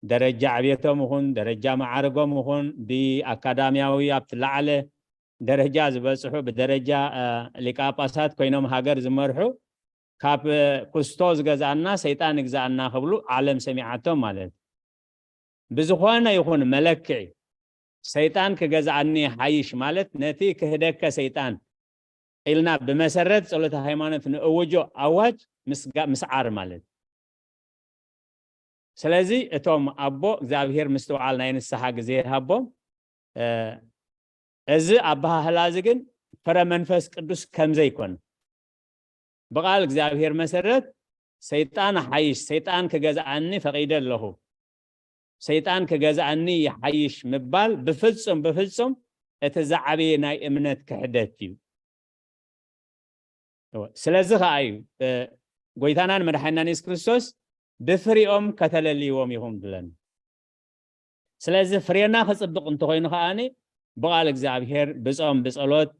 ደረጃ ዕብየቶም ይኹን ደረጃ መዓርጎም ይኹን ብኣካዳሚያዊ ኣብቲ ላዕለ ደረጃ ዝበፅሑ ብደረጃ እ፣ ሊቀ ጳጳሳት ኮይኖም ሃገር ዝመርሑ ካብ እ፣ ኩስቶ ዝገዝኣና ሰይጣን ይግዝኣና ክብሉ ዓለም ሰሚዓቶም ማለት እዩ። ብዝኾነ ይኹን መለክዒ ሰይጣን ክገዝኣኒ ሓይሽ ማለት ነቲ ክህደከ ሰይጣን ኢልና ብመሰረት ጸሎተ ሃይማኖት ንእውጆ ኣዋጅ ምስጋ- ምስዓር ማለት እዩ። ስለዚ እቶም ኣቦ እግዚኣብሔር ምስትውዓል ናይ ንስሓ ግዜ ይሃቦም። እ፣ እዚ ኣበሃህላ እዚ ግን ፍረ መንፈስ ቅዱስ ከምዘይኮነ ብቓል እግዚኣብሔር መሰረት ሰይጣን ሓይሽ ሰይጣን ክገዝኣኒ ፈቒደ ኣለኹ ሰይጣን ክገዝኣኒ ይሓይሽ ምባል ብፍጹም ብፍጹም እቲ ዝዓበየ ናይ እምነት ክሕደት እዩ። እወ፣ ስለዚ ከኣ እዩ እ፣ ጎይታናን መድሓናን የሱስ ክርስቶስ ብፍሪኦም ከተለልይዎም ኢኹም ዝብለና። ስለዚ ፍሬና ክጽብቕ እንተኾይኑ ከኣ ብቓል እግዚኣብሔር ብጾም ብጸሎት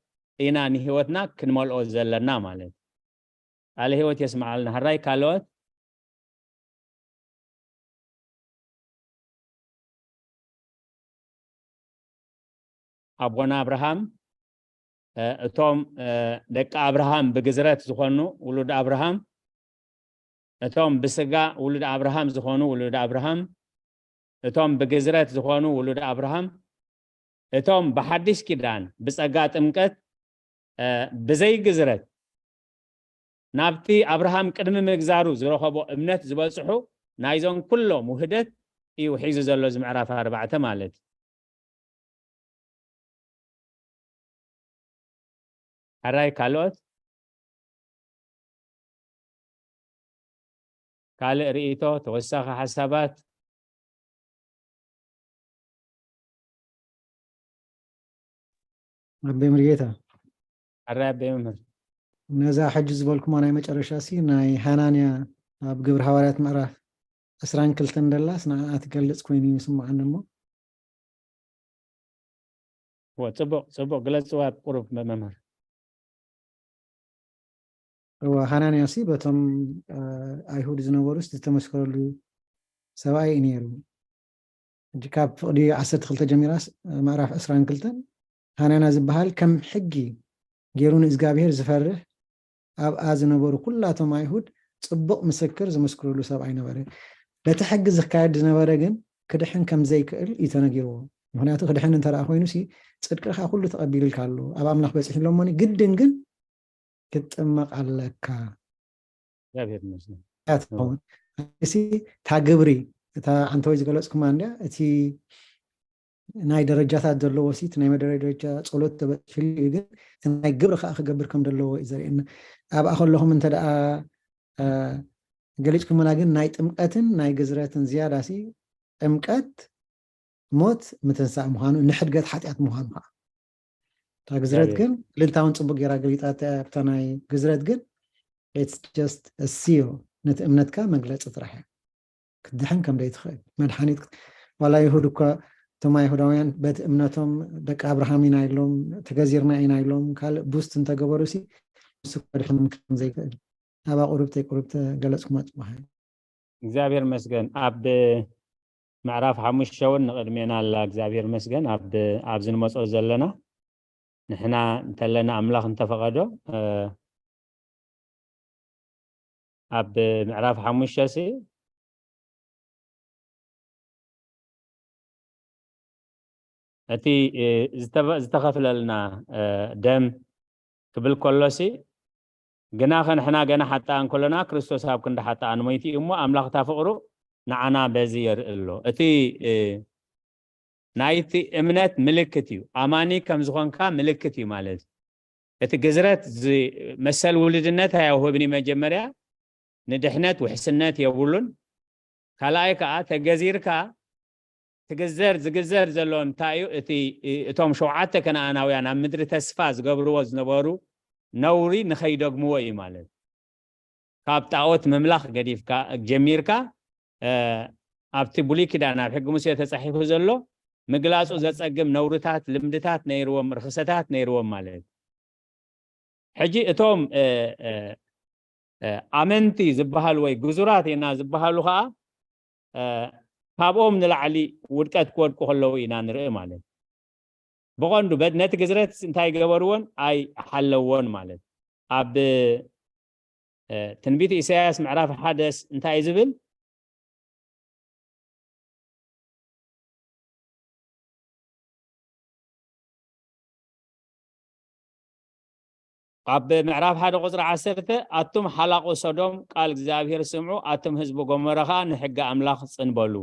ኢና ንህይወትና ክንመልኦ ዘለና ማለት እዩ። ቃለ ህይወት የስምዓልና። ሕራይ ካልኦት ኣቦና ኣብርሃም እ፣ እቶም እ፣ ደቂ ኣብርሃም ብግዝረት ዝኾኑ ውሉድ ኣብርሃም እቶም ብስጋ ውሉድ ኣብርሃም ዝኾኑ ውሉድ ኣብርሃም እቶም ብግዝረት ዝኾኑ ውሉድ ኣብርሃም እቶም ብሓድሽ ኪዳን ብጸጋ ጥምቀት እ፣ ብዘይ ግዝረት ናብቲ ኣብርሃም ቅድሚ ምግዛሩ ዝረኸቦ እምነት ዝበጽሑ ናይዞም ኩሎም ውህደት እዩ ሒዙ ዘሎ እዚ ምዕራፍ ኣርባዕተ ማለት እዩ። ሕራይ ካልኦት ካልእ ርእይቶ ተወሳኺ ሓሳባት ኣቤ ምርጌታ ሕራይ ኣቤ መምህር ነዛ ሕጂ ዝበልኩማ ናይ መጨረሻ ሲ ናይ ሃናንያ ኣብ ግብሪ ሃዋርያት ምዕራፍ ዕስራን ክልተን ደላስ ንዓኣ ትገልጽ ኮይኑ ይስምዓኒ እሞ እወ፣ ጽቡቕ ጽቡቕ ግለጽዋ ቁሩብ መ- መምህር እወ ሃናንያ ሲ በቶም እ፣ ኣይሁድ ዝነበሩስ ዝተመስከረሉ ሰብኣይ እዩ ነይሩ ሕጂ ካብ ፍቕዲ ዓሰርተ ክልተ ጀሚራስ እ፣ ምዕራፍ ዕስራን ክልተን ሃናንያ ዝበሃል ከም ሕጊ ገይሩ ንእዝጋብሄር ዝፈርህ ኣብኣ ዝነበሩ ኩላቶም ኣይሁድ ጽቡቕ ምስክር ዝምስክርሉ ሰብኣይ ነበረ በቲ ሕጊ ዝካየድ ዝነበረ ግን ክድሕን ከም ዘይክእል እዩ ተነጊርዎ ምክንያቱ ክድሕን እንተ ኮይኑ ሲ ጽድቂ ከዓ ኩሉ ተቐቢልልካ ኣሎ ኣብ ኣምላኽ በፂሑ ኣሎ እሞኒ ግድን ግን ክትጥመቕ ኣለካ እግዚኣብሔር ይመስገን እያ ትኸውን እዚ እታ ግብሪ እታ ዓንተወይ ዝገለፅኩማ እንድያ እቲ ናይ ደረጃታት ዘለዎ ሲ እቲ ናይ መደረጃ ፀሎት ተበፂሑሉ እዩ ግን እቲ ናይ ግብሪ ከዓ ክገብር ከም ዘለዎ እዩ ዘርእየና ኣብኣ ከለኹም እንተ ደኣ ገሊፅኩምና ግን ናይ ጥምቀትን ናይ ግዝረትን ዝያዳ ሲ ጥምቀት ሞት ምትንሳእ ምዃኑ ንሕድገት ሓጢኣት ምዃኑ ከዓ እታ ግዝረት ግን ልልታውን ፅቡቅ ገይራ ገሊፃ ኣብታ ናይ ግዝረት ግን it's just a seal ነቲ እምነትካ መግለፂ ጥራሕ እያ ክትድሕን ከም ደይትኽእል መድሓኒት ዋላ ይሁድ እኳ እቶም ኣይሁዳውያን በቲ እምነቶም ደቂ ኣብርሃም ኢና ኢሎም ተገዚርና ኢና ኢሎም ካልእ ቡስት እንተገበሩ ሲ ንሱ ከድሕኖም ከም ዘይክእል ኣብ ኣቁርብተይ ቁርብ ተገለፅኩማ ፅቡቅ እግዚኣብሔር መስገን ኣብ ምዕራፍ ሓሙሽተ እውን ንቅድሜና ኣላ እግዚኣብሔር መስገን ኣብ ኣብዚ ንመፆ ዘለና ንሕና እንተለና ኣምላኽ እንተፈቐዶ ኣብ ምዕራፍ ሓሙሽተ ሲ እቲ ዝተኸፍለልና ደም ክብል ከሎሲ፣ ግናኸ ንሕና ገና ሓጣኣን ከሎና ክርስቶስ ኣብ ክንዲ ሓጣኣን ሞይቱ እዩ እሞ፣ ኣምላኽ እታ ፍቕሩ ንዓና በዚ የርኢ ኣሎ። እቲ ናይቲ እምነት ምልክት እዩ። ኣማኒ ከም ዝኾንካ ምልክት እዩ ማለት እዩ። እቲ ግዝረት፣ መሰል ውሉድነት ኣይውህብን እዩ። መጀመርያ ንድሕነት ውሕስነት የብሉን። ካልኣይ ከዓ ተገዚርካ ትግዘር ዝግዘር ዘሎ እንታይ እዩ? እቲ እቶም ሸውዓተ ከነኣናውያን ኣብ ምድሪ ተስፋ ዝገብርዎ ዝነበሩ ነውሪ ንኸይደግምዎ እዩ ማለት። ካብ ጣዖት ምምላኽ ገዲፍካ ጀሚርካ ኣብቲ ብሉይ ኪዳን ኣብ ሕጊ ሙሴ ተፃሒፉ ዘሎ ምግላፁ ዘፀግም ነውርታት፣ ልምድታት ነይርዎም፣ ርክሰታት ነይርዎም ማለት እዩ። ሕጂ እቶም ኣመንቲ ዝበሃሉ ወይ ግዙራት ኢና ዝበሃሉ ከዓ ካብኦም ንላዕሊ ውድቀት ክወድቁ ከለዉ ኢና ንርኢ ማለት። ብቐንዱ ነቲ ግዝረት እንታይ ገበርዎን ኣይሓለዎን ማለት። ኣብ ትንቢት ኢሳያስ ምዕራፍ ሓደስ እንታይ ዝብል? ኣብ ምዕራፍ ሓደ ቁፅሪ ዓሰርተ፣ ኣቱም ሓላቑ ሶዶም ቃል እግዚኣብሔር ስምዑ፣ ኣቱም ህዝቢ ጎመራ ከዓ ንሕጊ ኣምላኽ ፅንበሉ።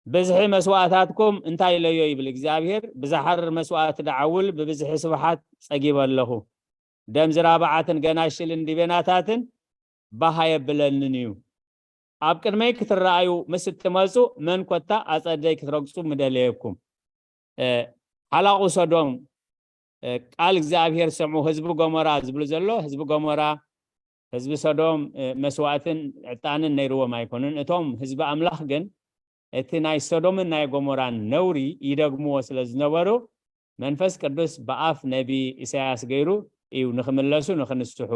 ብዝሒ መስዋእታትኩም እንታይ ኢለዮ ይብል እግዚኣብሔር፣ ብዝሓርር መስዋእቲ ደዓውል ብብዝሒ ስብሓት ጸጊበ ኣለኹ። ደም ዝራብዓትን ገናሽልን ዲቤናታትን ባህ ኣየብለንን እዩ። ኣብ ቅድመይ ክትረኣዩ ምስ እትመጹ መን ኮታ ኣጸደይ ክትረግጹ ምደለየኩም። ሓላቑ ሶዶም ቃል እግዚኣብሔር ሰምዑ፣ ህዝቢ ጎሞራ ዝብሉ ዘሎ፣ ህዝቢ ጎሞራ፣ ህዝቢ ሶዶም መስዋእትን ዕጣንን ነይርዎም ኣይኮኑን። እቶም ህዝቢ ኣምላኽ ግን እቲ ናይ ሶዶምን ናይ ጎሞራን ነውሪ ይደግምዎ ስለ ዝነበሩ መንፈስ ቅዱስ ብኣፍ ነቢ ኢሳያስ ገይሩ እዩ ንኽምለሱ ንኽንስሑ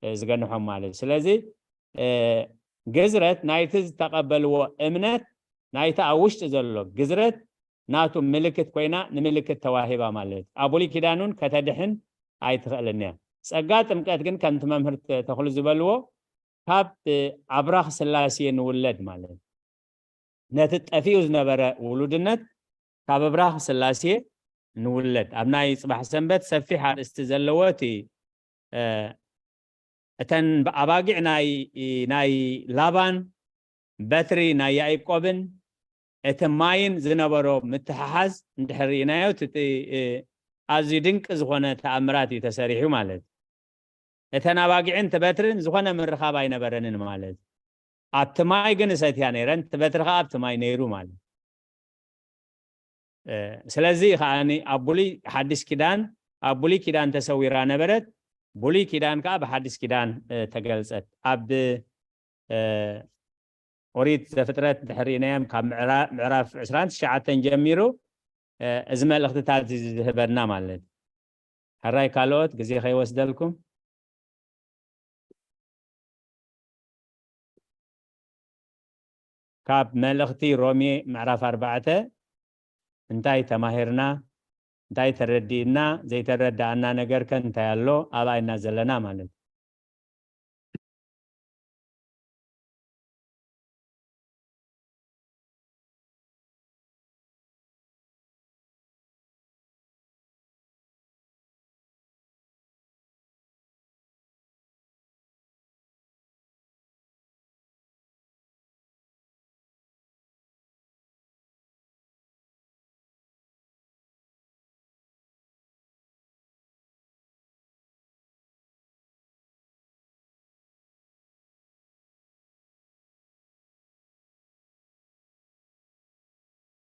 ዝገንሖም ማለት እዩ። ስለዚ ግዝረት ናይቲ ዝተቐበልዎ እምነት ናይቲ ኣብ ውሽጢ ዘሎ ግዝረት ናቱ ምልክት ኮይና ንምልክት ተዋሂባ ማለት እዩ። ኣብ ብሉይ ኪዳን እውን ከተድሕን ኣይትኽእልን እያ። ጸጋ ጥምቀት ግን ከምቲ መምህር ተኽሉ ዝበልዎ ካብ ኣብራኽ ስላሴ ንውለድ ማለት እዩ። ነቲ ጠፊኡ ዝነበረ ውሉድነት ካብ ኣብራኽ ስላሴ ንውለድ። ኣብ ናይ ጽባሕ ሰንበት ሰፊሕ ኣርእስቲ ዘለዎ እቲ እተን ኣባጊዕ ናይ ናይ ላባን በትሪ ናይ ያዕቆብን እቲ ማይን ዝነበሮ ምትሕሓዝ እንድሕር ርኢናዮ፣ እቲ ኣዝዩ ድንቂ ዝኾነ ተኣምራት እዩ ተሰሪሑ ማለት። እተን ኣባጊዕን እቲ በትርን ዝኾነ ምርኻብ ኣይነበረንን ማለት። ኣብቲ ማይ ግን እሰትያ ነይረን፣ እቲ በትሪ ከዓ ኣብቲ ማይ ነይሩ ማለት። ስለዚ ከዓ ኣብ ብሉይ ሓድሽ ኪዳን፣ ኣብ ብሉይ ኪዳን ተሰዊራ ነበረት፣ ብሉይ ኪዳን ከዓ ብሓድሽ ኪዳን ተገልጸት። ኣብ ኦሪት ዘፍጥረት ድሕሪናዮም ካብ ምዕራፍ ዕስራን ትሽዓተን ጀሚሩ እዚ መልእኽትታት እዚ ዝህበና ማለት። ሕራይ ካልኦት ግዜ ከይወስደልኩም ካብ መልእኽቲ ሮሜ ምዕራፍ ኣርባዕተ እንታይ ተማሂርና? እንታይ ተረዲእና? ዘይተረዳእና ነገር ከ እንታይ ኣሎ? ኣባይና ዘለና ማለት።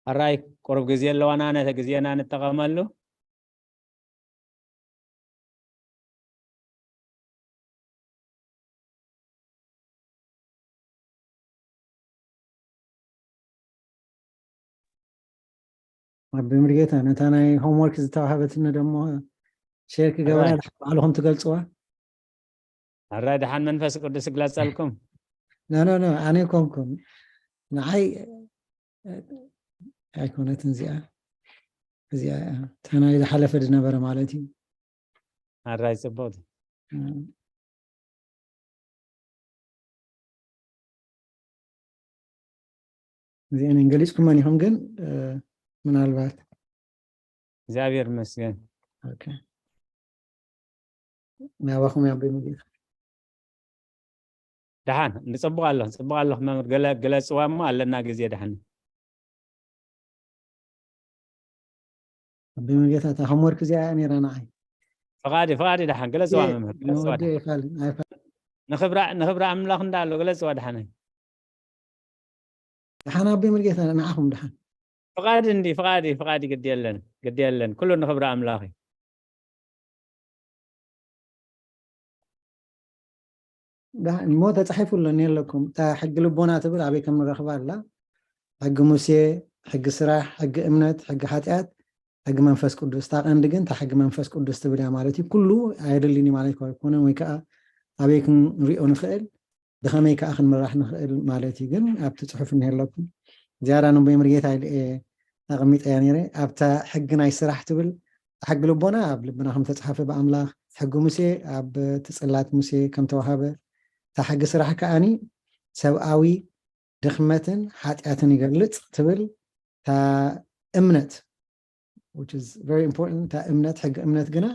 ሕራይ ቁሩብ ግዜ ኣለዋና፣ ነቲ ግዜና ንጠቐመሉ። ኣቢ ምርጌታ፣ ነታ ናይ ሆምወርክ ዝተዋሃበትኒ ደሞ ሼር ክገብራ፣ ሕራይ። ባዕልኹም ትገልጽዋ። ሕራይ፣ ደሓን መንፈስ ቅዱስ ይግለጸልኩም። ኖ፣ ኖ፣ ኖ፣ ኣነ ኣይኮንኩን። ንዓይ ኣይኮነትን እዚኣ። እዚኣ እያ። እታ ናይ ዝሓለፈ ዝነበረ ማለት እዩ። ሕራይ፣ ጽቡቕ። እዚአን ገሊጽኩመን ኢኹም ግን ምናልባት። እግዚኣብሔር ይመስገን። ኦኬ። ናባኹም እያ ኣቦይ መርጌታ። ደሓን፣ ንጽቡቕ ኣለኹ፣ ጽቡቕ ኣለኹ መምህር። ገለ-፣ ግለጽዋ እሞ ኣለና ግዜ ደሓን። ኣቦይ መርጌታ፣ እታ ሆምወርክ እዚኣ እያ ነይራ ንዓይ። ፍቓድ እዩ፣ ፍቓድ እዩ፣ ደሓን ግለጽዋ መምህር፣ ግለጽዋ ንወዲ ደሓን። ኣይፋልን፣ ኣይፋልን። ንኽብራ-፣ ንኽብራ ኣምላኽ እንዳ ኣሎ ግለጽዋ ደሓን። ደሓን ኣቦይ መርጌታ፣ ንዓኹም ደሓን። ፍቓድ እንዲ፣ ፍቓድ እዩ፣ ፍቓድ እዩ፣ ግድ የለን፣ ግድ የለን። ኩሉ ንኽብራ ኣምላኽ እዩ። ደሓን እሞ ተጻሒፉ ኣሎ፣ እኒሀለኩም። እታ ሕጊ ልቦና ትብል ኣበይ ከም ንረኽባ ኣላ? ሕጊ ሙሴ፣ ሕጊ ስራሕ፣ ሕጊ እምነት፣ ሕጊ ሓጢኣት፣ ሕጊ መንፈስ ቅዱስ። እታ ቀንዲ ግን እታ ሕጊ መንፈስ ቅዱስ ትብል እያ ማለት እዩ። ኩሉ ኣየድልን እዩ ማለት ኣይኮነን፣ ወይ ከዓ ኣበይ ክንሪኦ ንኽእል፣ ብኸመይ ከዓ ክንምራሕ ንኽእል ማለት እዩ። ግን ኣብቲ ጽሑፍ እኒሀለኩም። ዝያዳ ንቦይ መርጌታ ኢለ እየ ኣቐሚጠያ ነይረ። ኣብታ ሕጊ ናይ ስራሕ ትብል፣ ሕጊ ልቦና ኣብ ልብና ከም ተጻሓፈ ብኣምላኽ፣ ሕጊ ሙሴ ኣብ እቲ ጽላት ሙሴ ከም ተዋሃበ፣ እታ ሕጊ ስራሕ ከኣኒ ሰብኣዊ ድኽመትን ሓጢኣትን ይገልጽ ትብል። እታ እምነት፣ which is very important፣ እታ እምነት፣ ሕጊ እምነት ግና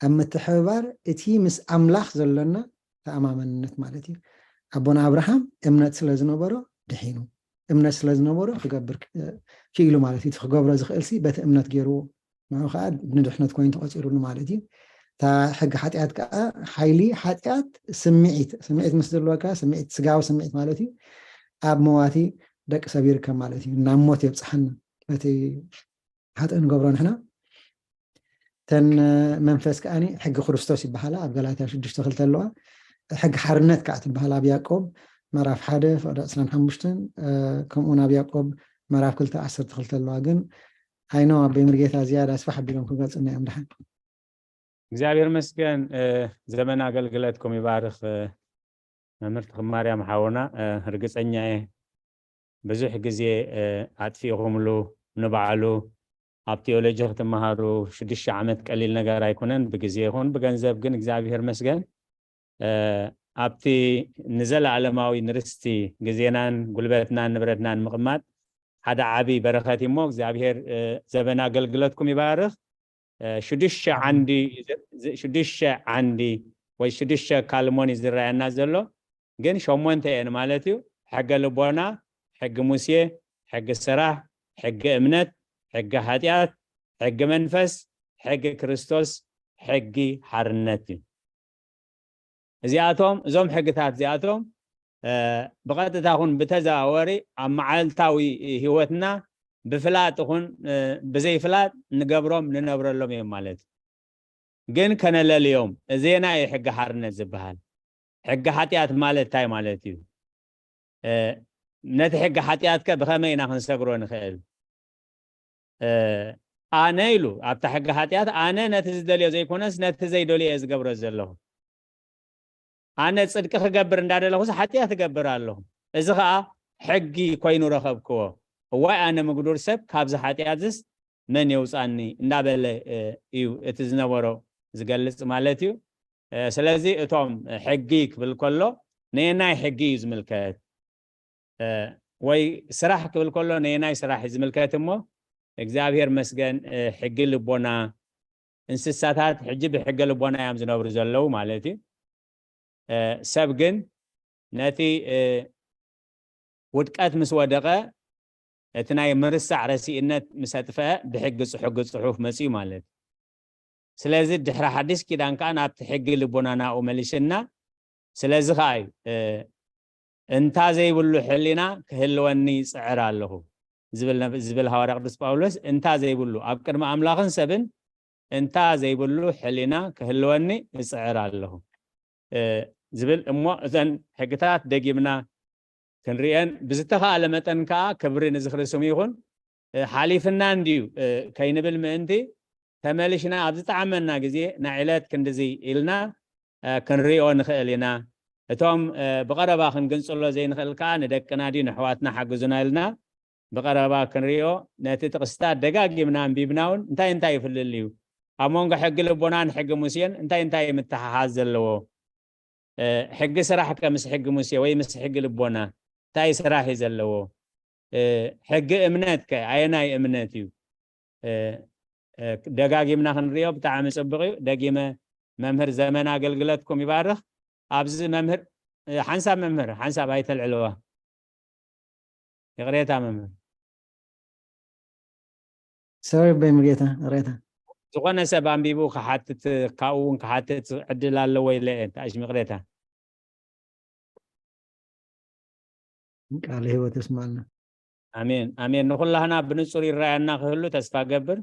ኣብ ምትሕብባር እቲ ምስ ኣምላኽ ዘሎና ተኣማመንነት ማለት እዩ። ኣቦና ኣብርሃም እምነት ስለ ዝነበሮ ድሒኑ፣ እምነት ስለ ዝነበሮ ክገብር ክ-፣ ክኢሉ ማለት እዩ። እቲ ክገብሮ ዝኽእል ሲ በቲ እምነት ገይርዎ፣ ንዑ ከዓ ንድሕነት ኮይኑ ተቆፂሩሉ ማለት እዩ። እታ ሕጊ ሓጢኣት ከዓ ሓይሊ ሓጢኣት ስምዒት፣ ስምዒት ምስ ዘለወካ፣ ስምዒት፣ ስጋዊ ስምዒት ማለት እዩ፣ ኣብ መዋቲ ደቂ ሰብ ይርከብ ማለት እዩ። ናብ ሞት የብፅሓና። በቲ ሓጥእ ንገብሮ ንሕና። እተን መንፈስ ከኣኒ ሕጊ ክርስቶስ ይበሃላ፣ ኣብ ገላትያ ሽዱሽተ ክልተ ኣለዋ። ሕጊ ሓርነት ከዓ ትበሃል ኣብ ያዕቆብ ምዕራፍ ሓደ ፍቕዲ ዕስራን ሓሙሽተን፣ ከምኡውን ኣብ ያዕቆብ ምዕራፍ ክልተ ዓሰርተ ክልተ ኣለዋ። ግን ኣይኖ ኣቦይ መርጌታ ዝያዳ ስፋሕ ኣቢሎም ክገልጽና እዮም ድሓን። እግዚኣብሔር ይመስገን። እ፣ ዘመን ኣገልግለትኩም ይባርኽ። እ፣ መምህር ተኽለ ማርያም ሓውና፣ እ፣ ርግጸኛ እየ ብዙሕ ግዜ፣ እ፣ ኣጥፊእኹምሉ። ንባዕሉ ኣብ ቴዎሎጂ ክትመሃሩ ሽዱሽተ ዓመት ቀሊል ነገር ኣይኮነን፣ ብግዜ ይኹን ብገንዘብ። ግን እግዚኣብሔር ይመስገን፣ እ፣ ኣብቲ ንዘለዓለማዊ ንርስቲ ግዜናን ጉልበትናን ንብረትናን ምቕማጥ ሓደ ዓቢ በረኸት እዩ እሞ እግዚኣብሔር፣ እ፣ ዘበን ኣገልግሎትኩም ይባርኽ። እ፣ ሽዱሽተ ዓንዲ፣ ዝ-፣ ሽዱሽተ ዓንዲ ወይ ሽዱሽተ ካልሞን እዩ ዝረኣየና ዘሎ፣ ግን ሸሞንተ እየን ማለት እዩ። ሕገ ልቦና፣ ሕጊ ሙሴ፣ ሕጊ ስራሕ፣ ሕጊ እምነት፣ ሕጊ ሓጢኣት፣ ሕጊ መንፈስ፣ ሕጊ ክርስቶስ፣ ሕጊ ሓርነት እዩ። እዚኣቶም፣ እዞም ሕግታት እዚኣቶም፣ እ፣ ብቐጥታ ኹን ብተዘዋወሪ ኣብ መዓልታዊ ህይወትና ብፍላጥ ኹን፣ እ፣ ብዘይፍላጥ ንገብሮም፣ ንነብረሎም እዮም ማለት እዩ። ግን ከነለልዮም፣ እዜና እዩ ሕጊ ሓርነት ዝበሃል። ሕጊ ሓጢኣት ማለት እንታይ ማለት እዩ? እ፣ ነቲ ሕጊ ሓጢኣትከ ብኸመይ ኢና ክንሰግሮ ንኽእል? እ፣ ኣነ ኢሉ ኣብታ ሕጊ ሓጢኣት፣ ኣነ ነቲ ዝደልዮ ዘይኮነስ ነቲ ዘይደልዮ እየ ዝገብሮ ዘለኹ። ኣነ ጽድቂ ክገብር እንዳደለኹስ ሓጢኣት እገብር ኣለኹ። እዚ ኸኣ ሕጊ ኮይኑ ረኸብክዎ። እዋይ ኣነ ምግዱር ሰብ፣ ካብዚ ሓጢኣትስ መን የውጻኒ እንዳበለ፣ እ፣ እዩ እቲ ዝነበሮ ዝገልጽ ማለት እዩ። እ፣ ስለዚ እቶም ሕጊ ክብል ከሎ ነየናይ ሕጊ እዩ ዝምልከት? እ፣ ወይ ስራሕ ክብል ከሎ ነየናይ ስራሕ እዩ ዝምልከት እሞ፣ እግዚኣብሔር መስገን፣ እ፣ ሕጊ ልቦና፣ እንስሳታት ሕጂ ብሕገ ልቦና እዮም ዝነብሩ ዘለዉ ማለት እዩ። እ፣ ሰብ ግን ነቲ፣ እ፣ ውድቀት ምስ ወደቐ፣ እቲ ናይ ምርሳዕ ረሲእነት ምስ ኣጥፍአ፣ ብሕጊ ጽ-፣ ሕጊ ጽሑፍ መጽዩ ማለት እዩ። ስለዚ ድሕሪ ሓድሽ ኪዳን ከኣ ናብቲ ሕጊ ልቦና ናብኡ መሊስና። ስለዚ ከኣ እዩ፣ እ፣ "እንታ ዘይብሉ ሕሊና ክህልወኒ ይጽዕር ኣለኹ" ዝብል ነ-፣ ዝብል ሃዋርያ ቅዱስ ጳውሎስ፣ "እንታ ዘይብሉ፣ ኣብ ቅድሚ ኣምላኽን ሰብን እንታ ዘይብሉ ሕሊና ክህልወኒ እጽዕር ኣለኹ" እ፣ ዝብል እሞ፣ እዘን ሕግታት ደጊምና ክንርእየን ብዝተኻእለ መጠን ከኣ ክብሪ ንዝኽሪ ስሙ ይኹን፣ እ፣ ሓሊፍና እንድዩ፣ እ፣ ከይንብል ምእንቲ፣ ተመሊሽና ኣብ ዝጠዓመና ግዜ፣ "ናይ ዕለት ክንድዚ" ኢልና፣ እ፣ ክንርእዮ ንኽእል ኢና። እቶም፣ እ፣ ብቐረባ ክንግንጽሎ ዘይንኽእል ከኣ፣ "ንደቅና ድዩ ንኣሕዋትና ሓግዙና" ኢልና ብቐረባ ክንርእዮ፣ ነቲ ጥቕስታት ደጋጊምና ኣንቢብና እውን፣ እንታይ እንታይ እዩ ፍልልዩ? ኣብ መንጎ ሕጊ ልቦናን ሕጊ ሙሴን እንታይ እንታይ እዩ ምትሓሓዝ ዘለዎ? እ፣ ሕጊ ስራሕ ከ ምስ ሕጊ ሙሴ ወይ ምስ ሕጊ ልቦና እንታይ ስራሕ እዩ ዘለዎ? እ፣ ሕጊ እምነት ከ ኣየናይ እምነት እዩ? እ፣ እ፣ ደጋጊምና ክንሪኦ ብጣዕሚ ጽቡቕ እዩ። ደጊመ መምህር ዘመን ኣገልግለትኩም ይባርኽ። ኣብዚ መምህር ሓንሳብ መምህር ሓንሳብ ኣይተልዕልዋ። ይቕሬታ መምህር። ሰሪ በይ ምጌታ፣ ይቕሬታ። ዝኾነ ሰብ ኣንቢቡ ክሓትት ካብኡ እውን ክሓትት ዕድል ኣለዎ ኢለ እየ። ታእሽ ይቕሬታ። ቃለ ህይወት የስማልና። ኣሜን ኣሜን። ንኹላህና ብንጹር ይረኣየና ክህሉ ተስፋ ገብር።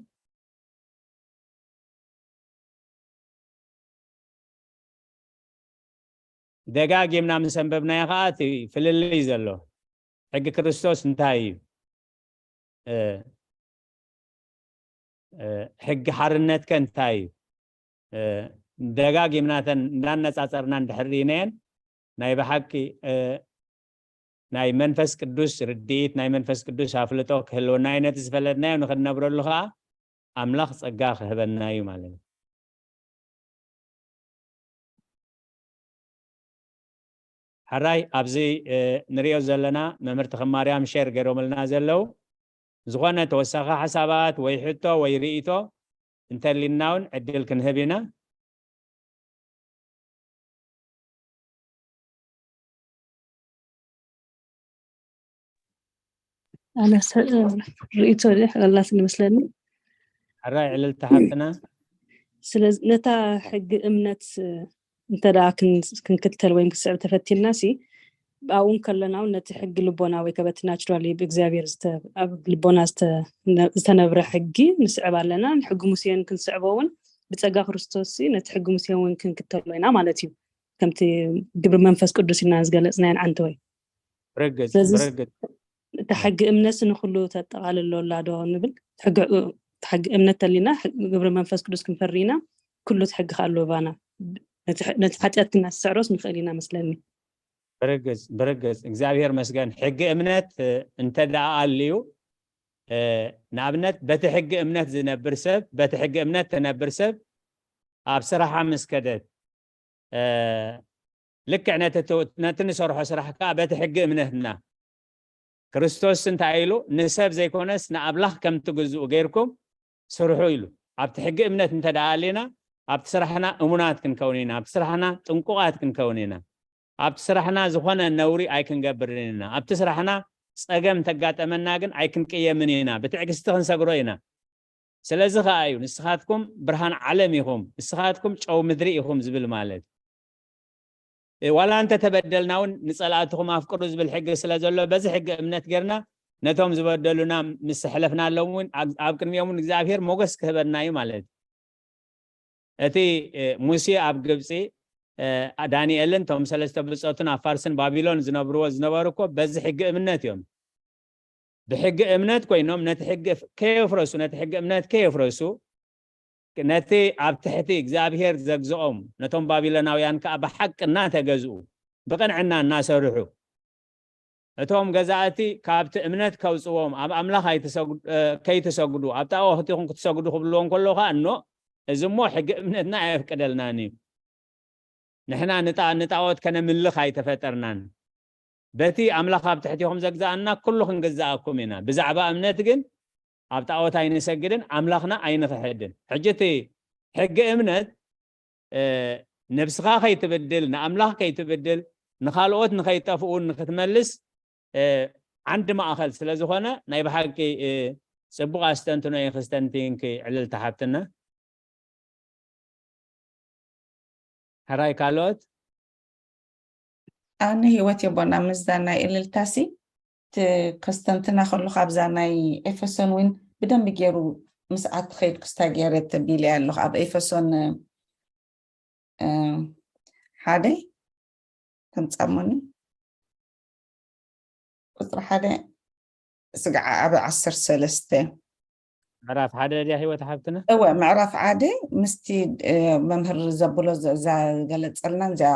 ደጋጊምና ምስ ኣንበብናዮ ከዓ እቲ ፍልልይ ዘሎ ሕጊ ክርስቶስ እንታይ እዩ? ሕጊ ሓርነትከ እንታይ እዩ? ደጋጊምናተን እንዳነፃፀርና እንድሕር ርኢናየን ናይ ብሓቂ ናይ መንፈስ ቅዱስ ርድኢት ናይ መንፈስ ቅዱስ ኣፍልጦ ክህልወና እዩ። ነቲ ዝፈለጥናዮ ንክንነብረሉ ከዓ ኣምላኽ ፀጋ ክህበና እዩ ማለት እዩ። ሕራይ ኣብዚ ንሪኦ ዘለና መምህር ተኽማርያም ሼር ገይሮምልና ዘለዉ ዝኾነ ተወሳኺ ሓሳባት ወይ ሕቶ ወይ ርእይቶ እንተሊና እውን ዕድል ክንህብ ኢና። ኣነ ርእይቶ ኣላትኒ መስለኒ። ሕራይ ዕልልቲ ሓፍትና። ስለዚ ነታ ሕጊ እምነት እንተ ደኣ ክንክተል ወይም ክንስዕብ ተፈቲንና ሲ ኣብኡ ከለና እውን ነቲ ሕጊ ልቦና ወይ ከበቲ ናቹራሊ ብእግዚኣብሔር ኣብ ልቦና ዝተነብረ ሕጊ ንስዕብ ኣለና። ንሕጊ ሙሴን ክንስዕቦ እውን ብጸጋ ክርስቶስ ነቲ ሕጊ ሙሴ እውን ክንክተሎ ኢና ማለት እዩ። ከምቲ ግብሪ መንፈስ ቅዱስ ኢልና ዝገለጽናየን ዓንቲ ወይ ብርግጽ ስለዚ ብርግጽ እታ ሕጊ እምነት ንኩሉ ተጠቓልሎ ኣላ ዶ ንብል? ሕጊ እምነት ተሊና ግብሪ መንፈስ ቅዱስ ክንፈሪ ኢና። ኩሉ እቲ ሕጊ ከዓ ኣሎ ባና ነቲ ሓጢኣት ክናስዕሮስ ንኽእል ኢና መስለኒ። ብርግጽ ብርግጽ እግዚኣብሔር መስገን። ሕጊ እምነት እንተ ደኣ ኣልዩ ንኣብነት በቲ ሕጊ እምነት ዝነብር ሰብ በቲ ሕጊ እምነት ትነብር ሰብ ኣብ ስራሓ ምስ ከደት ልክዕ ነቲ ንሰርሖ ስራሕ ከዓ በቲ ሕጊ እምነትና ክርስቶስ እንታይ ኢሉ ንሰብ ዘይኮነስ ንኣምላኽ ከም ትግዝኡ ገይርኩም ስርሑ ኢሉ። ኣብቲ ሕጊ እምነት እንተ ደኣ ኣሊና ኣብቲ ስራሕና እሙናት ክንከውን ኢና። ኣብቲ ስራሕና ጥንቁቓት ክንከውን ኢና። ኣብቲ ስራሕና ዝኾነ ነውሪ ኣይክንገብርን ኢና። ኣብቲ ስራሕና ጸገም እንተጋጠመና ግን ኣይክንቅየምን ኢና። ብትዕግስቲ ክንሰግሮ ኢና። ስለዚ ኸኣ እዩ ንስኻትኩም ብርሃን ዓለም ኢኹም፣ ንስኻትኩም ጨው ምድሪ ኢኹም ዝብል ማለት። ዋላ እንተተበደልና እውን ንጸላእትኹም ኣፍቅሩ ዝብል ሕጊ ስለ ዘሎ በዚ ሕጊ እምነት ጌርና ነቶም ዝበደሉና ምስ ኣሕለፍናሎም እውን ኣብ ቅድሚኦም እውን እግዚኣብሔር ሞገስ ክህበና እዩ ማለት እዩ። እቲ ሙሴ ኣብ ግብፂ ዳንኤልን እቶም ሰለስተ ብፆቱን ኣብ ፋርስን ባቢሎን ዝነብርዎ ዝነበሩ እኮ በዚ ሕጊ እምነት እዮም። ብሕጊ እምነት ኮይኖም ነቲ ሕጊ ከየፍረሱ ነቲ ሕጊ እምነት ከየፍረሱ ነቲ ኣብ ትሕቲ እግዚኣብሔር ዘግዝኦም ነቶም ባቢሎናውያን ከዓ ብሓቂ እናተገዝኡ ብቕንዕና እናሰርሑ እቶም ገዛእቲ ካብቲ እምነት ከውፅዎም ኣብ ኣምላኽ ከይትሰግዱ ኣብ ጣኦት ኢኹም ክትሰግዱ ክብልዎም ከሎ ከዓ እኖ እዚ እሞ ሕጊ እምነትና ኣየፍቅደልናን እዩ። ንሕና ንጣ ንጣኦት ከነምልኽ ኣይተፈጠርናን። በቲ ኣምላኽ ኣብ ትሕቲኹም ዘግዝኣና ኩሉ ክንግዝኣኩም ኢና። ብዛዕባ እምነት ግን ኣብ ጣኦት ኣይንሰግድን ኣምላኽና ኣይንኽሕድን። ሕጂ እቲ ሕጊ እምነት ነብስኻ ከይትብድል ንኣምላኽ ከይትብድል ንኻልኦት ንኸይጠፍኡ ንክትመልስ ዓንዲ ማእኸል ስለ ዝኾነ ናይ ብሓቂ ፅቡቕ ኣስተንትኖ እዩ ክስተንትንኪ ዕልልቲ ሓብትና። ሕራይ ካልኦት ኣነ ህይወት የቦና ምስዛ ናይ እልልታሲ ከስተንትና ከለኹ ኣብዛ ናይ ኤፌሶን እውን ብደንቢ ገይሩ ምስዓት ትኸይድ ክስታ ገይረ ተቢለ ኣለኹ ኣብ ኤፌሶን ሓደ ተምጻሞኒ ቁፅሪ ሓደ ስግዓ ኣብ ዓሰርተ ሰለስተ ምዕራፍ ሓደ ድያ ህይወት ሓብትና እወ ምዕራፍ ሓደ ምስቲ መምህር ዘብሎ ዝገለፀልና እዚኣ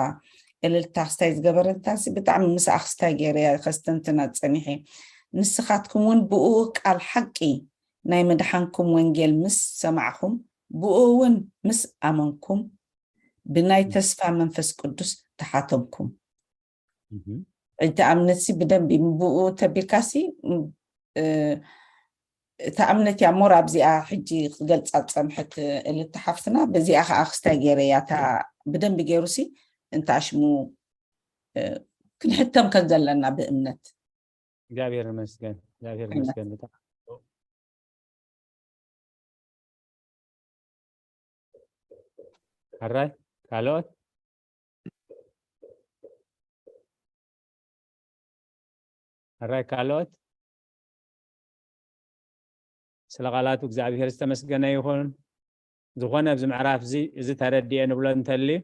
እልልታ ክስታይ ዝገበረልታሲ ብጣዕሚ ምስኣ ክስታይ ገይረ ከስተንትና ፀኒሐ ንስኻትኩም እውን ብኡ ቃል ሓቂ ናይ ምድሓንኩም ወንጌል ምስ ሰማዕኹም ብኡ እውን ምስ ኣመንኩም ብናይ ተስፋ መንፈስ ቅዱስ ተሓተምኩም እቲ ኣብነትሲ ብደንቢ ብኡ ተቢልካሲ እታ እምነት እያ ሞር ኣብዚኣ ሕጂ ክትገልጻ ዝጸንሐት እልልቲ ሓፍትና። በዚኣ ከኣ ክስታይ ገይረ እያ እታ ብደንቢ ገይሩ ሲ እንታሽሙ፣ እ፣ ክንሕተም ከም ዘለና ብእምነት። እግዚኣብሔር ይመስገን፣ እግዚኣብሔር ይመስገን። ብጣዕሚ ሕራይ። ካልኦት? ሕራይ ካልኦት? ስለ ቃላቱ እግዚኣብሔር ዝተመስገነ ይኹን። ዝኾነ ኣብዚ ምዕራፍ እዚ፣ እዚ ተረዲኤ ንብሎ እንተልዩ፣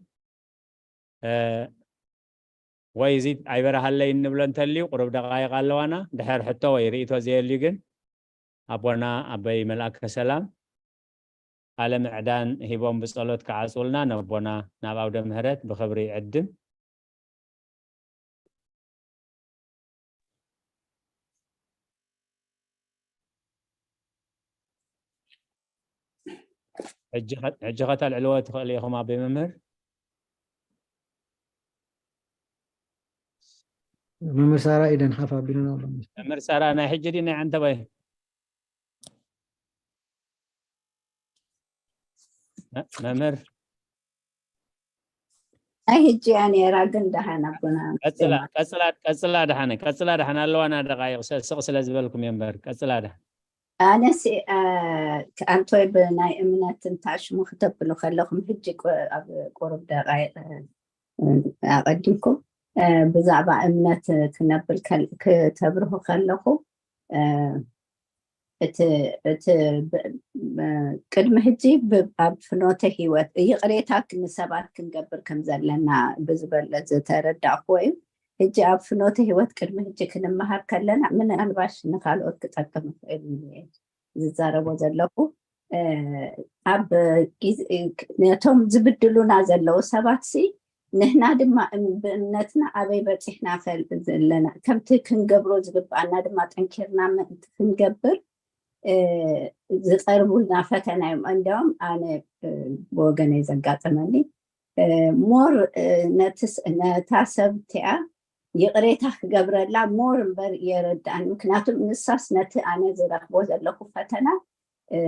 እ፣ ወይ እዚ ኣይበረሃለይ እንብሎ እንተልዩ፣ ቁሩብ ደቃይቕ ኣለዋና። ድሕር ሕቶ ወይ ርእይቶ ዘየልዩ ግን፣ ኣቦና ኣበይ መልኣከ ሰላም ቃለ ምዕዳን ሂቦም ብጸሎት ክዓጽውልና፣ ነቦና ናብ ኣውደ ምህረት ብኽብሪ ይዕድም። ሕጂ ከ-፣ ሕጂ ከተልዕልዎ ትኽእሉ ኢኹም ኣቦይ መምህር። መምህር ሳራ ኢደን ሓፍ ኣቢሉና ኣሎ። መምህር ሳራ ናይ ሕጂ ድዩ ናይ ዓንተባይ? መ-፣ መምህር ናይ ሕጂ እያ ነይራ፣ ግን ደሓን ኣቦና ቀጽላ፣ ቀጽላ፣ ቀጽላ ደሓነ፣ ቀጽላ ደሓን ኣለዋና ደቃይቕ፣ ሰ-፣ ስቕ ስለ ዝበልኩም እየ እምበር፣ ቀጽላ ደሓን። ኣነስ፣ እ፣ ኣንቶይ ብናይ እምነት እንታሽሙ ክተብሉ ከለኹም፣ ሕጂ ቁ-፣ ኣብ ቁሩብ ደቃይቕ፣ እ፣ ኣቐዲምኩም፣ እ፣ ብዛዕባ እምነት ክነብል ከል-፣ ክተብርሁ ከለኹ፣ እ፣ እቲ፣ እቲ ብ-፣ ብ-፣ ቅድሚ ሕጂ ብ-፣ ኣብ ፍኖተ ህይወት ይቕሬታ ክ-፣ ንሰባት ክንገብር ከም ዘለና ብዝበለ ዝተረዳእኩዎ እዩ። ሕጂ ኣብ ፍኖተ ህይወት ቅድሚ ሕጂ ክንመሃር ከለና ምናልባሽ ንኻልኦት ክጠቅም ይኽእል እዩ ዝዛረቦ ዘለኹ። እ፣ ኣብ ግዜ፣ ነቶም ዝብድሉና ዘለዉ ሰባት ሲ ንሕና ድማ እም-፣ ብእምነትና ኣበይ በጺሕና ፈል-፣ ዘለና፣ ከምቲ ክንገብሮ ዝግብኣና ድማ ጠንኪርና ምእንቲ ክንገብር፣ እ፣ ዝቐርቡልና ፈተና እዮም። እንዲያውም ኣነ፣ እ፣ ብወገነይ ዘጋጠመኒ፣ እ፣ ሞር፣ እ፣ ነቲ ስ-፣ ነታ ሰብ እቲኣ ይቕሬታ ክገብረላ ሞር እምበር የረድኣኒ። ምክንያቱም ንሳስ ነቲ ኣነ ዝረኽቦ ዘለኹ ፈተና፣ እ፣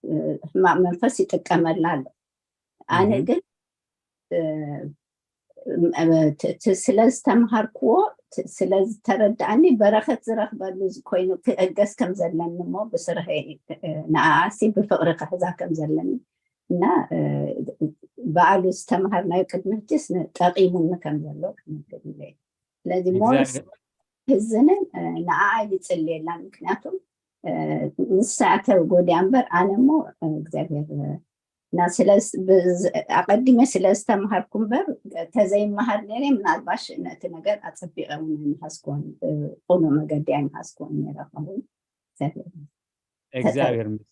እ፣ ሕማቕ መንፈስ ይጥቀመላ ኣሎ። ኣነ እህ። ግን፣ እ፣ እ፣ ት-፣ ት-፣ ስለ ዝተምሃርክዎ፣ ት-፣ ስለ ዝተረድኣኒ በረኸት ዝረኽበሉ ዝ-፣ ኮይኑ ክእገስ ከም ዘለኒ እሞ ብስርሐይ፣ እ፣ ንኣኣሲ ብፍቕሪ ክሕዛ ከም ዘለኒ እና፣ እ፣ በዓሉ ዝተምሃርናዮ ቅድሚ ሕጂስ ን-፣ ጠቒሙኒ ከም ዘሎ ክነግር ኢለ እየ። ስለዚ ሞር እግዚኣብሔር ህዝንን፣ እ፣ ንኣኣ ይጽልየላ። ምክንያቱም፣ እ፣ ንሳ ተጎድያ እምበር ኣነ እሞ፣ እ፣ እግዚኣብሔር፣ እ፣ እና ስለ ዝ-፣ ብዝ-፣ ኣቐዲመ ስለ ዝተምሃርኩ እምበር ተዘይመሃር ነይረ ምናልባሽ ነቲ ነገር ኣጸቢቐ እውን ኣይምሃዝኩዎን፣ እ፣ ቁኑዕ መገዲ ኣይምሃዝኩዎን ነይረ። ከምኡ እግዚኣብሔር እግዚኣብሔር ምስ-፣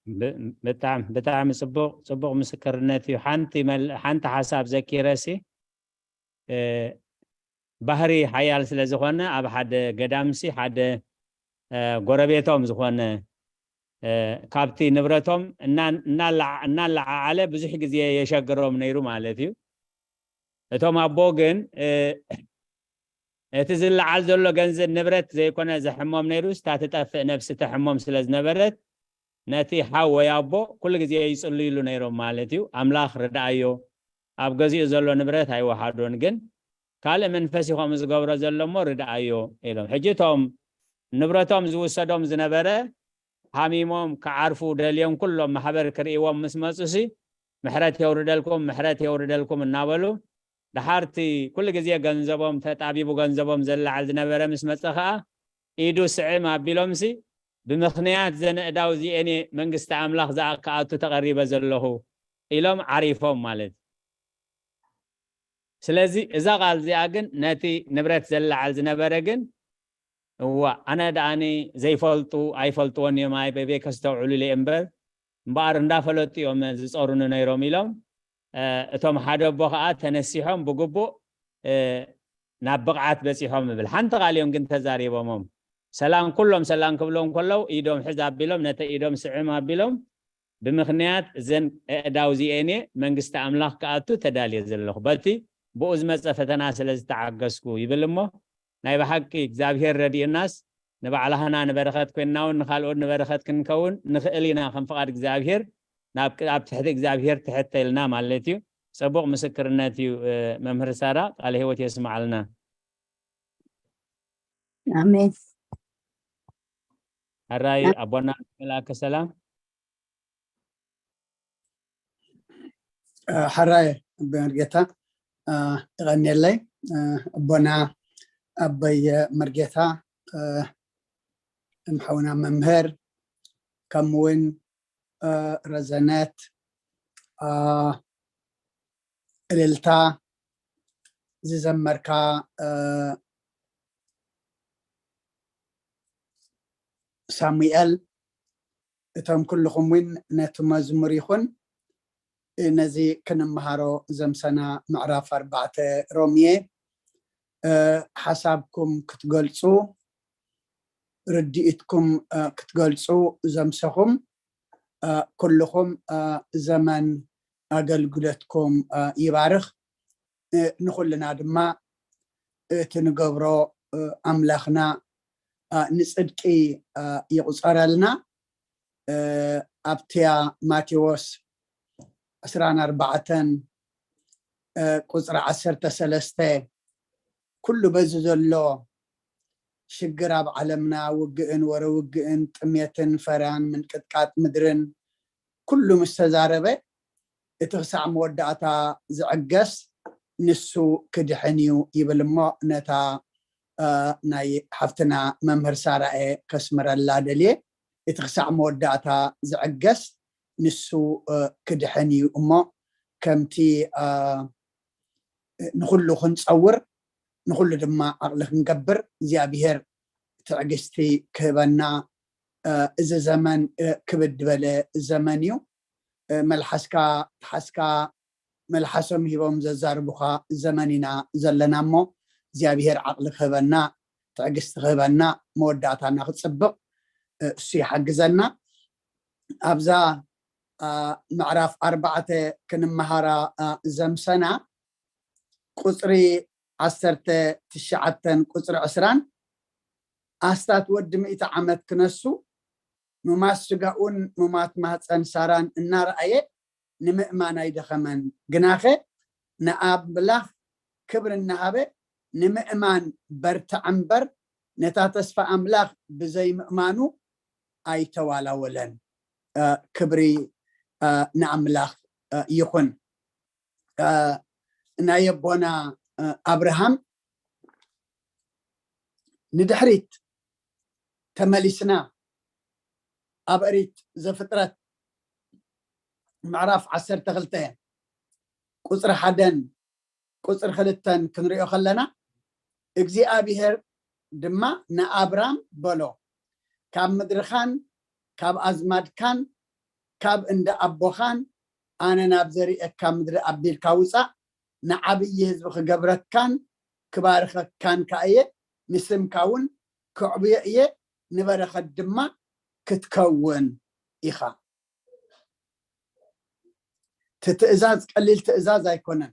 ብ-፣ ብጣዕሚ፣ ብጣዕሚ ጽቡቕ፣ ጽቡቕ ምስክርነት እዩ። ሓንቲ መል-፣ ሓንቲ ሓሳብ ዘኪረሲ፣ እ፣ ባህሪ ሓያል ስለ ዝኾነ ኣብ ሓደ ገዳምሲ ሓደ፣ እ፣ ጎረቤቶም ዝኾነ፣ እ፣ ካብቲ ንብረቶም እና-፣ እናለዓ-፣ እናለዓዓለ ብዙሕ ግዜ የሸግሮም ነይሩ ማለት እዩ። እቶም ኣቦ ግን፣ እ፣ እቲ ዝለዓል ዘሎ ገንዘብ ንብረት ዘይኮነ ዘሕሞም ነይሩ፣ ስታ ትጠፍእ ነብሲ ተሕሞም ስለ ዝነበረት፣ ነቲ ሓው ወይ ኣቦ ኩሉ ግዜ ይጽልዩሉ ነይሮም ማለት እዩ። ኣምላኽ ርድኣዮ፣ ኣብ ገዚኡ ዘሎ ንብረት ኣይወሓዶን፣ ግን ካልእ መንፈስ እዩ ከምኡ ዝገብሮ ዘሎ እሞ ርድኣዮ ኢሎም። ሕጂ እቶም ንብረቶም ዝውሰዶም ዝነበረ ሃሚሞም ክዓርፉ ደልዮም ኩሎም ማሕበር ክርእይዎም ምስ መጹሲ፣ "ምሕረት የውርደልኩም፣ ምሕረት የውርደልኩም" እናበሉ፣ ደሓርቲ ኩሉ ግዜ ገንዘቦም ተጣቢቡ ገንዘቦም ዘላዓል ዝነበረ ምስ መጸ ኸኣ፣ ኢዱ ስዕም ኣቢሎምሲ፣ "ብምኽንያት ዘን ኣእዳው እዚኤን እየ መንግስቲ ኣምላኽ ዝኣ-፣ ክኣቱ ተቐሪበ ዘለኹ" ኢሎም ዓሪፎም ማለት እዩ። ስለዚ እዛ ቃል እዚኣ ግን ነቲ ንብረት ዘላዓል ዝነበረ ግን፣ "እዋ፣ ኣነ ደኣኒ ዘይፈልጡ ኣይፈልጥዎን እዮም፣ ኣይ በቤ ከስተውዕሉ ኢለ እምበር፣ እምበኣር እንዳፈለጡ እዮም ዝጸሩኒ ነይሮም" ኢሎም፣ እ፣ እቶም ሓደ ኣቦ ኸኣ ተነሲሖም ብግቡእ፣ እ፣ ናብ ብቕዓት በጺሖም እብል። ሓንቲ ቃል እዮም ግን ተዛሪቦሞም። ሰላም፣ ኩሎም ሰላም ክብሎም ከለዉ ኢዶም ሕዝ ኣቢሎም፣ ነተ ኢዶም ስዕም ኣቢሎም፣ "ብምኽንያት እዘን ኣእዳው እዚኤን እየ መንግስቲ ኣምላኽ ክኣቱ ተዳልየ ዘለኹ፣ በቲ ብኡ ዝመጸ ፈተና ስለ ዝተዓገስኩ" ይብል እሞ፣ ናይ ብሓቂ እግዚኣብሔር ረዲኡናስ ንባዕላህና ንበረኸት ኮይንና እውን ንኻልኦት ንበረኸት ክንከውን ንኽእል ኢና። ከም ፍቓድ እግዚኣብሔር ናብ ኣብ ትሕቲ እግዚኣብሔር ትሕት ኢልና ማለት እዩ። ጽቡቕ ምስክርነት እዩ። መምህር ሳራ፣ ቃለ ህይወት የስምዓልና። ኣሜን። ሕራይ ኣቦና መልኣከ ሰላም። ሕራይ ኣቦይ መርጌታ፣ የቐንየለይ። ኣቦና ኣቦይ መርጌታ፣ እምሓውና መምህር፣ ከምኡውን ረዘነት፣ እልልታ ዝዘመርካ ሳሙኤል፣ እቶም ኩልኹም እውን ነቲ መዝሙር ይኹን ነዚ ክንምሃሮ ዘምሰና ምዕራፍ ኣርባዕተ ሮምየ ሓሳብኩም ክትገልፁ፣ ርድኢትኩም ክትገልፁ ዘምሰኹም ኩልኹም ዘመን ኣገልግሎትኩም ይባርኽ። ንኹልና ድማ እቲ ንገብሮ ኣምላኽና ንፅድቂ ይቑፀረልና። ኣብቲያ ማቴዎስ ዕስራን ኣርባዕተን ቁፅሪ ዓሰርተ ሰለስተ፣ ኩሉ በዚ ዘሎ ሽግር ኣብ ዓለምና፣ ውግእን ወረ ውግእን፣ ጥሜትን ፈራን ምንቅጥቃጥ ምድርን ኩሉ ምስ ተዛረበ፣ እቲ ክሳዕ መወዳእታ ዝዕገስ ንሱ ክድሕን እዩ ይብል እሞ፣ ነታ ናይ ሓፍትና መምህር ሳራኤ ከስምረላ ደልየ። እቲ ክሳዕ መወዳእታ ዝዕገስ ንሱ ክድሕን እዩ እሞ፣ ከምቲ ንኹሉ ክንፀውር፣ ንኹሉ ድማ ዓቕሊ ክንገብር እግዚኣብሔር ትዕግስቲ ክህበና። እዚ ዘመን ክብድ በለ ዘመን እዩ። መልሓስካ ተሓስካ፣ መልሓሶም ሂቦም ዘዛርቡኻ ዘመን ኢና ዘለና እሞ፣ እግዚኣብሔር ዓቕሊ ክህበና፣ ትዕግስቲ ክህበና፣ መወዳእታና ክፅብቕ እሱ ይሓግዘና። ኣብዛ ምዕራፍ ኣርባዕተ ክንመሃራ ዘምሰና ቁፅሪ ዓሰርተ ትሽዓተን ቁፅሪ ዕስራን፣ ኣስታት ወዲ ሚእቲ ዓመት ክነሱ፣ ምማት ስጋኡን ምማት ማህፀን ሳራን እናረኣየ ንምእማን ኣይደኸመን። ግናኸ ንኣምላኽ ክብሪ እናሃበ ንምእማን በርትዐ እምበር፣ ነታ ተስፋ ኣምላኽ ብዘይምእማኑ ኣይተዋላወለን። ክብሪ ንኣምላኽ ይኹን። ናይ ኣቦና ኣብርሃም ንድሕሪት ተመሊስና፣ ኣብ ኦሪት ዘፍጥረት ምዕራፍ ዓሰርተ ክልተ ቁፅሪ ሓደን ቁፅሪ ክልተን ክንሪኦ ከለና፣ እግዚኣብሔር ድማ ንኣብራም በሎ፣ ካብ ምድርኻን ካብ ኣዝማድካን ካብ እንዳ ኣቦኻን ኣነ ናብ ዘርእየካ ምድሪ ኣቢልካ ውፃእ፣ ንዓብዪ ህዝቢ ክገብረካን ክባርኸካን ከኣ እየ፣ ንስምካ እውን ክዕብዮ እየ፣ ንበረኸት ድማ ክትከውን ኢኻ። እቲ ትእዛዝ ቀሊል ትእዛዝ ኣይኮነን።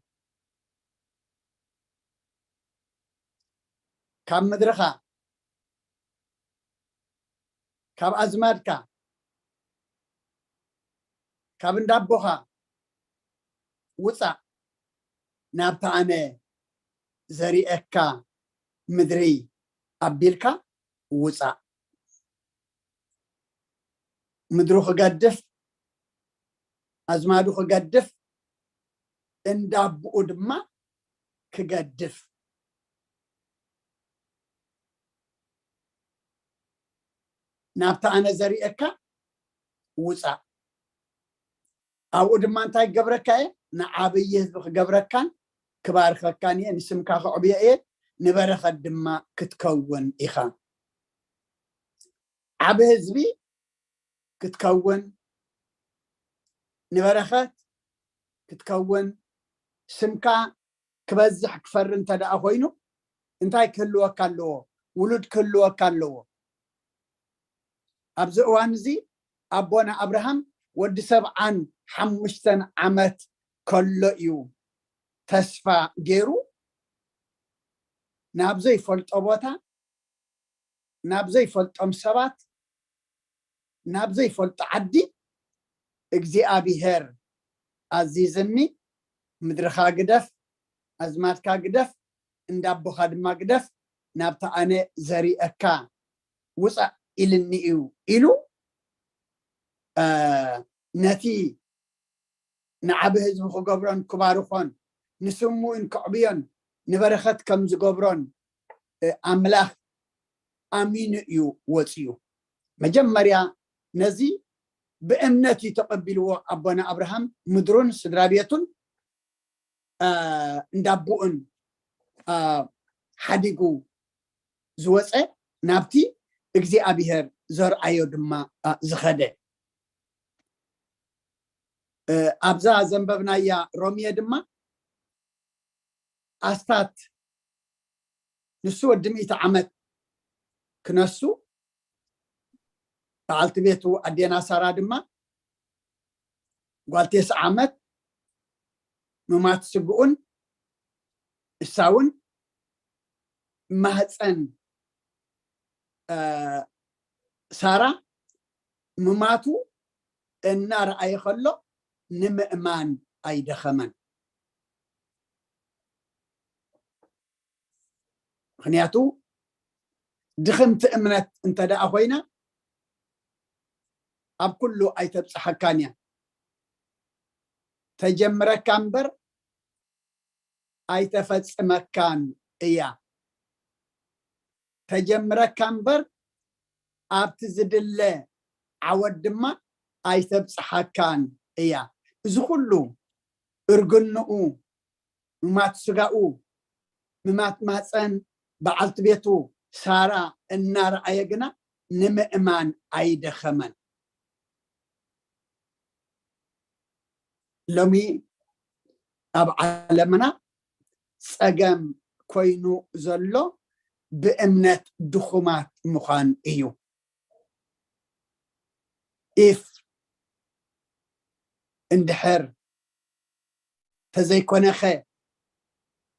ካብ ምድርኻ፣ ካብ ኣዝማድካ፣ ካብ እንዳቦኻ ውፃእ፣ ናብታ ኣነ ዘርእየካ ምድሪ ኣቢልካ ውፃእ። ምድሩ ክገድፍ፣ ኣዝማዱ ክገድፍ፣ እንዳቦኡ ድማ ክገድፍ። ናብታ ኣነ ዘርእየካ ውፃእ። ኣብኡ ድማ እንታይ ክገብረካ እየ? ንዓብዪ ህዝቢ ክገብረካን ክባርኸካን እየ፣ ንስምካ ከዕብዮ እየ፣ ንበረኸት ድማ ክትከውን ኢኻ። ዓቢ ህዝቢ ክትከውን፣ ንበረኸት ክትከውን፣ ስምካ ክበዝሕ ክፈሪ እንተ ደኣ ኮይኑ፣ እንታይ ክህልወካ ኣለዎ? ውሉድ ክህልወካ ኣለዎ። ኣብዚ እዋን እዚ ኣቦና ኣብርሃም ወዲ ሰብዓን ሓሙሽተን ዓመት ከሎ እዩ ተስፋ ገይሩ ናብ ዘይፈልጦ ቦታ ናብ ዘይፈልጦም ሰባት፣ ናብ ዘይፈልጦ ዓዲ እግዚኣብሔር ኣዚዝኒ፣ ምድርኻ ግደፍ፣ ኣዝማድካ ግደፍ፣ እንዳቦኻ ድማ ግደፍ፣ ናብቲ ኣነ ዘሪእካ ውፃእ ኢልኒ እዩ ኢሉ፣ እ፣ ነቲ ንዓቢ ህዝቢ ክገብሮን ክባርኾን ንስሙእን ከዕብዮን ንበረኸት ከም ዝገብሮን፣ እ፣ ኣምላኽ ኣሚኑ እዩ ወፂኡ። መጀመርያ ነዚ ብእምነት እዩ ተቐቢልዎ ኣቦና ኣብርሃም፣ ምድሩን ስድራ ቤቱን፣ እ፣ እንዳቦኡን፣ እ፣ ሓዲጉ ዝወፀ፣ ናብቲ እግዚኣብሔር ዘርኣዮ ድማ፣ እ፣ ዝኸደ። እ፣ ኣብዛ ዘንበብናያ ሮምየ ድማ ኣስታት ንሱ ወዲ ሚእቲ ዓመት ክነሱ፣ በዓልቲ ቤቱ ኣዴና ሳራ ድማ ጓል ተስዓ ዓመት ምማት ስግኡን እሳ እውን ማህፀን፣ እ፣ ሳራ ምማቱ እናረኣየ ከሎ ንምእማን ኣይደኸመን። ምኽንያቱ ድኽምቲ እምነት እንተ ደኣ ኮይና ኣብ ኩሉ ኣይተብጽሓካን እያ። ተጀምረካ እምበር ኣይተፈጽመካን እያ። ተጀምረካ እምበር ኣብቲ ዝድለ ዓወት ድማ ኣይተብጽሓካን እያ። እዚ ኩሉ እርግንኡ፣ ምማት ስጋኡ፣ ምማት ማፀን በዓልቲ ቤቱ ሳራ እናረኣየ ግና ንምእማን ኣይደኸመን። ሎሚ ኣብ ዓለምና ጸገም ኮይኑ ዘሎ ብእምነት ድኹማት ምዃን እዩ። ኢፍ እንድሕር ተዘይኮነኸ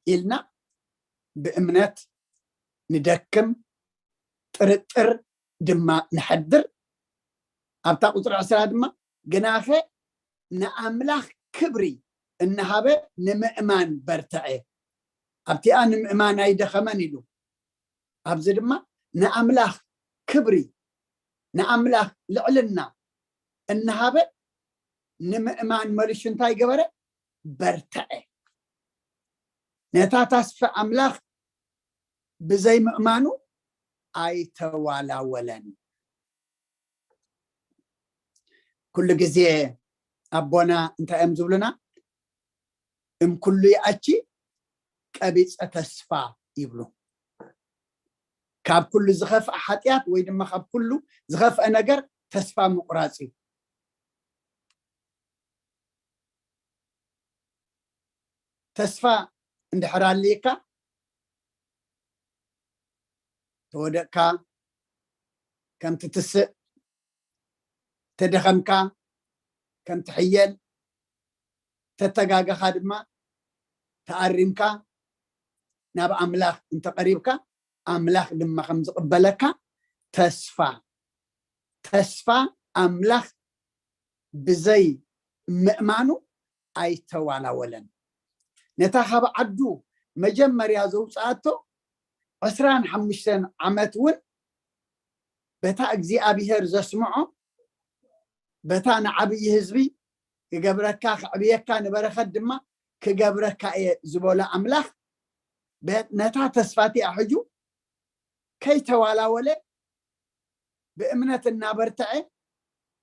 ኢልና ብእምነት ንደክም፣ ጥርጥር ድማ ንሐድር። ኣብታ ቁፅሪ ዕስራ ድማ ግናኸ ንኣምላኽ ክብሪ እናሃበ ንምእማን በርትዐ። ኣብቲኣ ንምእማን ኣይደኸመን ኢሉ። ኣብዚ ድማ ንኣምላኽ ክብሪ፣ ንኣምላኽ ልዕልና እናሃበ ንምእማን መሊሹ እንታይ ገበረ? በርትዐ። ነታ ተስፋ ኣምላኽ ብዘይምእማኑ ኣይተዋላወለን። ኩሉ ግዜ ኣቦና እንታይ እዮም ዝብሉና? እም ኩሉ ይኣቺ ቀቢፀ ተስፋ ይብሉ። ካብ ኩሉ ዝኸፍአ ሓጢኣት ወይ ድማ ካብ ኩሉ ዝኸፍአ ነገር ተስፋ ምቑራፅ እዩ። ተስፋ እንድሕር ኣልይካ፣ ተወደቕካ፣ ከም ትትስእ፣ ተደኸምካ፣ ከም ትሕየል፣ ተተጋገኻ ድማ ተኣሪምካ ናብ ኣምላኽ እንተቐሪብካ፣ ኣምላኽ ድማ ከም ዝቕበለካ ተስፋ፣ ተስፋ ኣምላኽ ብዘይ ምእማኑ ኣይተዋላወለን። ነታ ካብ ዓዱ መጀመርያ ዘውፅኣቶ ዕስራን ሓሙሽተን ዓመት እውን በታ እግዚኣብሔር ዘስምዖ፣ በታ ንዓብዪ ህዝቢ ክገብረካ፣ ከዕብየካ፣ ንበረኸት ድማ ክገብረካ እየ ዝበሎ ኣምላኽ፣ በ-፣ ነታ ተስፋ እቲኣ ሕጁ ከይተዋላወለ፣ ብእምነት እናበርትዐ፣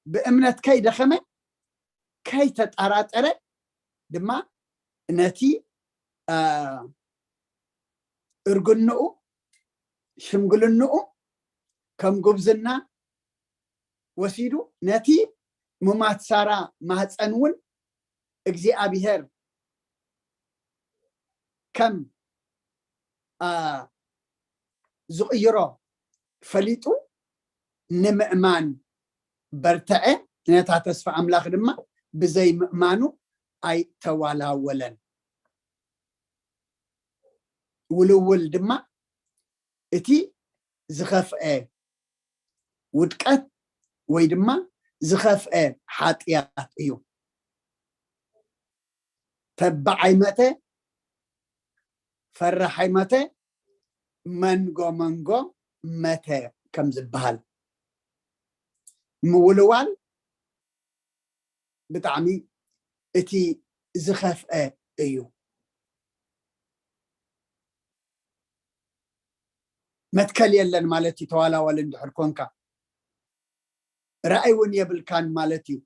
ብእምነት ከይደኸመ፣ ከይተጠራጠረ ድማ ነቲ፣ አ፣ እርግንኡ፣ ሽምግልንኡ ከም ጉብዝና ወሲዱ፣ ነቲ ሙማት ሳራ ማህፀን እውን እግዚኣብሔር ከም፣ አ፣ ዝቕይሮ ፈሊጡ ንምእማን በርትዐ። ነታ ተስፋ ኣምላኽ ድማ ብዘይ ምእማኑ ኣይተዋላወለን። ውልውል ድማ እቲ ዝኸፍአ ውድቀት ወይ ድማ ዝኸፍአ ሓጢኣት እዩ። ተባዓይ መተ፣ ፈራሓይ መተ፣ መንጎ መንጎ መተ ከም ዝበሃል፣ ምውልዋል ብጣዕሚ እቲ ዝኸፍአ እዩ። መትከል የለን ማለት እዩ። ተዋላዋል እንድሕር ኮንካ፣ ራእይ እውን የብልካን ማለት እዩ።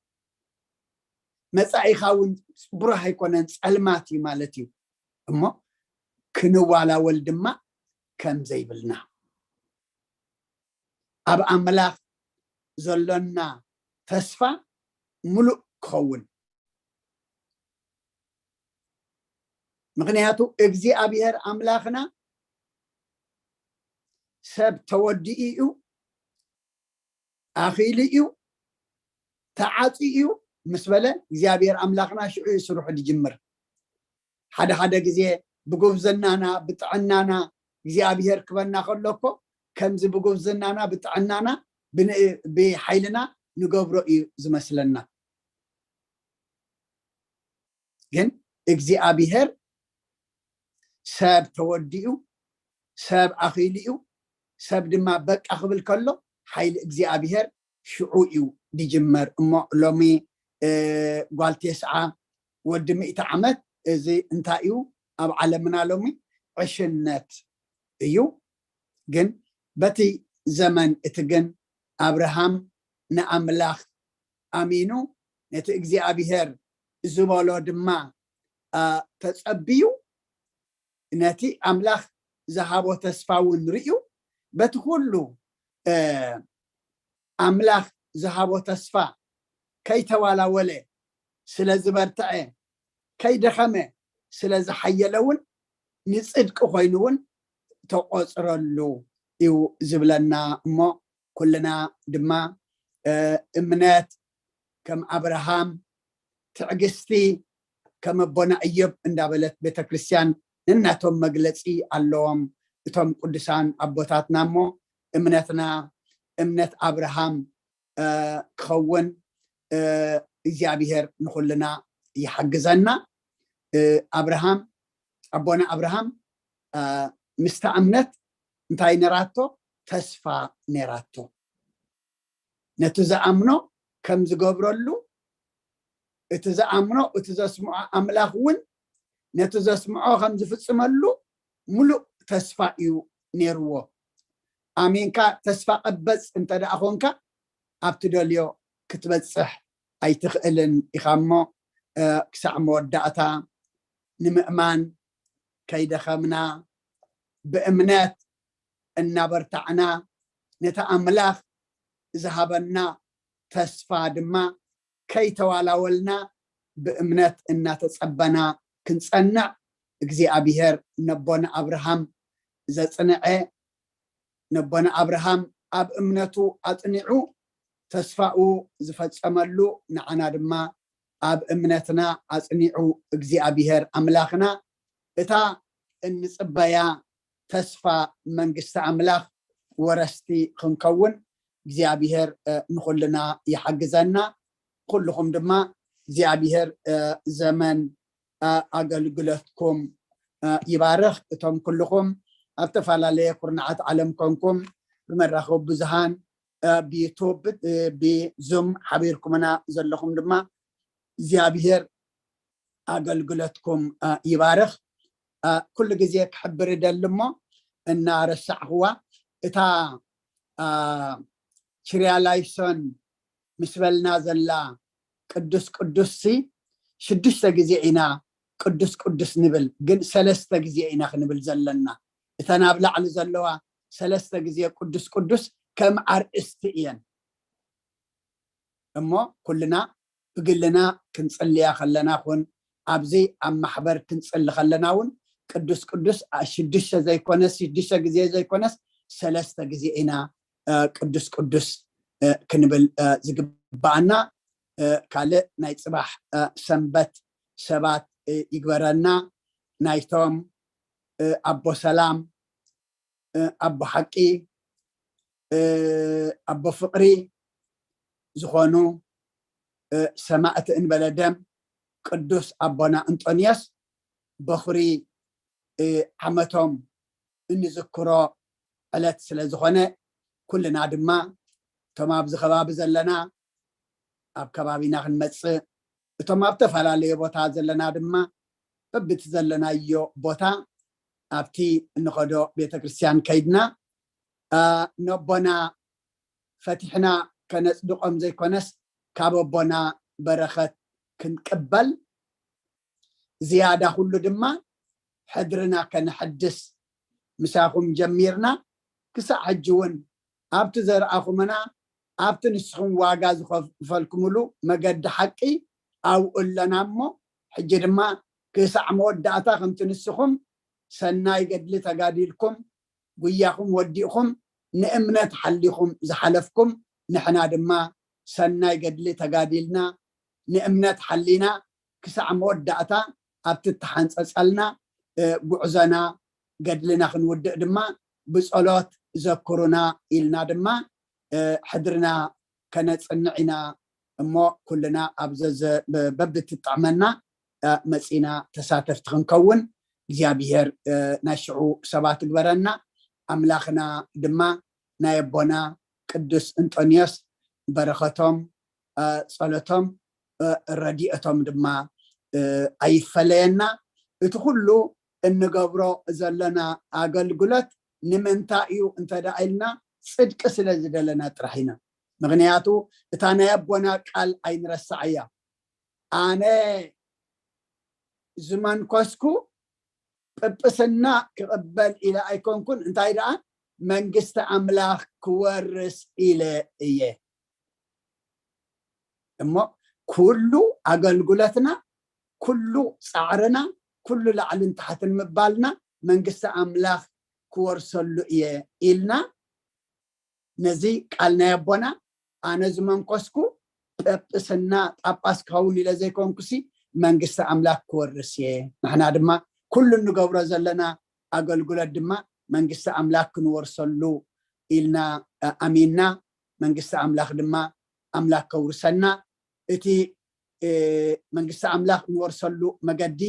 መጻኢኻ እውን ብሩህ ኣይኮነን፣ ጸልማት እዩ ማለት እዩ። እሞ ክንዋላወል ድማ ከም ዘይብልና፣ ኣብ ኣምላኽ ዘሎና ተስፋ ምሉእ ክኸውን። ምኽንያቱ እግዚኣብሔር ኣምላኽና ሰብ ተወዲኡ እዩ፣ ኣኺሉ እዩ፣ ተዓጽዩ እዩ ምስ በለ እግዚኣብሔር ኣምላኽና ሽዑ እዩ ስርሑ ዝጅምር። ሓደ ሓደ ግዜ ብጉብዝናና፣ ብጥዕናና እግዚኣብሔር ክበና ከሎ እኮ ከምዚ ብጉብዝናና፣ ብጥዕናና፣ ብን-፣ ብሓይልና ንገብሮ እዩ ዝመስለና። ግን እግዚኣብሔር ሰብ ተወዲኡ፣ ሰብ ኣኺሉ እዩ፣ ሰብ ድማ በቃ ክብል ከሎ ሓይሊ እግዚኣብሔር ሽዑ እዩ ድጅመር። እሞ ሎሚ፣ እ፣ ጓል ቴስዓ ወዲ ሚእቲ ዓመት፣ እዚ እንታይ እዩ? ኣብ ዓለምና ሎሚ ዕሽነት እዩ። ግን በቲ ዘመን እቲ ግን ኣብርሃም ንኣምላኽ ኣሚኑ፣ ነቲ እግዚኣብሔር ዝበሎ ድማ፣ አ፣ ተጸብዩ፣ ነቲ ኣምላኽ ዝሃቦ ተስፋ እውን ርእዩ፣ በቲ ኩሉ፣ እ፣ ኣምላኽ ዝሃቦ ተስፋ ከይተዋላወለ ስለ ዝበርትዐ፣ ከይደኸመ ስለ ዝሓየለ እውን ንጽድቂ ኮይኑ እውን ተቆጽረሉ እዩ ዝብለና። እሞ ኩልና ድማ፣ እ፣ እምነት ከም ኣብርሃም፣ ትዕግስቲ ከም ኣቦና እዮብ እንዳበለት ቤተክርስትያን ነናቶም መግለጺ ኣለዎም እቶም ቅዱሳን ኣቦታትና። እሞ እምነትና እምነት ኣብርሃም፣ እ፣ ክኸውን፣ እ፣ እግዚኣብሔር ንኹልና ይሓግዘና። እ፣ ኣብርሃም፣ ኣቦና ኣብርሃም፣ እ፣ ምስታ እምነት እንታይ ነራቶ? ተስፋ ነራቶ። ነቲ ዝኣምኖ ከም ዝገብረሉ፣ እቲ ዝኣምኖ፣ እቲ ዘስምዖ ኣምላኽ እውን ነቲ ዘስምዖ ከም ዝፍጽመሉ ምሉእ ተስፋ እዩ ነይርዎ። ኣሚንካ ተስፋ ቀበጽ እንተ ደኣ ኾንካ፣ ኣብ ትደልዮ ክትበጽሕ ኣይትኽእልን ኢኻ። እሞ፣ እ፣ ክሳዕ መወዳእታ ንምእማን ከይደኸምና፣ ብእምነት እናበርታዕና፣ ነቲ ኣምላኽ ዝሃበና ተስፋ ድማ ከይተዋላወልና፣ ብእምነት እናተጸበና ክንጸንዕ፣ እግዚኣብሔር ነቦና ኣብርሃም ዘጽንዐ፣ ነቦና ኣብርሃም ኣብ እምነቱ ኣጽኒዑ ተስፋኡ ዝፈጸመሉ፣ ንዓና ድማ ኣብ እምነትና ኣጽኒዑ እግዚኣብሔር ኣምላኽና እታ እንጽበያ ተስፋ መንግስቲ ኣምላኽ ወረስቲ ክንከውን እግዚኣብሔር፣ እ፣ ንኹልና ይሓግዘና። ኩልኹም ድማ እግዚኣብሔር፣ እ፣ ዘመን፣ እ፣ ኣገልግሎትኩም፣ እ፣ ይባርኽ። እቶም ኩልኹም ኣብ ተፈላለየ ኩርናዓት ዓለም ኮንኩም ብመራኸቢ ብዙሃን፣ እ፣ ብዩቱብ፣ እ፣ ብዙም ሓቢርኩምና ዘለኹም ድማ እግዚኣብሔር ኣገልግሎትኩም፣ እ፣ ይባርኽ። እ፣ ኩሉ ግዜ ክሕብር ይደሊ እሞ እናረሳዕኽዋ፣ እታ፣ እ፣ ችርያ ላይሶን ምስ በልና ዘላ ቅዱስ ቅዱስ ሲ ሽዱሽተ ግዜ ኢና ቅዱስ ቅዱስ ንብል፣ ግን ሰለስተ ግዜ ኢና ክንብል ዘለና። እተን ኣብ ላዕሊ ዘለዋ ሰለስተ ግዜ ቅዱስ ቅዱስ ከም ኣርእስቲ እየን። እሞ ኩልና ብግልና ክንጽልያ ከለና ኹን፣ ኣብዚ ኣብ ማሕበር ክንጽሊ ከለና እውን ቅዱስ ቅዱስ፣ ኣ፣ ሽዱሽተ ዘይኮነስ፣ ሽዱሽተ ግዜ ዘይኮነስ ሰለስተ ግዜ ኢና፣ እ፣ ቅዱስ ቅዱስ፣ እ፣ ክንብል፣ እ፣ ዝግባኣና። እ፣ ካልእ ናይ ጽባሕ፣ እ፣ ሰንበት ሰባት፣ እ፣ ይግበረና። ናይቶም፣ እ፣ ኣቦ ሰላም፣ እ፣ ኣቦ ሓቂ፣ ኣቦ ፍቕሪ ዝኾኑ ሰማእቲ እንበለ ደም ቅዱስ ኣቦና እንጦንዮስ በኹሪ ዓመቶም እንዝክሮ ዕለት ስለ ዝኾነ፣ ኩልና ድማ እቶም ኣብዚ ከባቢ ዘለና፣ ኣብ ከባቢና ክንመፅእ፣ እቶም ኣብ ተፈላለየ ቦታ ዘለና ድማ በብቲ ዘለናዮ ቦታ ኣብቲ እንኸዶ ቤተክርስትያን ከይድና ነቦና ፈቲሕና ከነፅድቆም ዘይኮነስ ካብ ኣቦና በረኸት ክንቅበል ዝያዳ ኩሉ ድማ ሕድርና ከነሐድስ ምሳኹም ጀሚርና ክሳዕ ሕጂ እውን ኣብቲ ዘርኣኹምና ኣብቲ ንስኹም ዋጋ ዝኸፈልኩምሉ መገዲ ሓቂ ኣብኡ ኣለና እሞ ሕጂ ድማ ክሳዕ መወዳእታ ከምቲ ንስኹም ሰናይ ገድሊ ተጋዲልኩም ጉያኹም ወዲእኹም ንእምነት ሓሊኹም ዝሓለፍኩም ንሕና ድማ ሰናይ ገድሊ ተጋዲልና ንእምነት ሓሊና ክሳዕ መወዳእታ ኣብቲ እተሓንፀፀልና ጉዕዞና ገድልና ክንውድእ ድማ ብፀሎት ዘክሩና ኢልና ድማ ሕድርና ከነፅንዕ ኢና እሞ ኩልና ኣብ በብትጥዕመና መፂና ተሳተፍቲ ክንከውን እግዚኣብሔር ናይ ሽዑ ሰባት ግበረና። ኣምላኽና ድማ ናይ ኣቦና ቅዱስ እንጦንዮስ በረኸቶም፣ ጸሎቶም፣ ረድኤቶም ድማ ኣይፈለየና። እቲ ኩሉ እንገብሮ ዘለና ኣገልግሎት ንምንታይ እዩ እንተ ደኣ ኢልና፣ ጽድቂ ስለ ዝደለና ጥራሕ ኢና። ምኽንያቱ እታ ናይ ኣቦና ቃል ኣይንረስዓያ። ኣነ ዝመንኮስኩ ጵጵስና ክቕበል ኢለ ኣይኮንኩን፣ እንታይ ደኣ መንግስቲ ኣምላኽ ክወርስ ኢለ እየ። እሞ ኩሉ ኣገልግሎትና፣ ኩሉ ጻዕርና፣ ኩሉ ላዕልን ታሕትን ምባልና መንግስቲ ኣምላኽ ክወርሰሉ እየ ኢልና ነዚ ቃል ናይ ኣቦና ኣነ ዝመንኮስኩ ጳጳስና ጳጳስ ክኸውን ኢለ ዘይኮንኩሲ መንግስቲ ኣምላክ ክወርስ እየ። ንሕና ድማ ኩሉ እንገብሮ ዘለና ኣገልግሎት ድማ መንግስቲ ኣምላክ ክንወርሰሉ ኢልና ኣሚንና መንግስቲ ኣምላክ ድማ ኣምላክ ከውርሰና እቲ መንግስቲ ኣምላክ ንወርሰሉ መገዲ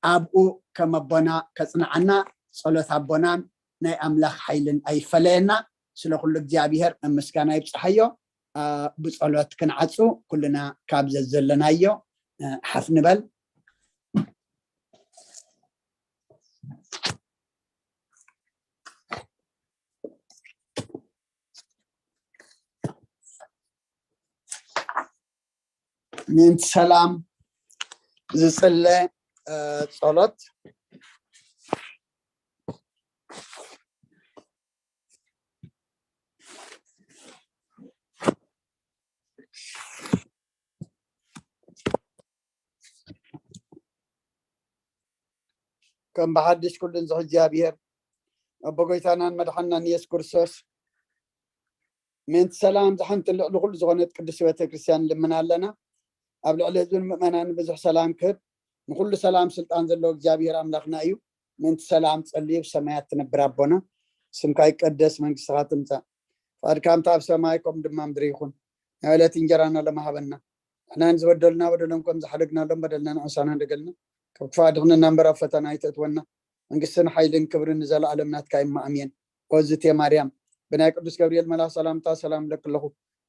ኣብኡ ከም ኣቦና ከፅንዓና ፀሎት ኣቦናን ናይ ኣምላኽ ሓይልን ኣይፈለየና። ስለ ኩሉ እግዚኣብሔር ኣብ ምስጋና ይብፅሓዮ። ብፀሎት ክንዓፁ ኩልና ካብ ዘዘለናዮ ሓፍ ንበል። ምእንቲ ሰላም ዝፅለ ጸሎት። ከም ብሓድሽ ኩሉን ዝሕ እግዚኣብሔር ኣቦ ጎይታናን መድሓናን የሱስ ክርስቶስ ምእንቲ ሰላም ዝሓንትን ልዕሊ ኩሉ ዝኾነት ቅድስቲ ቤተክርስትያን ንልምን ኣለና። ኣብ ልዕሊ ህዝብን ምእመናን ብዙሕ ሰላም ክህብ ንኩሉ ሰላም ስልጣን ዘለዎ እግዚኣብሔር ኣምላኽና እዩ። ምእንቲ ሰላም ጸልዩ ብሰማያት ትነብር ኣቦና ስምካ ይቀደስ መንግስትኻ ትምጻእ ፈቃድካ ከምቲ ኣብ ሰማይ ከምኡ ድማ ምድሪ ይኹን። ናይ ዕለት እንጀራና ሎሚ ሃበና። ንሕና ንዝበደሉና በደሎም ከም ዝሓደግናሎም በደልና ንዕሳና እንደገልና ካብ ክፋ ድኽንና እምበር ኣብ ፈተና ኣይተእትወና። መንግስትን ሓይልን ክብርን ንዘለኣለም ናትካ እማ ኣሜን። ኦዝቴ ማርያም ብናይ ቅዱስ ገብርኤል መልኣኽ ሰላምታ ሰላም እብለኪ ኣለኹ።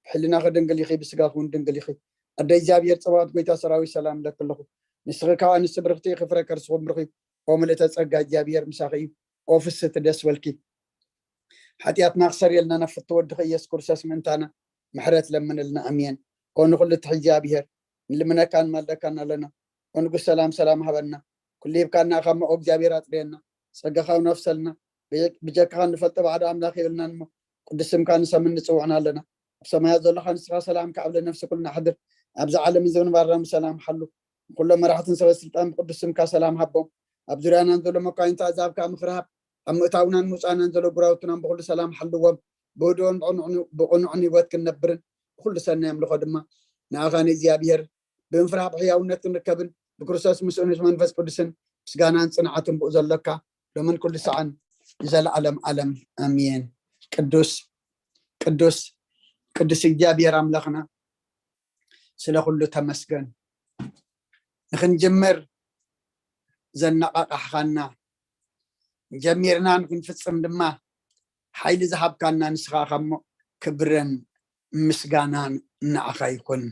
ብሕልናኺ ድንግል ኢኺ፣ ብስጋኺ እውን ድንግል ኢኺ። ኣደ እግዚኣብሔር ጸባኦት ጎይታ ሰራዊት ሰላም እብለኪ ኣለኹ። ንስኺ ካብ ኣንስቲ ብርኽቲ ኢኺ፣ ፍረ ከርስኺ እውን ብሩኽ እዩ። ኦ ምልእተ ጸጋ እግዚኣብሔር ምሳኺ እዩ። ኦ ፍስህቲ ደስ በልኪ። ሓጢኣትና ክሰርየልና ናብ ፍትወ ወድኺ ኢየሱስ ክርስቶስ ምእንታና ምሕረት ለምንልና ኣሜን። ኮኑ ኩሉ ትሕ እግዚኣብሔር ንልምነካ ንማልደካን ኣለና። ኦ ንጉስ ሰላም ሰላም ሃበና። ኩሉ ሂብካና ካብ መኦ እግዚኣብሔር ኣጽርየና። ጸጋኻ እውን ኣፍሰልና። ብጀካኻ ንፈልጦ ባዕዶ ኣምላኽ የብልናን እሞ ቅዱስ ስምካ ንሰምን ንጽውዕን ኣለና። ኣብ ሰማያት ዘለኻ ንስኻ ሰላም ከዓብለ ነፍሲ ኩልና ኣሕድር። ኣብዚ ዓለም እዚ ምንባርና ብሰላም ሓሉ። ንኩሎም መራሕትን ሰበ ስልጣን ብቅዱስ ስምካ ሰላም ሃቦም። ኣብ ዙርያናን ዘሎ መኳይንታ ኣዛብ ከዓ ምኽሪ ሃብ። ኣብ ምእታውናን ምውፃእናን ዘሎ ጉራውትናን ብኩሉ ሰላም ሓልዎም። ብህድኦን ብቕኑዕን ህይወት ክንነብርን ብኩሉ ሰናይ ኣምልኾ ድማ ንኣኻ ንእግዚኣብሔር ብምፍራሕ ብሕያውነት ክንርከብን ብክርስቶስ ምስኡ ምስ መንፈስ ቅዱስን ምስጋናን ጽንዓትን ብኡ ዘሎካ ሎምን ኩሉ ሰዓን ንዘለኣለም ዓለም ኣሜን። ቅዱስ ቅዱስ ቅዱስ እግዚኣብሔር ኣምላኽና፣ ስለ ኩሉ ተመስገን። ንኽንጅምር ዘነቓቓሕኻና፣ ጀሚርና ንኽንፍጽም ድማ ሓይሊ ዝሃብካና ንስኻ ኢኻ እሞ፣ ክብርን ምስጋናን ንዓኻ ይኹን።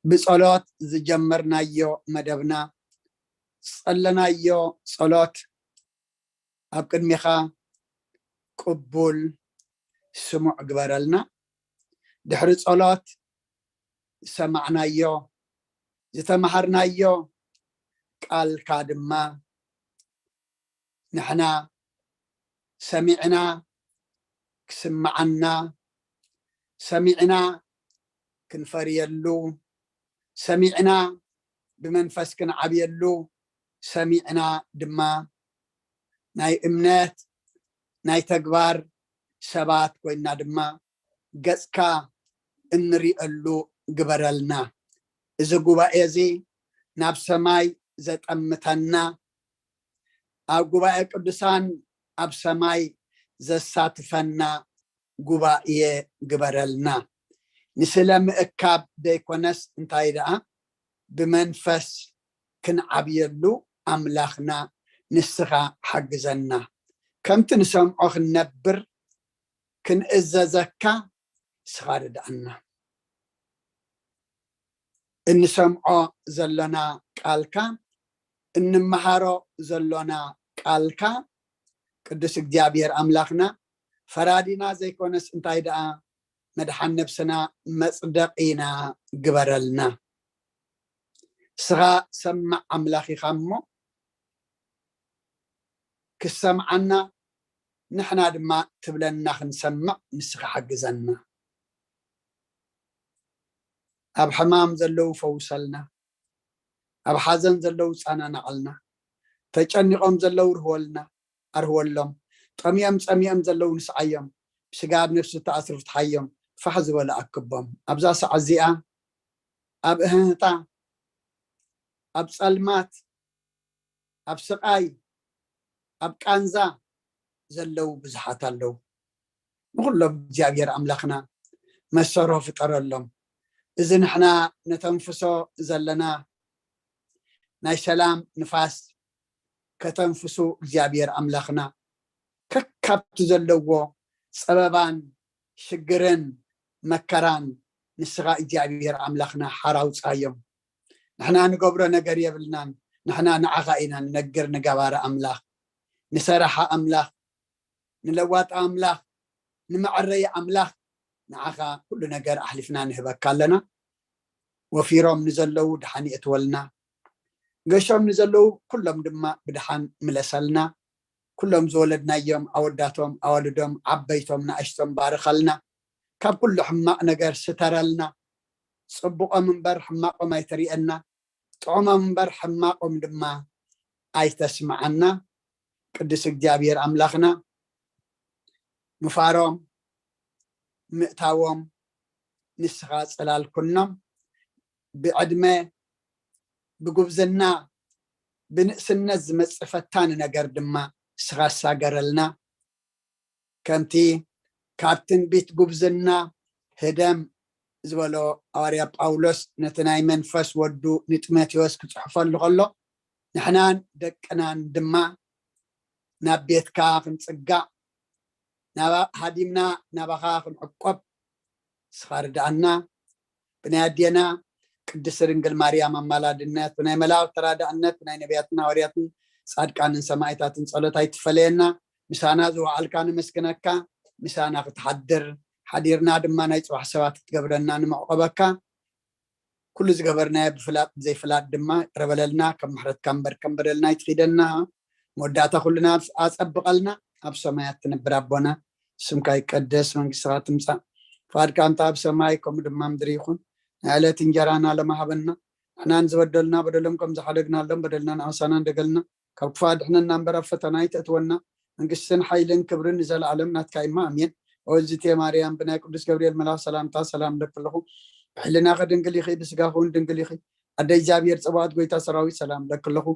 ብጸሎት ዝጀመርናዮ መደብና፣ ዝጸለናዮ ጸሎት ኣብ ቅድሜኻ ቅቡል ስሙዕ ግበረልና። ድሕሪ ጸሎት ዝሰማዕናዮ፣ ዝተማሃርናዮ ቃልካ ድማ ንሕና ሰሚዕና ክስምዓና፣ ሰሚዕና ክንፈርየሉ፣ ሰሚዕና ብመንፈስ ክንዓብየሉ፣ ሰሚዕና ድማ ናይ እምነት ናይ ተግባር ሰባት ኮይንና ድማ ገጽካ እንሪእሉ ግበረልና። እዚ ጉባኤ እዚ ናብ ሰማይ ዘጠምተና፣ ኣብ ጉባኤ ቅዱሳን ኣብ ሰማይ ዘሳትፈና ጉባኤ ግበረልና። ንስለ ምእካብ ዘይኮነስ እንታይ ደኣ ብመንፈስ ክንዓብየሉ ኣምላኽና ንስኻ ሓግዘና። ከምቲ ንሰምዖ ክንነብር ክንእዘዘካ ንስኻ ርድኣና። እንሰምዖ ዘሎና ቃልካ፣ እንመሃሮ ዘሎና ቃልካ፣ ቅዱስ እግዚኣብሔር ኣምላኽና፣ ፈራዲና ዘይኮነስ እንታይ ደኣ መድሓን ነብስና መጽደቒና ግበረልና። ንስኻ ሰማዕ ኣምላኽ ኢኻ እሞ፣ ክሰምዓና፣ ንሕና ድማ ትብለና ክንሰምዕ ንስኻ ሓግዘና። ኣብ ሕማም ዘለዉ ፈውሰልና፣ ኣብ ሓዘን ዘለዉ ጸናናቐልና፣ ተጨኒቖም ዘለዉ ርህወልና፣ ኣርህወሎም። ጠሚዮም ጸሚኦም ዘለዉ ንስዓዮም፣ ብስጋ ኣብ ነፍሲ ተኣስሩ ፍትሓዮም፣ ፋሕ ዝበሉ ኣክቦም። ኣብዛ ሰዓት እዚኣ ኣብ እህህታ፣ ኣብ ጸልማት፣ ኣብ ስቓይ፣ ኣብ ቃንዛ ዘለዉ ብዙሓት ኣለዉ። ንኹሎም እግዚኣብሔር ኣምላኽና መሰሮ ፍጠረሎም። እዚ ንሕና ነተንፍሶ ዘለና ናይ ሰላም ንፋስ ከተንፍሱ እግዚኣብሔር ኣምላኽና ከካብቲ ዘለዎ ጸበባን ሽግርን መከራን ንስኻ እግዚኣብሔር ኣምላኽና ሓራ ኣውጻዮም። ንሕና ንገብሮ ነገር የብልናን። ንሕና ንዓኻ ኢና ንነግር፣ ንገባሪ ኣምላኽ፣ ንሰራሒ ኣምላኽ፣ ንለዋጢ ኣምላኽ፣ ንመዐረይ ኣምላኽ፣ ንዓኻ ኩሉ ነገር ኣሕሊፍና ንህበካ ኣለና። ወፊሮም ንዘለዉ ደሓን የእትወልና፣ ገሾም ንዘለዉ ኩሎም ድማ ብደሓን ምለሰልና። ኩሎም ዝወለድናዮም ኣወዳቶም፣ ኣዋልዶም፣ ዓበይቶም፣ ንኣሽቶም ባርኸልና። ካብ ኩሉ ሕማቕ ነገር ስተረልና። ጽቡቖም እምበር ሕማቖም ኣይተርእየና፣ ጥዑሞም እምበር ሕማቖም ድማ ኣይተስምዓና። ቅዱስ እግዚኣብሔር ኣምላኽና፣ ምፋሮም፣ ምእታዎም ንስኻ ጽላል ኩኖም። ብዕድመ፣ ብጉብዝና፣ ብንእስነት ዝመጽእ ፈታኒ ነገር ድማ ንስኻ ሳገረልና። ከምቲ ካብ ትንቢት ጉብዝና ህደም ዝበሎ ሃዋርያ ጳውሎስ ነቲ ናይ መንፈስ ወዱ ንጢሞቴዎስ ክጽሕፈሉ ከሎ፣ ንሕናን ደቅናን ድማ ናብ ቤትካ ክንጽጋዕ፣ ናብ ሃዲምና ናባኻ ክንዕቆብ ንስኻ ርድኣና። ብናይ ኣዴና ቅድስቲ ድንግል ማርያም ኣማላድነት፣ ብናይ መላእኽቲ ተራዳእነት፣ ብናይ ነቢያትን ሃዋርያትን ጻድቃንን ሰማዕታትን ጸሎት ኣይትፈለየና። ምሳና ዝወዓልካ ነመስግነካ፣ ምሳና ክትሓድር፣ ሓዲርና ድማ ናይ ጽባሕ ሰባት ክትገብረና ንምዕቆበካ። ኩሉ ዝገበርናዮ ብፍላጥ ብዘይፍላጥ ድማ ይቅረ በለልና፣ ከም ምሕረትካ እምበር ከም በደልና ኣይትኺደና። መወዳእታ ኩልና ኣጸብቐልና። ኣብ ሰማያት ትነብር ኣቦና፣ ስምካ ይቀደስ፣ መንግስትኻ ትምጻእ፣ ፍቓድካ እንተ ኣብ ሰማይ ከምኡ ድማ ምድሪ ይኹን። ናይ ዕለት እንጀራና ሎሚ ሃበና፣ ንሕና ንዝበደሉና በደሎም ከም ዝሓደግናሎም በደልና ንኣሳና እንደገልና፣ ካብ ክፉእ ኣድሕነና እምበር ኣብ ፈተና ኣይተእትወና፣ መንግስትን ሓይልን ክብርን ንዘለኣለም ናትካ እማ ኣሜን። ኦዝቴ ማርያም ብናይ ቅዱስ ገብርኤል መልኣኽ ሰላምታ ሰላም እለኪ ኣለኹ፣ ብሕልናኺ ድንግል ኢኺ፣ ብስጋኺ እውን ድንግል ኢኺ። ኣደ እግዚኣብሔር ጸባኦት ጎይታ ሰራዊት ሰላም እለኪ ኣለኹ፣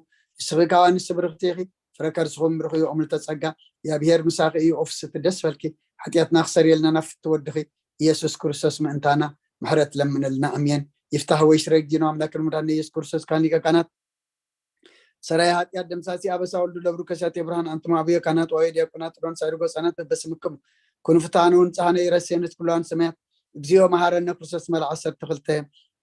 ንስኺ ካብ ኣንስቲ ብርኽቲ ኢኺ፣ ፍረ ከርስኹም ብርኽ እዩ። ኦምልተ ጸጋ እግዚኣብሔር ምሳኺ እዩ፣ ኦፍስቲ ደስ በልኪ፣ ሓጢኣትና ክሰርየልና ናብ ፍትወድኺ ኢየሱስ ክርስቶስ ምእንታና ምሕረት ለምንልና። ኣሜን። ይፍታህ ወይ ስረጅኖ ኣምላክ ልሙዳን ኢየሱስ ክርስቶስ ካን ሊቀ ካህናት ሰራይ ኃጢአት ደምሳሲ አበሳ ወልዱ ለብሩ ከሳቴ ብርሃን አንትሙ አብዮ ካህናት ወይ ዲያቆናት ሮን ሳይርጎ ጸነት በስምክም ኩንፍታኑ ንጽሐነ ይረሴንት ኩላን ሰማያት እግዚኦ መሐረነ ክርስቶስ መልዓ ሰርተ ክልተ።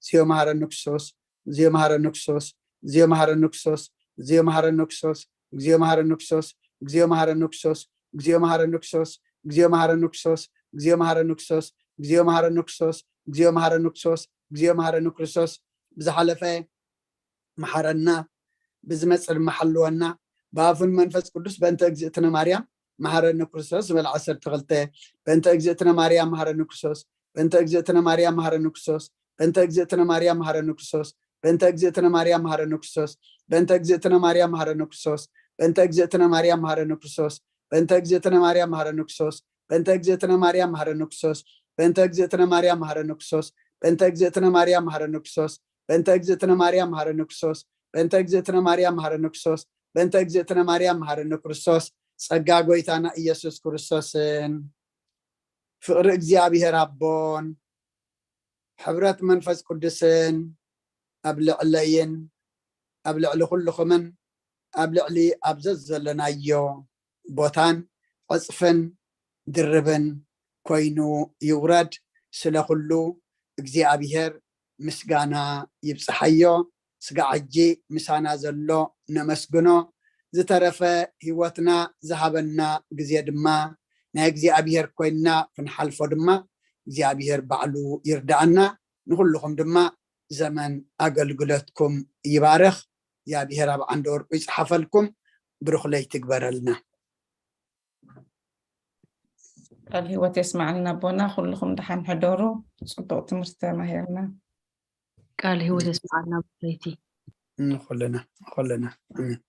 እግዚኦ መሐረነ ክርስቶስ፣ እግዚኦ መሐረነ ክርስቶስ፣ እግዚኦ መሐረነ ክርስቶስ፣ እግዚኦ መሐረነ ክርስቶስ፣ እግዚኦ መሐረነ ክርስቶስ፣ እግዚኦ መሐረነ ክርስቶስ፣ እግዚኦ መሐረነ ክርስቶስ፣ እግዚኦ መሐረነ ክርስቶስ፣ እግዚኦ መሐረነ ክርስቶስ፣ እግዚኦ መሐረነ ክርስቶስ፣ እግዚኦ መሐረነ ክርስቶስ፣ እግዚኦ መሐረነ ክርስቶስ። ብዝሓለፈ መሓረና፣ ብዝመጽእ ድማ ሓልወና። ብኣፉን መንፈስ ቅዱስ በእንተ እግዝእትነ ማርያም መሓረኒ ክርስቶስ ዝበል ዓሰርተ ክልተ። በእንተ እግዝእትነ ማርያም መሓረኒ ክርስቶስ፣ በእንተ እግዝእትነ ማርያም መሓረኒ ክርስቶስ፣ በእንተ እግዝእትነ ማርያም መሓረኒ ክርስቶስ፣ በእንተ እግዝእትነ ማርያም መሓረኒ ክርስቶስ፣ በእንተ እግዝእትነ ማርያም መሓረኒ ክርስቶስ፣ በእንተ እግዝእትነ ማርያም መሓረኒ ክርስቶስ፣ በእንተ እግዝእትነ ማርያም መሓረኒ ክርስቶስ፣ በእንተ እግዝእትነ ማርያም መሓረኒ ክርስቶስ፣ በእንተ እግዝእትነ ማርያም መሓረኒ ክርስቶስ፣ በእንተ እግዝእትነ ማርያም መሓረኒ ክርስቶስ፣ በእንተ እግዝእትነ ማርያም መሓረኒ ክርስቶስ፣ በእንተ እግዝእትነ ማርያም መሓረኒ ክርስቶስ፣ በእንተ እግዝእትነ ማርያም መሓረኒ ክርስቶስ። ጸጋ ጎይታና ኢየሱስ ክርስቶስን ፍቕሪ እግዚኣብሔር ኣቦን ሕብረት መንፈስ ቅዱስን ኣብ ልዕለይን ኣብ ልዕሊ ኩልኹምን ኣብ ልዕሊ ኣብ ዘዘለናዮ ቦታን ዕጽፍን ድርብን ኮይኑ ይውረድ። ስለ ኩሉ እግዚኣብሔር ምስጋና ይብጽሓዮ። ስጋዕ ሕጂ ምሳና ዘሎ ነመስግኖ። ዝተረፈ ህይወትና ዝሃበና ግዜ ድማ ናይ እግዚኣብሔር ኮይንና ክንሓልፎ ድማ እግዚኣብሔር ባዕሉ ይርዳኣና። ንኹልኹም ድማ ዘመን ኣገልግሎትኩም ይባርኽ። እግዚኣብሔር ኣብ ዓንደ ወርቁ ይጽሓፈልኩም። ብሩኽ ለይቲ ይግበረልና። ቃል ህይወት የስማዓልና ኣቦና። ኩልኹም ደሓን ሕደሩ። ጽቡቕ ትምህርቲ ተማሂርና። ቃል ህይወት የስማዓልና ብለይቲ። ንኹልና ንኹልና ኣሜን።